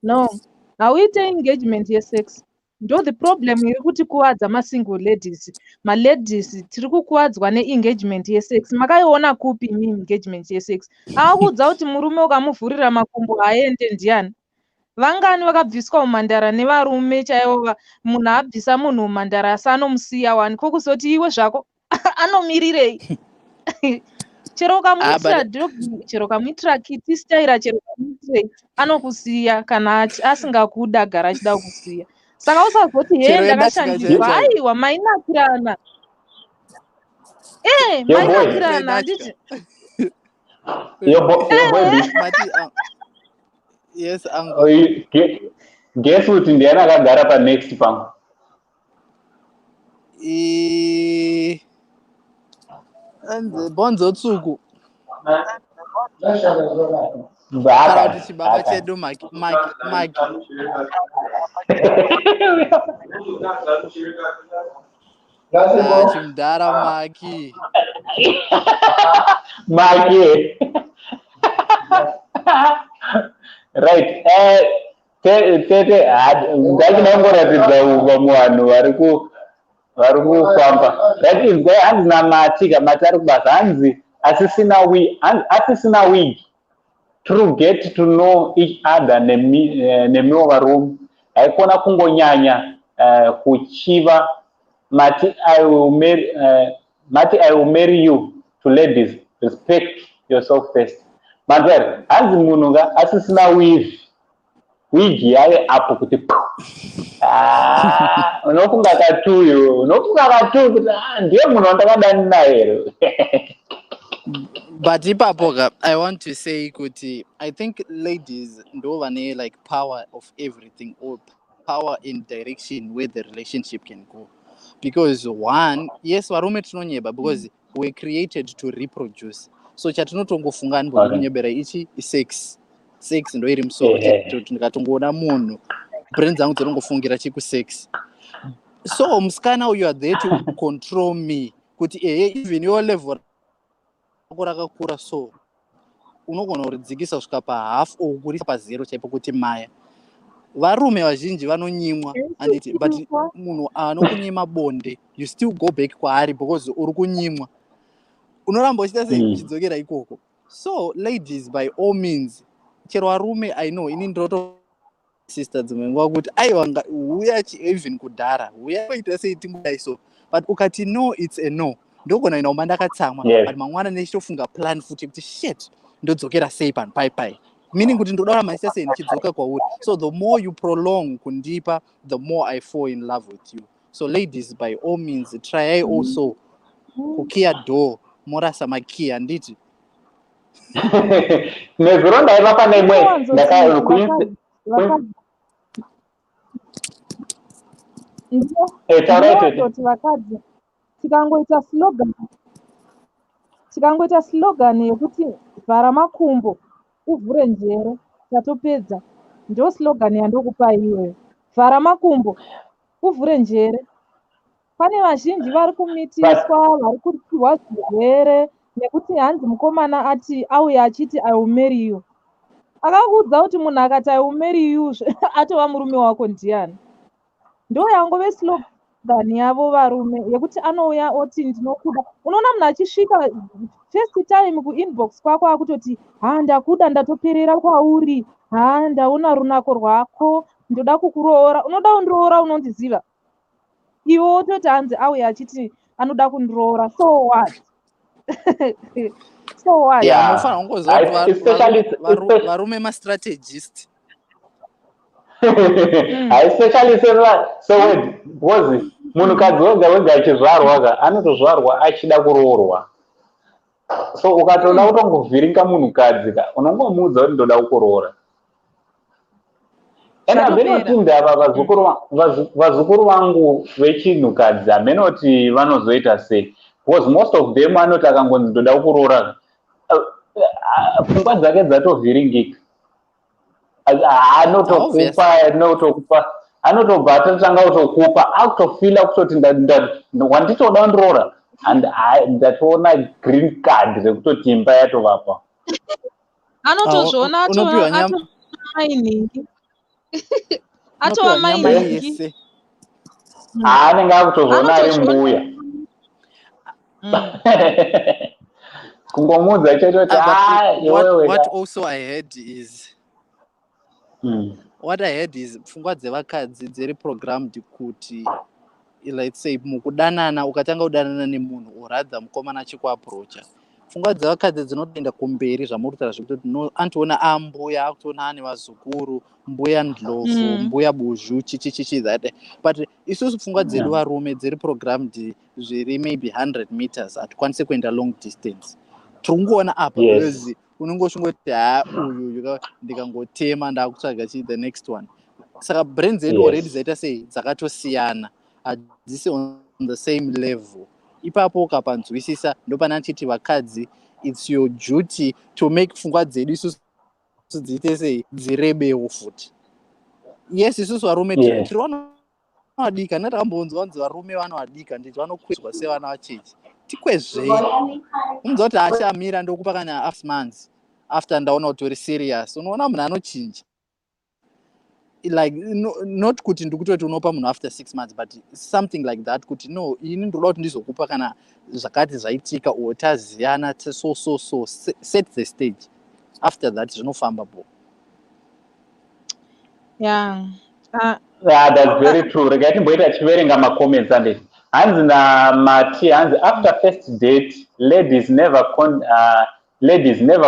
No, hauite engagement yesex. Ndo the problem iri kuti kuvadza masingle ladies. Maladies tiri kukuwadzwa neengagement yesex. Makaiona kupi imi engagement yesex? Akuudza kuti murume ukamuvhurira makumbo haaende ndiani? Vangani vakabviswa umhandara nevarume chaivo? Munhu abvisa munhu umhandara asi anomusiya wani. Kokuzoti iwe zvako anomirirei? Chero ukamuitira dog, chero ukamuitira kiti staira, chero ukamuitirei, anokusiya kana asingakuda. Agara achida kukusiya. Saka usazoti he, Chero yendatya ndakashandiswa. chaiyo. Aiwa, mainakirana e Yo boy. mainakirana, handiti? Yo boy, B. Mati, yes, uncle. Oh, guess kuti ndiani akagara panext pangu? Anzi bonzo tsuku kana Baka. kuti chibaba Baka. chedu Maki Maki Maki. Ah, chimudhara Maki. Maki. Right. Tete, ndachida kungoratidza vamwe vanhu vari kufamba. Right, inzwai, hanzi naMati ka, Mati ari kubasa, hanzi asisina wig. True, get to know each other nemiwo varume. Haikona kungonyanya kuchiva. Mati, I will marry, Mati, I will marry you to ladies. Respect yourself first. Manzwa here? Hanzi munhu nga asisina weave. Wig yave apo kuti pu. Ah, unofunga katuyo, unofunga katuyo kuti, ah, ndiye munhu wandakadani naye here? But ipapo ka, I want to say kuti I think ladies ndo vane like power of everything or power in direction where the relationship can go. Because one, yes, varume tinonyeba because we're created to reproduce. So chatinotongofunga ndibva kunyebera ichi isex. Sex ndo iri musoro chete, ndikatongoona munhu brain dzangu dzinongofungira chikusex. So musikana, you are there to control me kuti ehe, even your level rako rakakura, so unogona kuridzikisa kusvika pahalf or kurisa pazero chaipo kuti maya. Varume vazhinji vanonyimwa, handiti? But munhu anokunyima bonde, you still go back kwaari because uri kunyimwa, unoramba uchiita sei? Uchidzokera ikoko. So ladies, by all means, chero varume, I know ini ndinoto sister dzimwe nguva kuti aiwa, huya, even kudhara, huya kuita sei, tingodai so. But ukati no, it's a no. Ndogona ina uma ndakatsamwa, but mangwana ndichitofunga plan futi kuti shit, ndodzokera sei panhu pai pai, meaning kuti ndoda kuramba ndichiita sei, ndichidzoka kwauri. So the more you prolong kundipa, the more I fall in love with you. So ladies, by all means, tryai also kukiya door, morasa makiya, handiti? Nezuro ndaiva pane imwe Ndinowanzoti vakadzi Taurai, tete. Ndinowanzoti vakadzi tikangoita slogan yekuti "Vhara makumbo uvhure njere," tatopedza. Ndo slogan yandokupai iyoyo: "Vhara makumbo uvhure njere." Pane vazhinji vari kumitiswa, vari kupiwa zvirwere nekuti hanzi mukomana ati auya achiti, "I will marry you." Akakuudza kuti munhu akati, "I will marry you," atova murume wako ndiani? Ndo yangove slogan yavo varume yekuti anouya oti, "Ndinokuda." Unoona munhu achisvika first time kuinbox kwako akutoti, "Ha, ndakuda, ndatoperera kwauri. Ha, ndaona runako rwako, ndoda kukuroora." Unoda kundiroora? Unondiziva iwe? Wototi hanzi auya achiti anoda kundiroora. So what? So what? Munofanira kungoziva kuti varume mastrategist. Especially seword, because munhukadzi wega wega achizvarwa ka, anotozvarwa achida kuroorwa. So ukatoda kutongovhiringa munhukadzi ka, unongomuudza kuti, "Ndoda kukuroora." And Zvatopera. hameno ndava vazukuru vangu vechinhukadzi, hameno kuti vanozoita sei, because most of them anoti akangonzi, "Ndoda kukuroora," pfungwa dzake dzatovhiringika. Anotokupa, anotokupa, anotobva atotanga kutokupa, akutofila kutoti wanditoda kundiroora and ndatoona green card rekutoti imba yatovapa. Anotozviona. Unopiwa atova nyama. Atova mainhingi, atova Unopiwa nyama mainhingi. yese. Anenge akutozviona ari Anotozviona. mbuya. Kungomuudza chete kuti Ah, but "Ah, iwewe what ka." also I heard is what I heard is pfungwa dzevakadzi dziri programmed kuti, let's say mukudanana, ukatanga kudanana nemunhu or rather mukomana achikuapproacha, pfungwa dzevakadzi dzinotoenda kumberi zvamuri kutaura, zvekutoti no, anotoona ambuya, akutoona ane vazukuru, mbuya Ndlovu, mbuya Buzhu, chichichichi that. But isusu pfungwa dzedu varume dziri programmed zviri maybe 100 meters, hatikwanisi kuenda long distance. Tiri kungoona apa because unenge uchingoti, "Ha, uyu ndikangotema ndakutsvaga chi the next one." Saka brain dzedu already dzaita sei, dzakatosiyana, hadzisi on the same level. Ipapo ukapanzwisisa, ndopana ndichiti vakadzi, it's your duty to make pfungwa dzedu isusu dziite sei, dzirebewo futi. Yes, isusu varume tiri vanovadika, ndakambonzwa kunzi varume vanovadika, nditi vanokwezwa sevana vacheche. Tikwezvei, unonzwa kuti achamira, ndokupa kana after months after ndaona kuti uri serious. Unoona munhu anochinja, like no, not kuti ndikutoti unopa munhu after 6 months, but something like that, kuti no, ini ndoda kuti ndizokupa kana zvakati zvaitika or taziyana, so so so set the stage. After that zvinofamba bo. Yeah, that's very true. Regai timboita chiverenga macomments ande. Hanzi namati, hanzi, "After first date, ladies never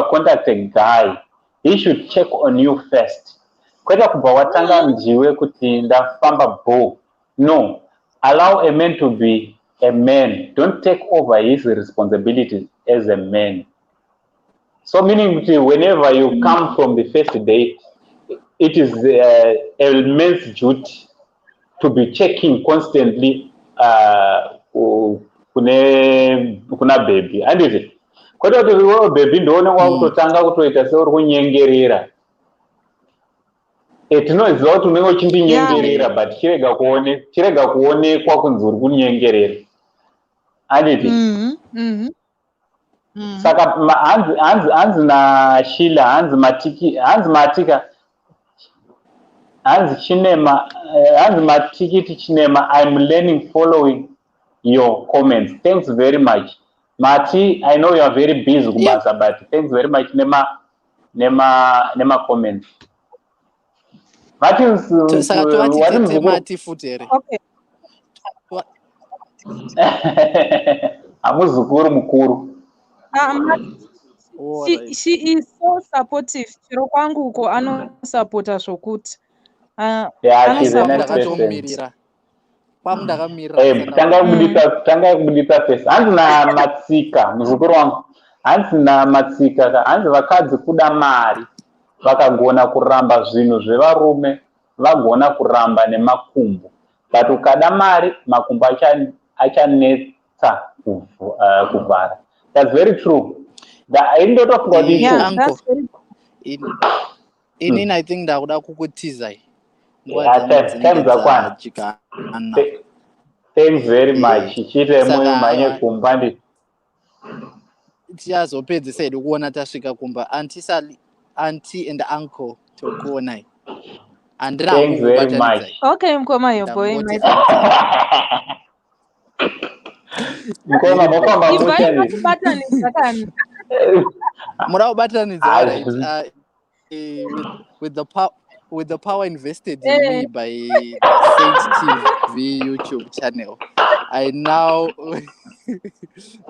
contact a guy. He should check on you first, kwete kubva watanga ndiwe kuti ndafamba bo. No, allow a man to be a man. Don't take over his responsibilities as a man." So meaning kuti whenever you come from the first date, it is a man's duty to be checking constantly kune kuna baby, handiti? Kwete kuti iwewe baby ndoone wakutotanga kutoita seuri kunyengerera. Tinoziva kuti unenge uchindinyengerera, but chirega kuonekwa kunzi uri kunyengerera, handiti? Saka hanzi naShila, hanzi matiki, hanzi matika, hanzi chinema, hanzi matikiti chinema. I'm learning following your comments. Thanks very much, Mati. I know you are very busy kubasa, but thanks very much nema comments. Mati. Saka tovati Wati tete muzukuru. Mati futi here? Okay. Hamuzukuru mukuru. Ah, she is so supportive. Chero kwangu uko anosapota zvokuti. Ah, Yeah, she's a nice anosapota. person. Ndakatomumirira kwangu, ndakamirira. Tanga kubudisa face. Hanzi namatsika, muzukuru wangu, hanzi namatsika ka, hanzi vakadzi kuda mari, vakagona kuramba zvinhu zvevarume, vagona kuramba nemakumbo, but ukada mari makumbo achanetsa kuvhara. That's very true. Indotofunga kuti Yeah, true. uncle. That's very Inini I think ndakuda kukutizai, nguva Yeah, dzangu time dzinenge dzakwana. dzajikana. Thanks very much. Chiite Saka mumhanye kumba ndi Tichazopedzisa hedu kuona tasvika kumba. Auntie Sally, auntie and uncle, tokuonai. Handina hangu Thanks very much. kukubatanidzai. Okay, mukoma, your boy. Ndangoti Mukoma, mofamba Ibvai muchani. matibatanidza kani. Muda kubatanidza? Ah, Alright. With the power invested in me by the Saint TV YouTube channel, I now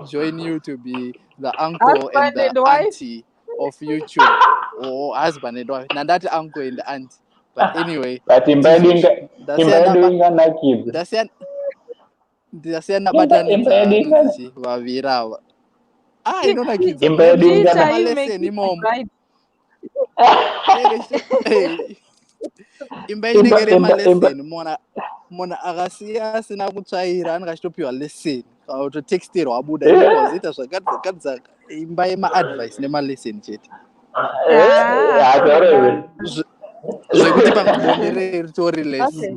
join you to be the uncle and Husband the and wife. Auntie of YouTube, or husband and wife. Nandati uncle and aunt, but anyway. But imba yedu imba Ndasiyana yedu inganakidza. Ndasiyana Imba batanidza yedu anonzi vaviri ava. Ah, inonakidza. Imba yedu Munenge ingana Teacher, you make malesson it imomo. right. Hey, imba inenge iri imba malesson. Munhu akasiya asina kutsvaira anenge achitopiwa lesson kana kutotexterwa abuda, iwe wazoita zvakati zvakati zvakati. Imba yemaadvice nemalesson chete. Ah, Hataureve. Zvekuti pamwe bonde ritori less. Okay.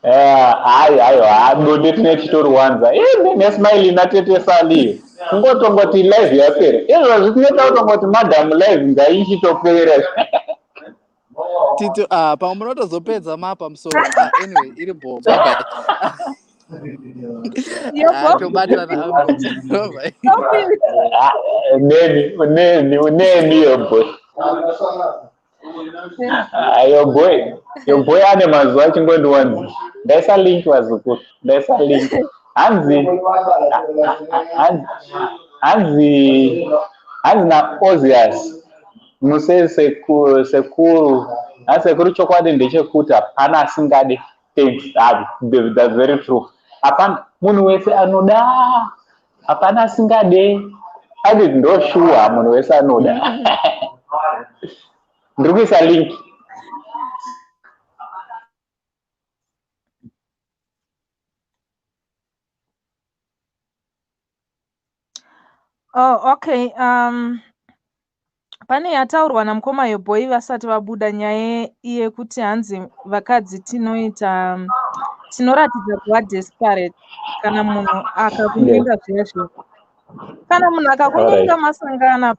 Hayi, hayi, bonde tine titoriwanza nesmile natete Saliyo. Kungotongoti live yapera izvozvi, tinoita kutongoti madam, live ngaichitopera. Tito, ah, pamwe munotozopedza mapa musoro. Ah, anyway, iri bo. Bye bye. Your Ah, boy. tobatana uncle. Bye bye. Stop it. Ah, neni uneni uneni your boy. Ah, your boy ane mazuva achingondiwanza. Ndaisa link, vazukuru, ndaisa link. Hanzi naOzias muse sekuru, sekuru, hanzi sekuru, chokwadi ndechekuti hapana asingade. Thanks. Ah, that's very true. Hapana, munhu wese anoda, hapana asingade. Adi ndo shuwa, munhu wese anoda. Ndiri kuisa link. Oh, okay. Pane yataurwa namukoma Yobhoi vasati vabuda, nyaya yekuti hanzi vakadzi tinoita tinoratidza kuva desperate kana munhu akakunyenga zviya zviya. Kana munhu akakunyenga, masangana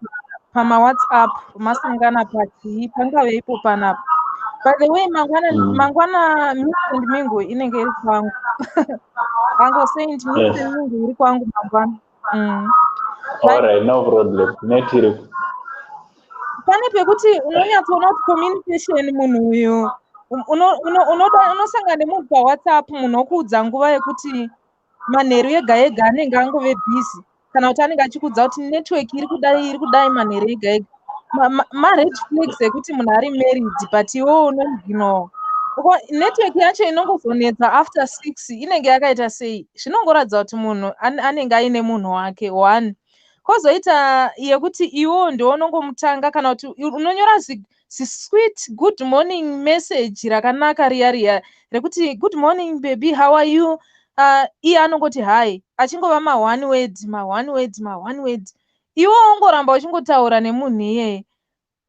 pamawhatsapp, masangana pachii, pangave ipo panapa. By the way, mangwana, mangwana Mix and Mingle inenge iri kwangu. Uncle Saint, Mix and Mingle iri kwangu mangwana. All right, no problem. Netiri. Pane pekuti unonyatsoona kuti communication, munhu uyu unosangana nemunhu pawhatsapp, munhu okuudza nguva yekuti manheru ega ega anenge angove busy, kana kuti anenge achikuudza kuti network iri kudai, iri kudai manheru ega ega. Mared flags ekuti munhu ari married, but iwewo unoignore. Network yacho inongozonetsa after 6 inenge yakaita sei? Zvinongoratidza kuti munhu anenge aine munhu wake. One. Kozoita yekuti iwewo ndiwe unongomutanga kana kuti unonyora zisweet good morning message rakanaka riya riya rekuti good morning baby, how are you? Iye anongoti hi, achingova ma-one word, ma-one word, ma-one word. Iwe wongoramba uchingotaura nemunhu iyeye,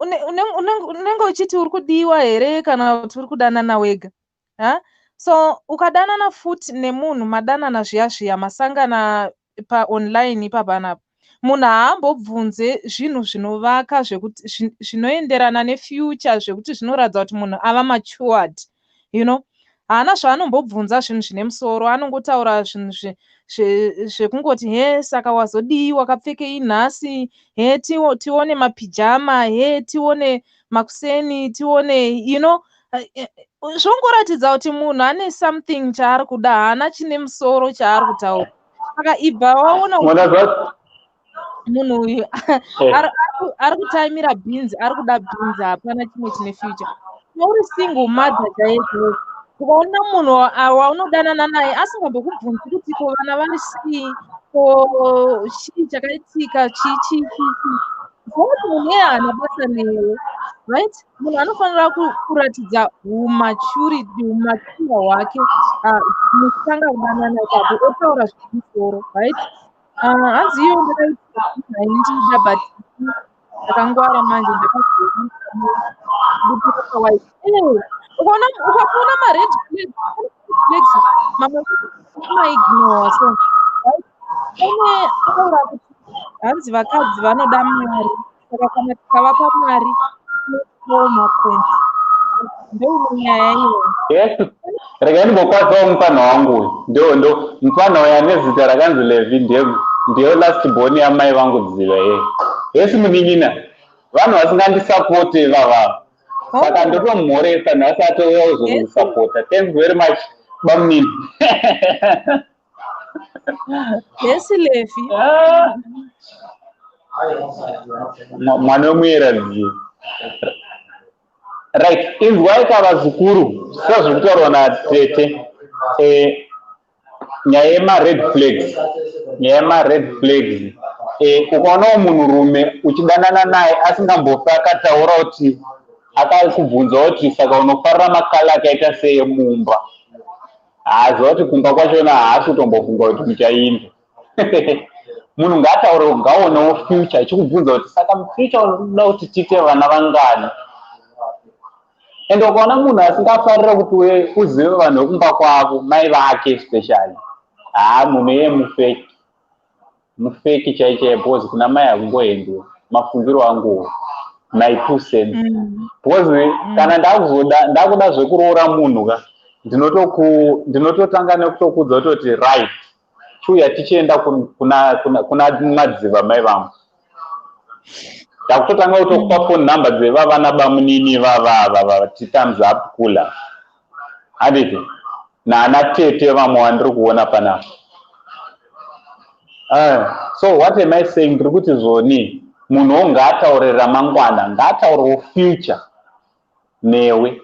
unenge uchiti uri kudiwa here kana kuti uri kudanana wega, ha? So ukadanana futi nemunhu, madanana zviya zviya, masangana paonline ipapanapa, munhu haambobvunze zvinhu zvinovaka zvekuti zvinoenderana nefuture, zvekuti zvinoratidza kuti munhu ava matured. Haana zvaanombobvunza zvinhu zvine musoro. Anongotaura zvinhu zvekungoti, "He, saka wazodii? Wakapfekei nhasi? He, tione mapijama. He, tione makuseni, tione." Zvongoratidza kuti munhu ane something chaari kuda, haana chine musoro chaari kutaura. Saka ibva waona munhu uyu ari kutaimira bhinzi, ari kuda bhinzi, hapana chimwe chine future. Uri single mother chaidzo, ukaona munhu waunodanana naye asingambokubvunzi kuti ko vana vari sei, ko chii chakaitika, chii chii chii chii, zvokuti munhu iye haana basa newe, right? Munhu anofanira kuratidza umaturity, umature hwake muchitanga kudanana ipapo, otaura zvemusoro, right? Hanzi iyo ndakaitira haindida, but ndakangwara manje, ndakazobudirira. Ukaona, ukatoona mared flags mamwe maignore. So pane taura kuti hanzi vakadzi vanoda mari, saka kana tikavapa mari tinopawo makumbo. Ndoimwe nyaya iyoyo. Yes, regai ndimbokwatsawo mufana wangu uyu. Ndo mufana uyu ane zita rakanzi Levi, ndiyo last born yamai vangu Dziva. Ye, yesi munin'ina, vanhu vasingandisapote vavava, saka ndotomhoresa nhasi atouya kuzokundisapota. Thanks very much, bamunini. Yes, Levi. Mwana wemuyeradziyo, right? Inzwai ka vazukuru, sezviri kutaurwa natete, nyaya yemared flags, nyaya yemared flags, ukaonawo munhurume uchidanana naye asingambofi akataura kuti, akakubvunza kuti saka unofarira macolour akaita sei mumba, haaziva kuti kumba kwachona haasi kutombofunga kuti muchainda. Munhu ngaataure, ngaonewo future, achikubvunza kuti saka mufuture unoda kuti tiite vana vangani. Ende ukaona munhu asingafarire kuti uzive vanhu vekumba kwavo, mai vake especially, haa, munhu iye mufeki, mufeki chai chai, because kuna mai hakungoendiwa. Mafungiro anguwo, my two cents, because kana ndakuzoda, ndakuda zvekuroora munhu ka, ndinototanga nekutokudza kutoti right, chiuya tichienda kuna Madziva, mai vangu. Ndakutotanga kutokupa phone number dzevavana bamunini vavava, tithumbs up kula, handiti, naana tete vamwe vandiri kuona panapa. So what am I saying? Ndiri kuti zvoni munhuwo ngaataure ramangwana, ngaataurewo future newe,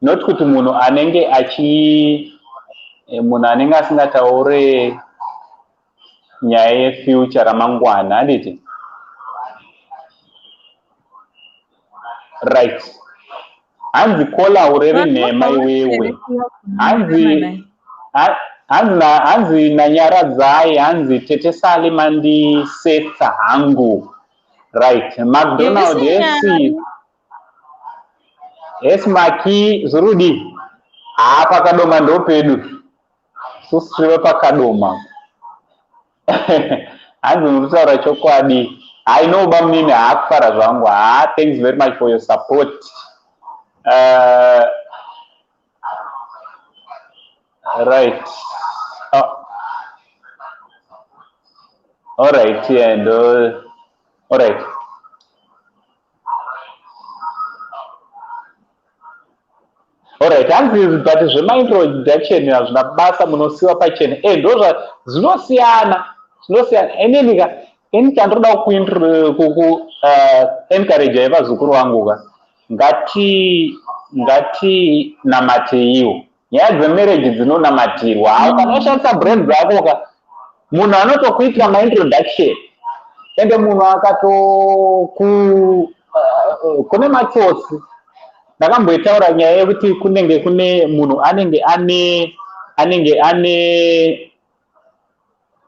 not kuti munhu anenge achi munhu anenge asingataure nyaya yefuture, ramangwana, handiti? Right, hanzi kola urevi nhema iwewe. Hanzi nanyaradzai, hanzi tete Sali mandisetsa hangu. Right, McDonald, esi esi maki zvirudi. Haa, Pakadoma ndopedu, susu tirive Pakadoma. Hanzi muri kutaura chokwadi. Hainoba munini, haakufara zvangu. Haa, thanks very much for your support. Right, oh. All right, yeah, and all right. Alright, hanzi but zvemaintroduction hazvina basa, munosiwa pachena. Ndozva zvinosiyana, zvinosiyana. Inini ka, ini chandoda kuku encourage vazukuru vangu ka, ngati namateiwo. Nyaya dzemarriage dzinonamatirwa. Hau kana ushandisa brain dzako ka, munhu anotokuitira maintroduction. Ende munhu akato ku kune matsotsi. Ndakamboitaura nyaya yekuti kunenge kune munhu anenge ane anenge ane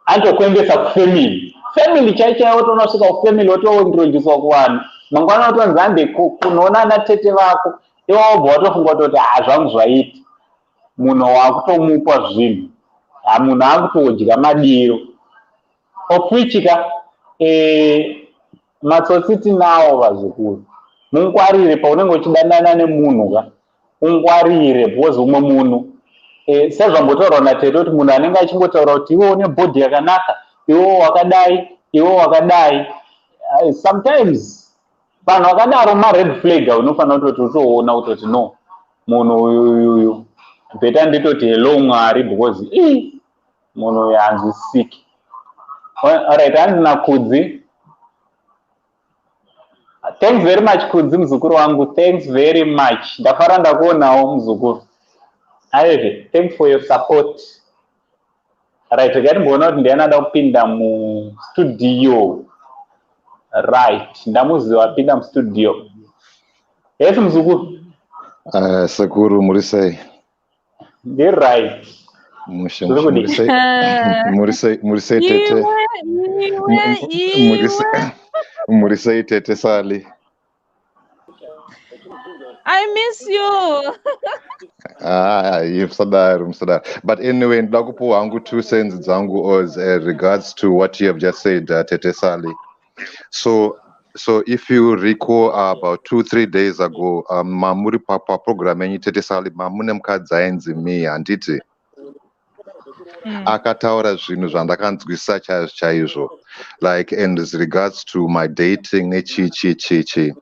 anotokuendesa kufamily, family chai chaiyo, wotonosvika kufamily, wotointroducwa kuvanhu. Mangwana wotonzi hande kunoona ana tete vako. Iwe wobva watofunga kutoti, "Ha, zvangu zvaita." Munhu wakutomupa zvinhu, ha, munhu akutodya madiro, of which ka matsotsi tinawo. Vazukuru, mungwarire paunenge uchidanana nemunhu ka, ungwarire, because umwe munhu sezvambotaurwa natete kuti munhu anenge achingotaura kuti iwe une body yakanaka, iwe wakadai, iwe wakadai. Sometimes vanhu vakadaro mared flag. Unofanira kutoti utoona kutoti, no, munhu uyuyuyu better nditoti hello Mwari, because ii munhu uyu hanzwisiki. Alright, handina Kudzi. Thanks very much, Kudzi, muzukuru wangu. Thanks very much, ndafara ndakuonawo, muzukuru. Aizve, thanks for your support. Right, regai timboona kuti ndiani ada kupinda mustudio. Right, ndamuziva apinda mustudio. Yes, muzukuru. Sekuru, muri sei? Ndiri right. Mushe. Zviri mushe. kudii? Muri sei? Muri sei? Muri sei, tete? Iwe, iwe. Muri sei? Muri sei, tete Sali? I miss you. Ah, musadaro, musadaro. But anyway, ndoda kupuwa hangu 2 cents dzangu as regards to what you have just said, tete Sali. So if you recall, about 2, 3 days ago, mamuri paprogram yenyu, tete Sali, mamune mukadzi ainzi me, handiti? Akataura zvinhu zvandakanzwisisa chaizvo chaizvo, like and as regards to my dating nechi chi chi chi.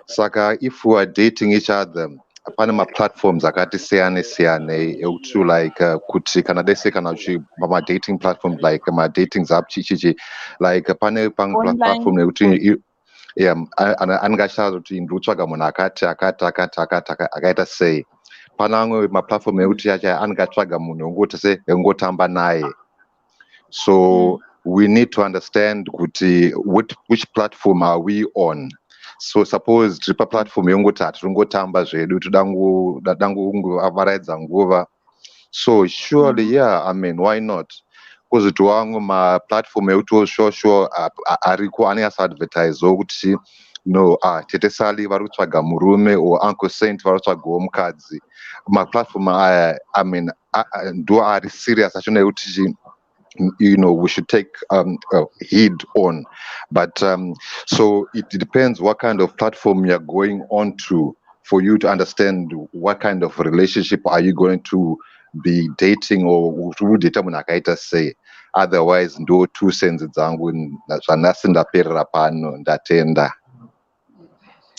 Saka if we are dating each other, pane maplatforms akati siyane siyanei ekuti like kuti kana dese kana uchi pamadating platform, like madating app, chi chi chi, like pane pamwe Online. platform yekuti yeah, anenge achitaura kuti ndiri kutsvaga munhu akati akati akati akati akaita sei. Pane amwe maplatform ekuti acha anenge atsvaga munhu wengoti se wengotamba naye. So we need to understand kuti which platform are we on. So suppose tiri paplatform yongoti hatiri ngotamba zvedu, toda kungovaraidza nguva, so surely, yeah, I mean, why not? Kwozotiwo amwe maplatform ekutiwo sure sure ariko anonyatsoadvertisewo kuti no, ah, tete Sali vari kutsvaga murume or Uncle Saint vari kutsvagawo mukadzi. Maplatform aya, I mean, ndo ari serious achona ekuti we should take heed on. But so it depends what kind of platform you're going on to for you to understand what kind of relationship are you going to be dating or uri kudata munhu akaita sei. Otherwise, ndo 2 cents dzangu zvanhasi, ndaperera pano, ndatenda.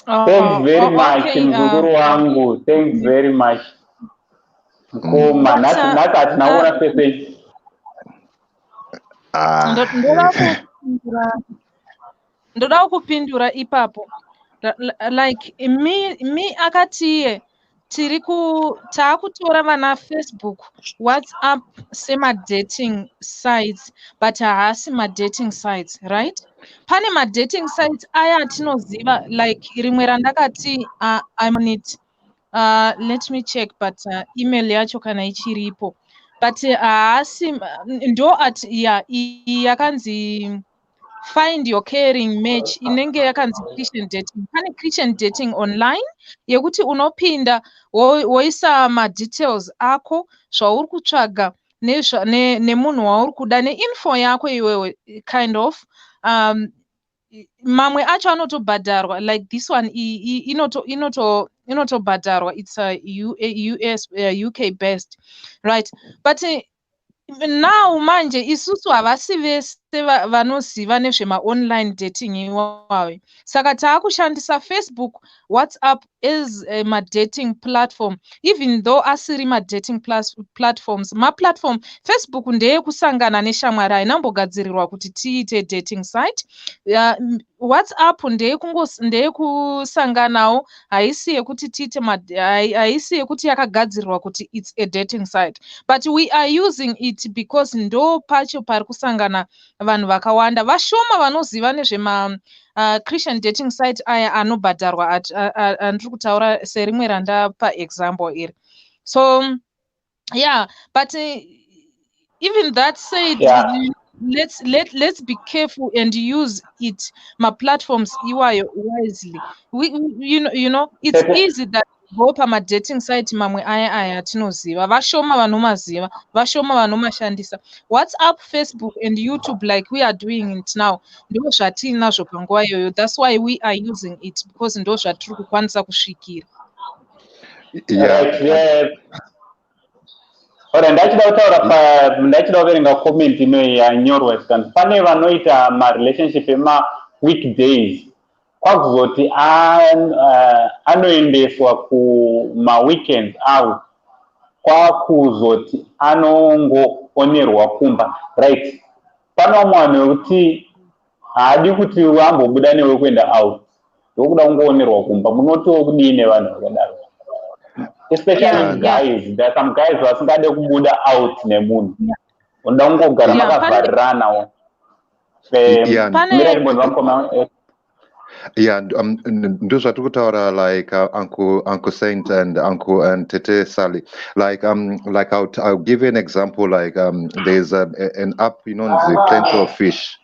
Thanks Oh, very oh, much, okay. muzukuru wangu. Thanks very much, mukoma. But Nhasi nhasi hatina kuona message. Ah. Ndoda kupindura ipapo. Like me akatiye tiri ku taakutora vana Facebook, WhatsApp semadating sites, but haasi madating sites, right? Pane madating sites aya atinoziva, like rimwe randakati I'm on it. Let me check, but email yacho kana ichiripo, but haasi ndo at ya iyi yakanzi "Find your caring match", inenge yakanzi Christian dating. Pane Christian dating online yekuti unopinda, woisa madetails ako, zvauri kutsvaga, nemunhu wauri kuda, neinfo yako iwewe, kind of. Mamwe acho anotobhadharwa, like this one inotobhadharwa. It's a US, UK based, right? But now manje isusu havasi vese vanoziva nezvemaonline dating iwayo, saka taakushandisa Facebook, WhatsApp as madating platform, even though asiri madating platforms. Maplatform, Facebook ndeyekusangana neshamwari, hainambogadzirirwa kuti tiite dating site. WhatsApp ndeyekusanganawo, haisi yekuti tiite, haisi yekuti yakagadzirirwa kuti it's a dating site, but we are using it because ndo pacho pari kusangana. Vanhu vakawanda vashoma vanoziva nezvema Christian dating site aya anobhadharwa andiri kutaura, serimwe randapa example iri. So yeah, but even that said, let's be careful and use it, maplatforms iwayo, wisely. We, you know, you know it's easy that go pamadating site mamwe aya aya atinoziva, vashoma vanomaziva, vashoma vanomashandisa. WhatsApp, Facebook and YouTube, like we are doing it now, ndo zvatiinazvo panguva iyoyo. That's why we are using it, because ndo zvatiri kukwanisa kusvikira. Right, yeah. Ora, ndachida kutaura pa ndachida kuverenga comment inoyi yanyorwa, zvikanzi pane vanoita marelationship emaweekdays, kwakuzoti anoendeswa kumaweekends out, kwakuzoti anongoonerwa kumba. Right, pane vamwe vanhu vekuti haadi kuti ambobuda newe kuenda out, ndokuda kungoonerwa kumba. Munotiwo kudii nevanhu vakadaro, especially guys? There are some guys vasingade kubuda out nemunhu, unoda kungogara makavhariranawo. Mirai mboni vamukoma. Yeah, ndozvatiri kutaura, like Uncle Saint and Uncle and Tete Sally. Like I'll give you an example. Like there's an app, the Plenty of Fish.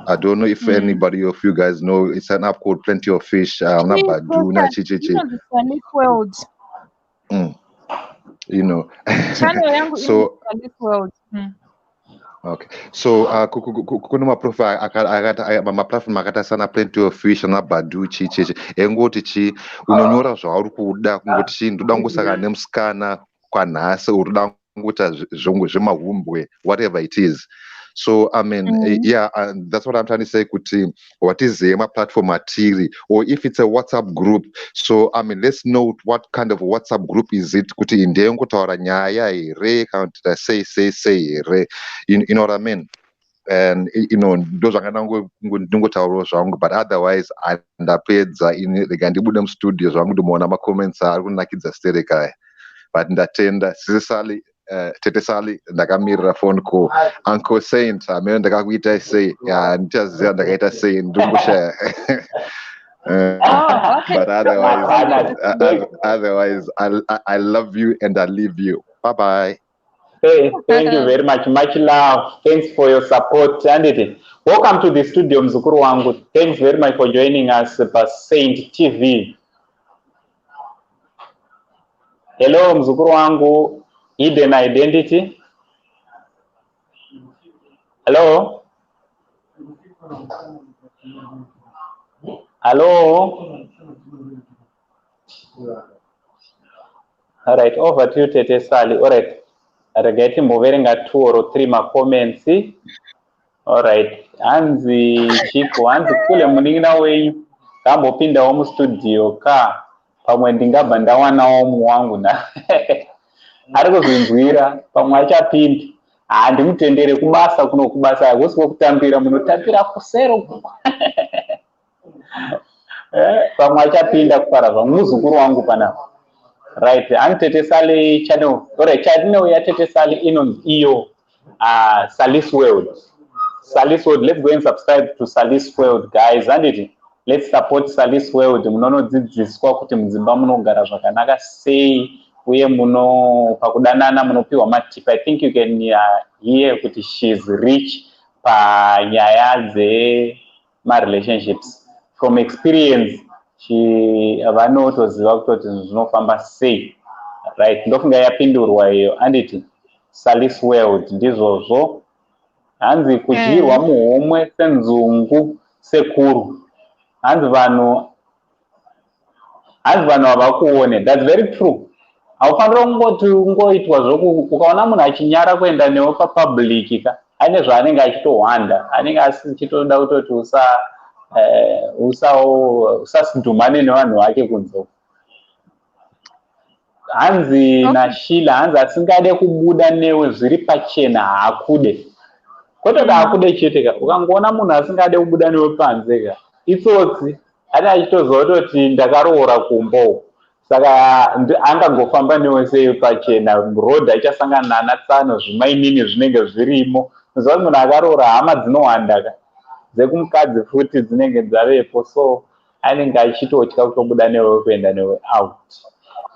I don't know if anybody of you guys know. It's an app called Plenty of Fish. Na Badoo, na chi chi chi. Inonzi Salis World. Channel yangu So inonzi Salis World. Okay, so kune maprofile akati maplatform akaita sana Plenty of Fish, ana Badoo, chi chi chi, engoti chi unonyora zvauri kuda, kungoti chi ndoda kungosangana nemusikana kwanhasi, uri kuda kungoita zvemahumbwe, whatever it is. So I mean, yeah, and that's what I'm trying to say, kuti watizive maplatform atiri, or if it's a WhatsApp group. So I mean, let's know what kind of WhatsApp group is it, kuti ndeyengotaura nyaya here kana kuti sei sei sei here, you know what I mean? And ndo zvanga ndingotaurawo zvangu, but otherwise ndapedza ini. Rega ndibude mustudio zvangu, ndimoona macomments ari kunakidza sterek aya, but ndatenda, Sisi Sally, Tete Sally. Ndakamirira phone call. Uncle Saint, amene ndakakuitai sei? Ya, ndichaziva ndakaita sei, ndiri. Oh, okay. But otherwise I love you and I leave you. Bye bye. Hey, thank you very much. Much love. Thanks for your support. Anditi, welcome to the studio, mzukuru wangu. Thanks very much for joining us pa Saint TV. Hello, mzukuru wangu, Hidden Identity. Hello. Hello. All right, over to you, Tete Sally. All right. Regai timboverenga two or three macomments. Alright, hanzi Chiko, hanzi kule munin'ina wenyu ngambopindawo mustudio ka, pamwe ndingabva ndawanawo muwangu na ari kuzvinzwira, pamwe achapinda. Handimutendere kubasa kuno, kubasa hakusi kwekutambira, munotambira kusero. Pamwe achapinda kufara zvangu, muzukuru wangu panapa. Right, anitete Sally channel. Alright, channel yaTete Sally inonzi iyo Salis World. Salis World. Let's go and subscribe to Salis World, guys. Handiti, let's support Salis World. Munonodzidziswa kuti mudzimba munogara zvakanaka sei, uye muno pakudanana munopiwa matip. I think you can hear kuti she's rich panyaya dzemarelationships from experience. Vanotoziva kutoti zvinofamba sei. Right, ndofunga yapindurwa iyo, anditi? Salis World, ndizvozvo. Hanzi kudyirwa muhomwe senzungu, sekuru. Hanzi vanhu havakuone. That's very true. Haufaniri kungoti ungoitwa zvoku. Ukaona munhu achinyara kuenda newe papublic ka, ane zvaanenge achitohwanda, anenge achitoda kutoti usa usasidhumane nevanhu vake kunze. Hanzi naShila, hanzi asingade kubuda newe zviri pachena haakude. Kwete kuti haakude chete ka, ukangoona munhu asingade kubuda newe panze ka, itsotsi. Ane achitoziva kutoti ndakaroora kumba uku, saka angangofamba newe sei pachena? Road achasangana nana tsano, zvimainini zvinenge zvirimo. Muziva kuti munhu akaroora hama dzinowanda ka, dzekumukadzi futi dzinenge dzavepo, so anenge achitotya kutobuda newe kuenda newe out.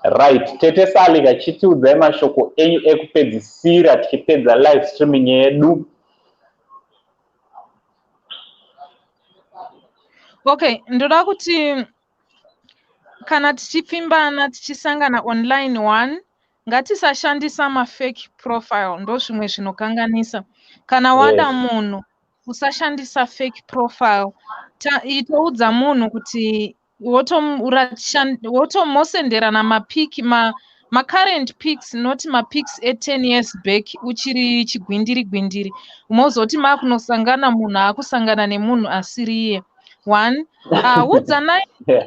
Right, Tete Salika, chitiudzai mashoko enyu ekupedzisira tichipedza live streaming yedu. Okay, ndoda kuti kana tichipfimbana tichisangana online, one, ngatisashandisa mafake profile, ndozvimwe zvinokanganisa. Kana wada munhu, usashandisa fake profile. Itoudza munhu kuti wotomosenderana mapiki macurrent pics, not mapics e10 years back uchiri chigwindiri gwindiri, mozoti makunosangana munhu aakusangana nemunhu asiriye. One, udzanai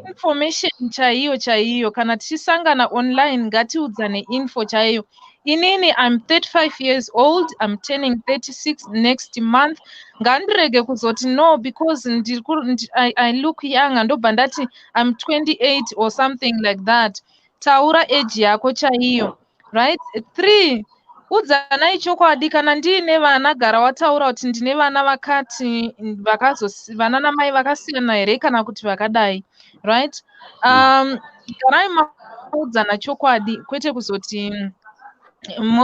information chaiyo chaiyo. Kana tichisangana online, ngatiudzane info chaiyo. Inini I'm 35 years old, I'm turning 36 next month. Ngandirege kuzoti no, because I look young, ndobva ndati I'm 28 or something like that. Taura age yako chaiyo, right? Three, udzanai chokwadi. Kana ndiine vana, gara wataura kuti ndine vana vakati, vana namai vakasiyana here kana kuti vakadai, right? Garai maudzana chokwadi, kwete kuzoti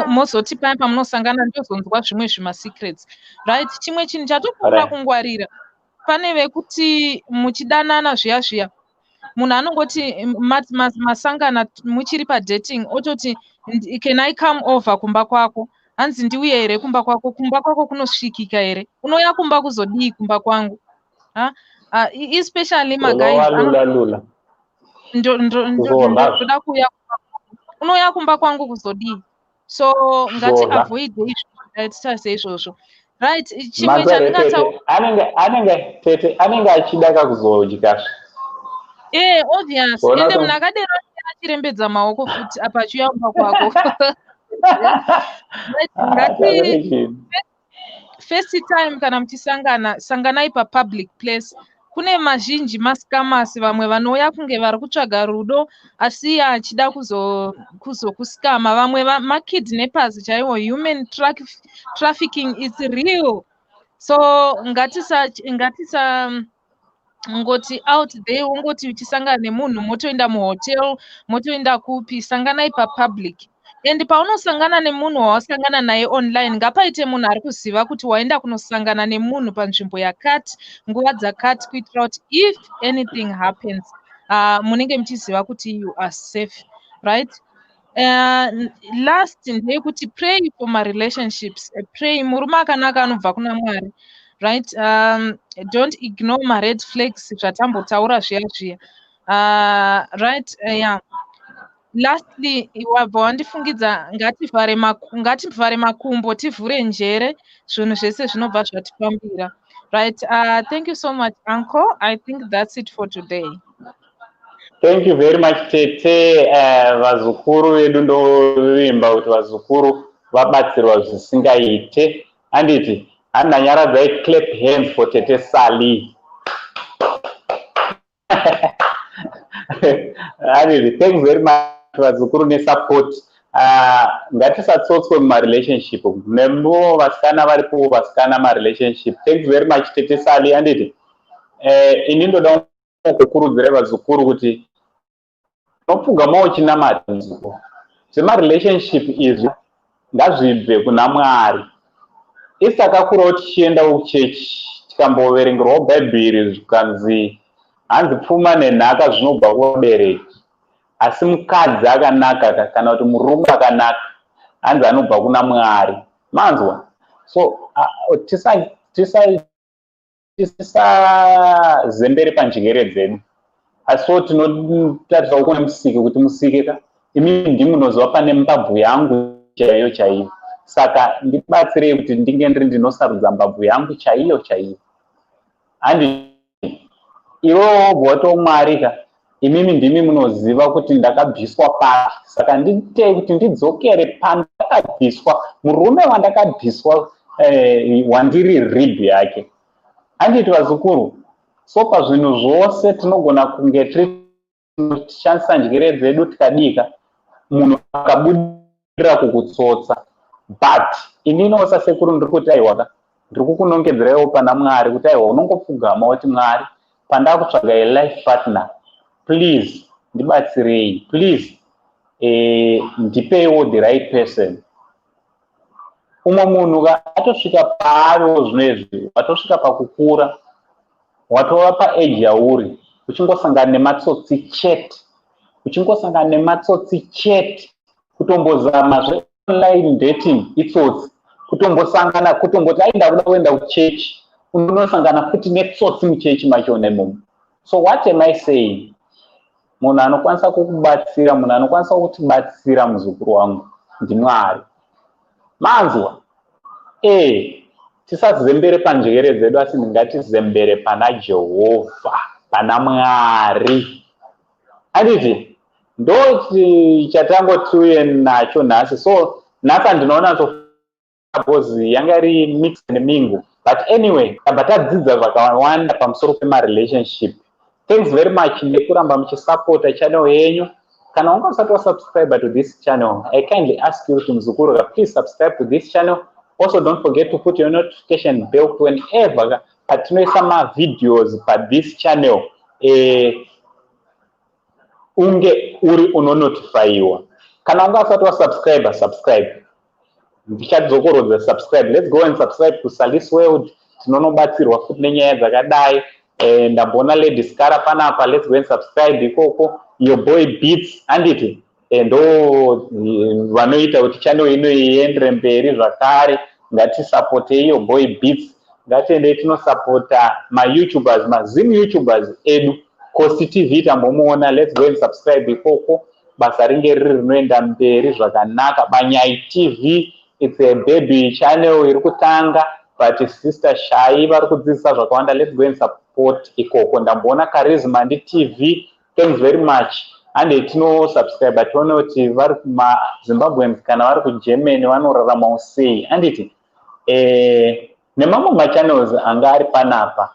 mozoti paya pamunosangana ndozonzwa zvimwe zvimasecrets, right? Chimwe chinhu chatofanira kungwarira, pane vekuti muchidanana zviya zviya, munhu anongoti masangana muchiri padating, ototi, "Can I come over kumba kwako?" Hanzi, "Ndiuye here kumba kwako?" Kumba kwako kunosvikika here? Unouya kumba kuzodii kumba kwangu? Ha? Especially maguys. Lula lula. Ndoda kuuya, unouya kumba kwangu kuzodii? So ngati avoid izvozvo, titase izvozvo, right? Chimwe chandingataura, anenge tete anenge achida kakuzodya. Eh, obvious. Ende munhu akadero achirembedza maoko futi apa achiuya kumba kwako. Ngati first time kana muchisangana, sanganai papublic place. Kune mazhinji mascammers, vamwe vanouya kunge vari kutsvaga rudo asi iye achida kuzokuskama. Vamwe makidnappers chaiwo. Human trafficking is real, so ngatisa ngoti out there wongoti uchisangana nemunhu motoenda muhotel, motoenda kupi. Sanganai papublic, and paunosangana nemunhu wawasangana naye online, ngapaite munhu ari kuziva kuti waenda kunosangana nemunhu panzvimbo yakati, nguva dzakati, kuitira kuti if anything happens, munenge muchiziva kuti you are safe, right? Last ndeyekuti pray for marelationships. Pray. Murume akanaka anobva kuna Mwari, right? Don't ignore mared flags, zvatambotaura zviya zviya, right? Yeah. Lastly, wabva wandifungidza, ngativhare makumbo, tivhure njere, zvinhu zvese zvinobva zvatifambira, right? Thank you so much, uncle. I think that's it for today. Thank you very much, tete. Vazukuru vedu, ndovimba kuti vazukuru vabatsirwa zvisingaite, handiti? Handanyaradzai. Clap hands for Tete Sally, handiti? Thanks very much, vazukuru, nesupport. Ngatisatsotswe mumarelationship nembo vasikana varipo, vasikana marelationship. Thanks very much, Tete Sally, handiti? Ini ndoda kukurudzirai vazukuru kuti unopfugamawo chinamata. Muzukuru, zvemarelationship izvi ngazvibve kuna Mwari. Isi takakurawo tichiendawo kuchechi, tikamboverengerwawo Bhaibheri, zvikanzi hanzi pfuma nenhaka zvinobva kuvabereki, asi mukadzi akanaka kana kuti murume akanaka hanzi anobva kuna Mwari. Manzwa? So tisazembere panjengere dzedu, asiwo tinotarisawo kuna Musiki kuti, "Musiki ka, imi ndimunoziva pane mbabvu yangu chaiyo chaiyo, saka ndibatsirei kuti ndinge ndiri ndinosarudza mbabvu yangu chaiyo chaiyo." Handi iwewo wobva wato, "Mwari ka, imimi ndimi munoziva kuti ndakabviswa papi, saka nditei kuti ndidzokere pandakabviswa, murume wandakabviswa, wandiri rib yake." Handiti, vazukuru? So pazvinhu zvose tinogona kunge tiri tichishandisa njere dzedu, tikadika munhu akabudirira kukutsotsa, but ininiwo sasekuru ndiri kuti aiwaka. Ndiri kukunongedzeraiwo pana Mwari kuti aiwa, unongopfugama woti, "Mwari, pandakutsvaga a life partner, please ndibatsirei, please ndipeiwo the right person." Umwe munhu atosvika paariwo zvino izvi, watosvika pakukura, watova paage yauri, uchingosangana nematsotsi chete, uchingosangana nematsotsi chete. Kutombozama zveonline dating, itsotsi. Kutombosangana, kutomboti aenda kuda kuenda kuchechi, unosangana futi netsotsi muchechi machona imomo. So what am I saying? Munhu anokwanisa kukubatsira, munhu anokwanisa kutibatsira, muzukuru wangu, ndiMwari. Manzwa? E, tisazembere panjere dzedu, asi ngatizembere pana Jehovha, pana Mwari, handiti? Ndo chatangotiuye nacho nhasi. So nhasi handinoona so because yanga iri mix and mingle, but anyway, tabva tadzidza zvakawanda pamusoro pemarelationship. Thanks very much nekuramba muchisapota channel yenyu. Kana wanga usati wasubscribe to this channel, I kindly ask you kuti, muzukuru, please subscribe to this channel. Also, don't forget to put your notification bell whenever patinoisa mavideos pathis channel, unge uri unonotifyiwa. Kana unga usati wasubscribe, subscribe. Ndichadzokorodza, subscribe. Let's go and subscribe to Salis World. Tinonobatsirwa futi nenyaya dzakadai. Ndamboona Lady Scara panapa. Let's go and subscribe ikoko. Your Boy Beats, handiti? Ndo vanoita kuti channel ino iendere mberi zvakare. Ngatisapotei Your Boy Beats. Ngatiendei tinosapota mayoutubers, mazim youtubers edu. Cost TV tambomuona. Let's go and subscribe ikoko. Basa ringe riri rinoenda mberi zvakanaka. Banyai TV, it's a baby channel iri kutanga, but Sister Shai vari kudzidzisa zvakawanda. Let's go and support ikoko. Ndamboona Charisma Ndi TV. Thanks very much. Hande tinosubscribe, tione kuti vari kumazimbabweans kana vari kuGermany vanoraramawo sei, handiti? Nemamwe machannels anga ari panapa,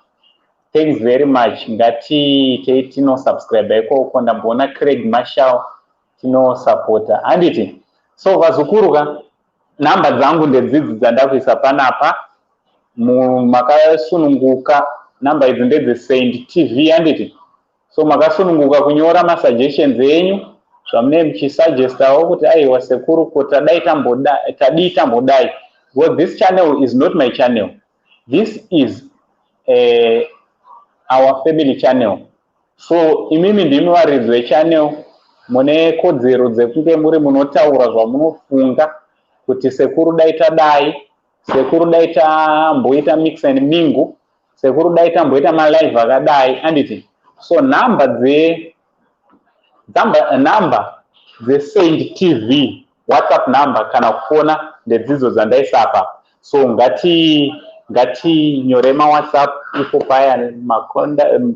thanks very much. Ngatiitei tinosubscribe ikoko. Ndamboona Craig Marshall, tinosapota, handiti? So vazukuru ka, nhamba dzangu ndedzidzi dzandakuisa panapa. Makasununguka, nhamba idzi ndedzeSaint TV, handiti? So makasununguka kunyora masuggestions enyu, zvamunee muchisuggestawo kuti, "Aiwa sekuru, ko tadai tadii tambodai?" Because this channel is not my channel. This is our family channel. So imimi ndimi varidzi vechannel, mune kodzero dzekunge muri munotaura zvamunofunga kuti, "Sekuru, dai tadai. Sekuru, dai tamboita mix and mingle. Sekuru, dai tamboita malive akadai," handiti? So nhamba dzeSaint TV, WhatsApp number kana kufona, ndedzidzo dzandaisa apa. So ngatinyore maWhatsApp ipo paya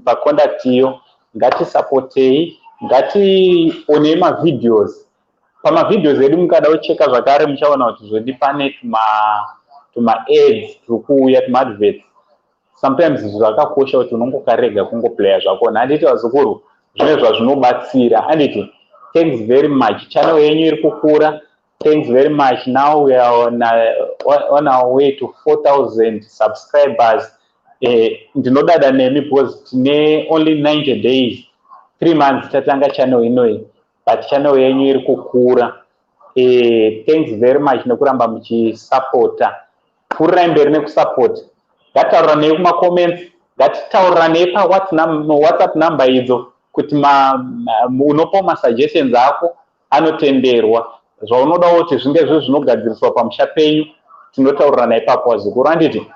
pacontact iyo. Ngatisapotei, ngationei mavideos. Pamavideos edu mukada kucheka zvakare, muchaona kuti zvedi pane tuma-ads turi kuuya, tumaadverts. Sometimes zvakakosha kuti unongokarega kungoplaya zvakona, handiti vazukuru? Zvine zvazvinobatsira, handiti? Thanks very much. Channel yenyu iri kukura. Thanks very much. Now we are on our way to 4000 subscribers. Ndinodada nemi because tine only 90 days, 3 months tatanga channel inoyi, but channel yenyu iri kukura. Thanks very much nekuramba muchisapota. Pfuurirai mberi nekusapota. Ngatitaurirane kumacomments, ngatitaurirane paWhatsApp number idzo kuti unopa masuggestions ako, anotenderwa. Zvaunodawo kuti zvinge zviri zvinogadziriswa pamusha penyu, tinotaurirana ipapo, vazukuru, handiti?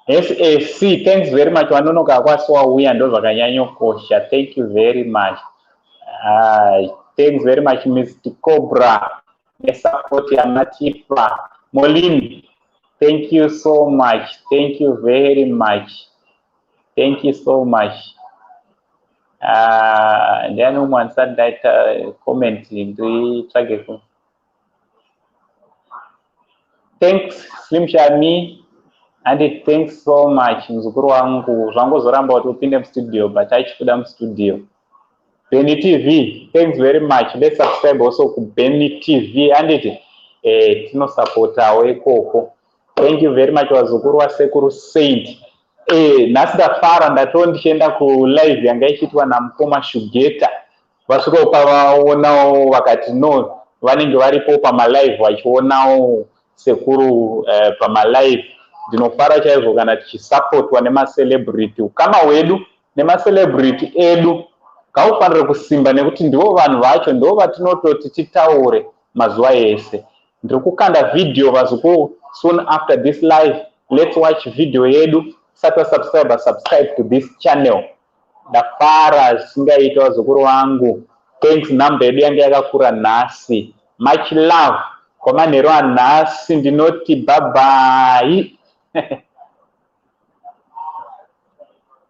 SAC, thanks very much. Wanonoka akwasi wauya, ndo zvakanyanyokosha. Thank you very much. Thanks very much, Mr Cobra, nesupport yamatipa. Molin, thank you so much. Thank you very much. Thank you so much. Ndiani umwe andisati ndaita comment? Nditsvage ku. Thanks, Slim Shami, and thanks so much, muzukuru wangu. Zvangozoramba kuti upinde mustudio, but achibuda mustudio. Benny TV, thanks very much. Let's subscribe also kuBenny TV, handiti? Tinosapotawo ikoko. Thank you very much, vazukuru vasekuru Saint. Nhasi ndafara, ndatoo ndichienda kulive yanga ichiitwa namukoma Shugeta. Vasvikawo pavaonawo vakati no, vanenge varipo pamalive vachionawo sekuru pamalive. Ndinofara chaizvo kana tichisapotwa nemacelebrity. Ukama hwedu nemacelebrity edu ngaufanire kusimba, nekuti ndivo vanhu vacho, ndo vatinototi titaure mazuva ese. Ndiri kukanda vhidhiyo, vazukuru, soon after this live. Let's watch video yedu. Usati wasubscribe, subscribe to this channel. Ndafara zvisingaita, vazukuru vangu. Thanks, nhamba yedu yanga yakakura nhasi. Much love. Kwamanheru anhasi ndinoti bye bye.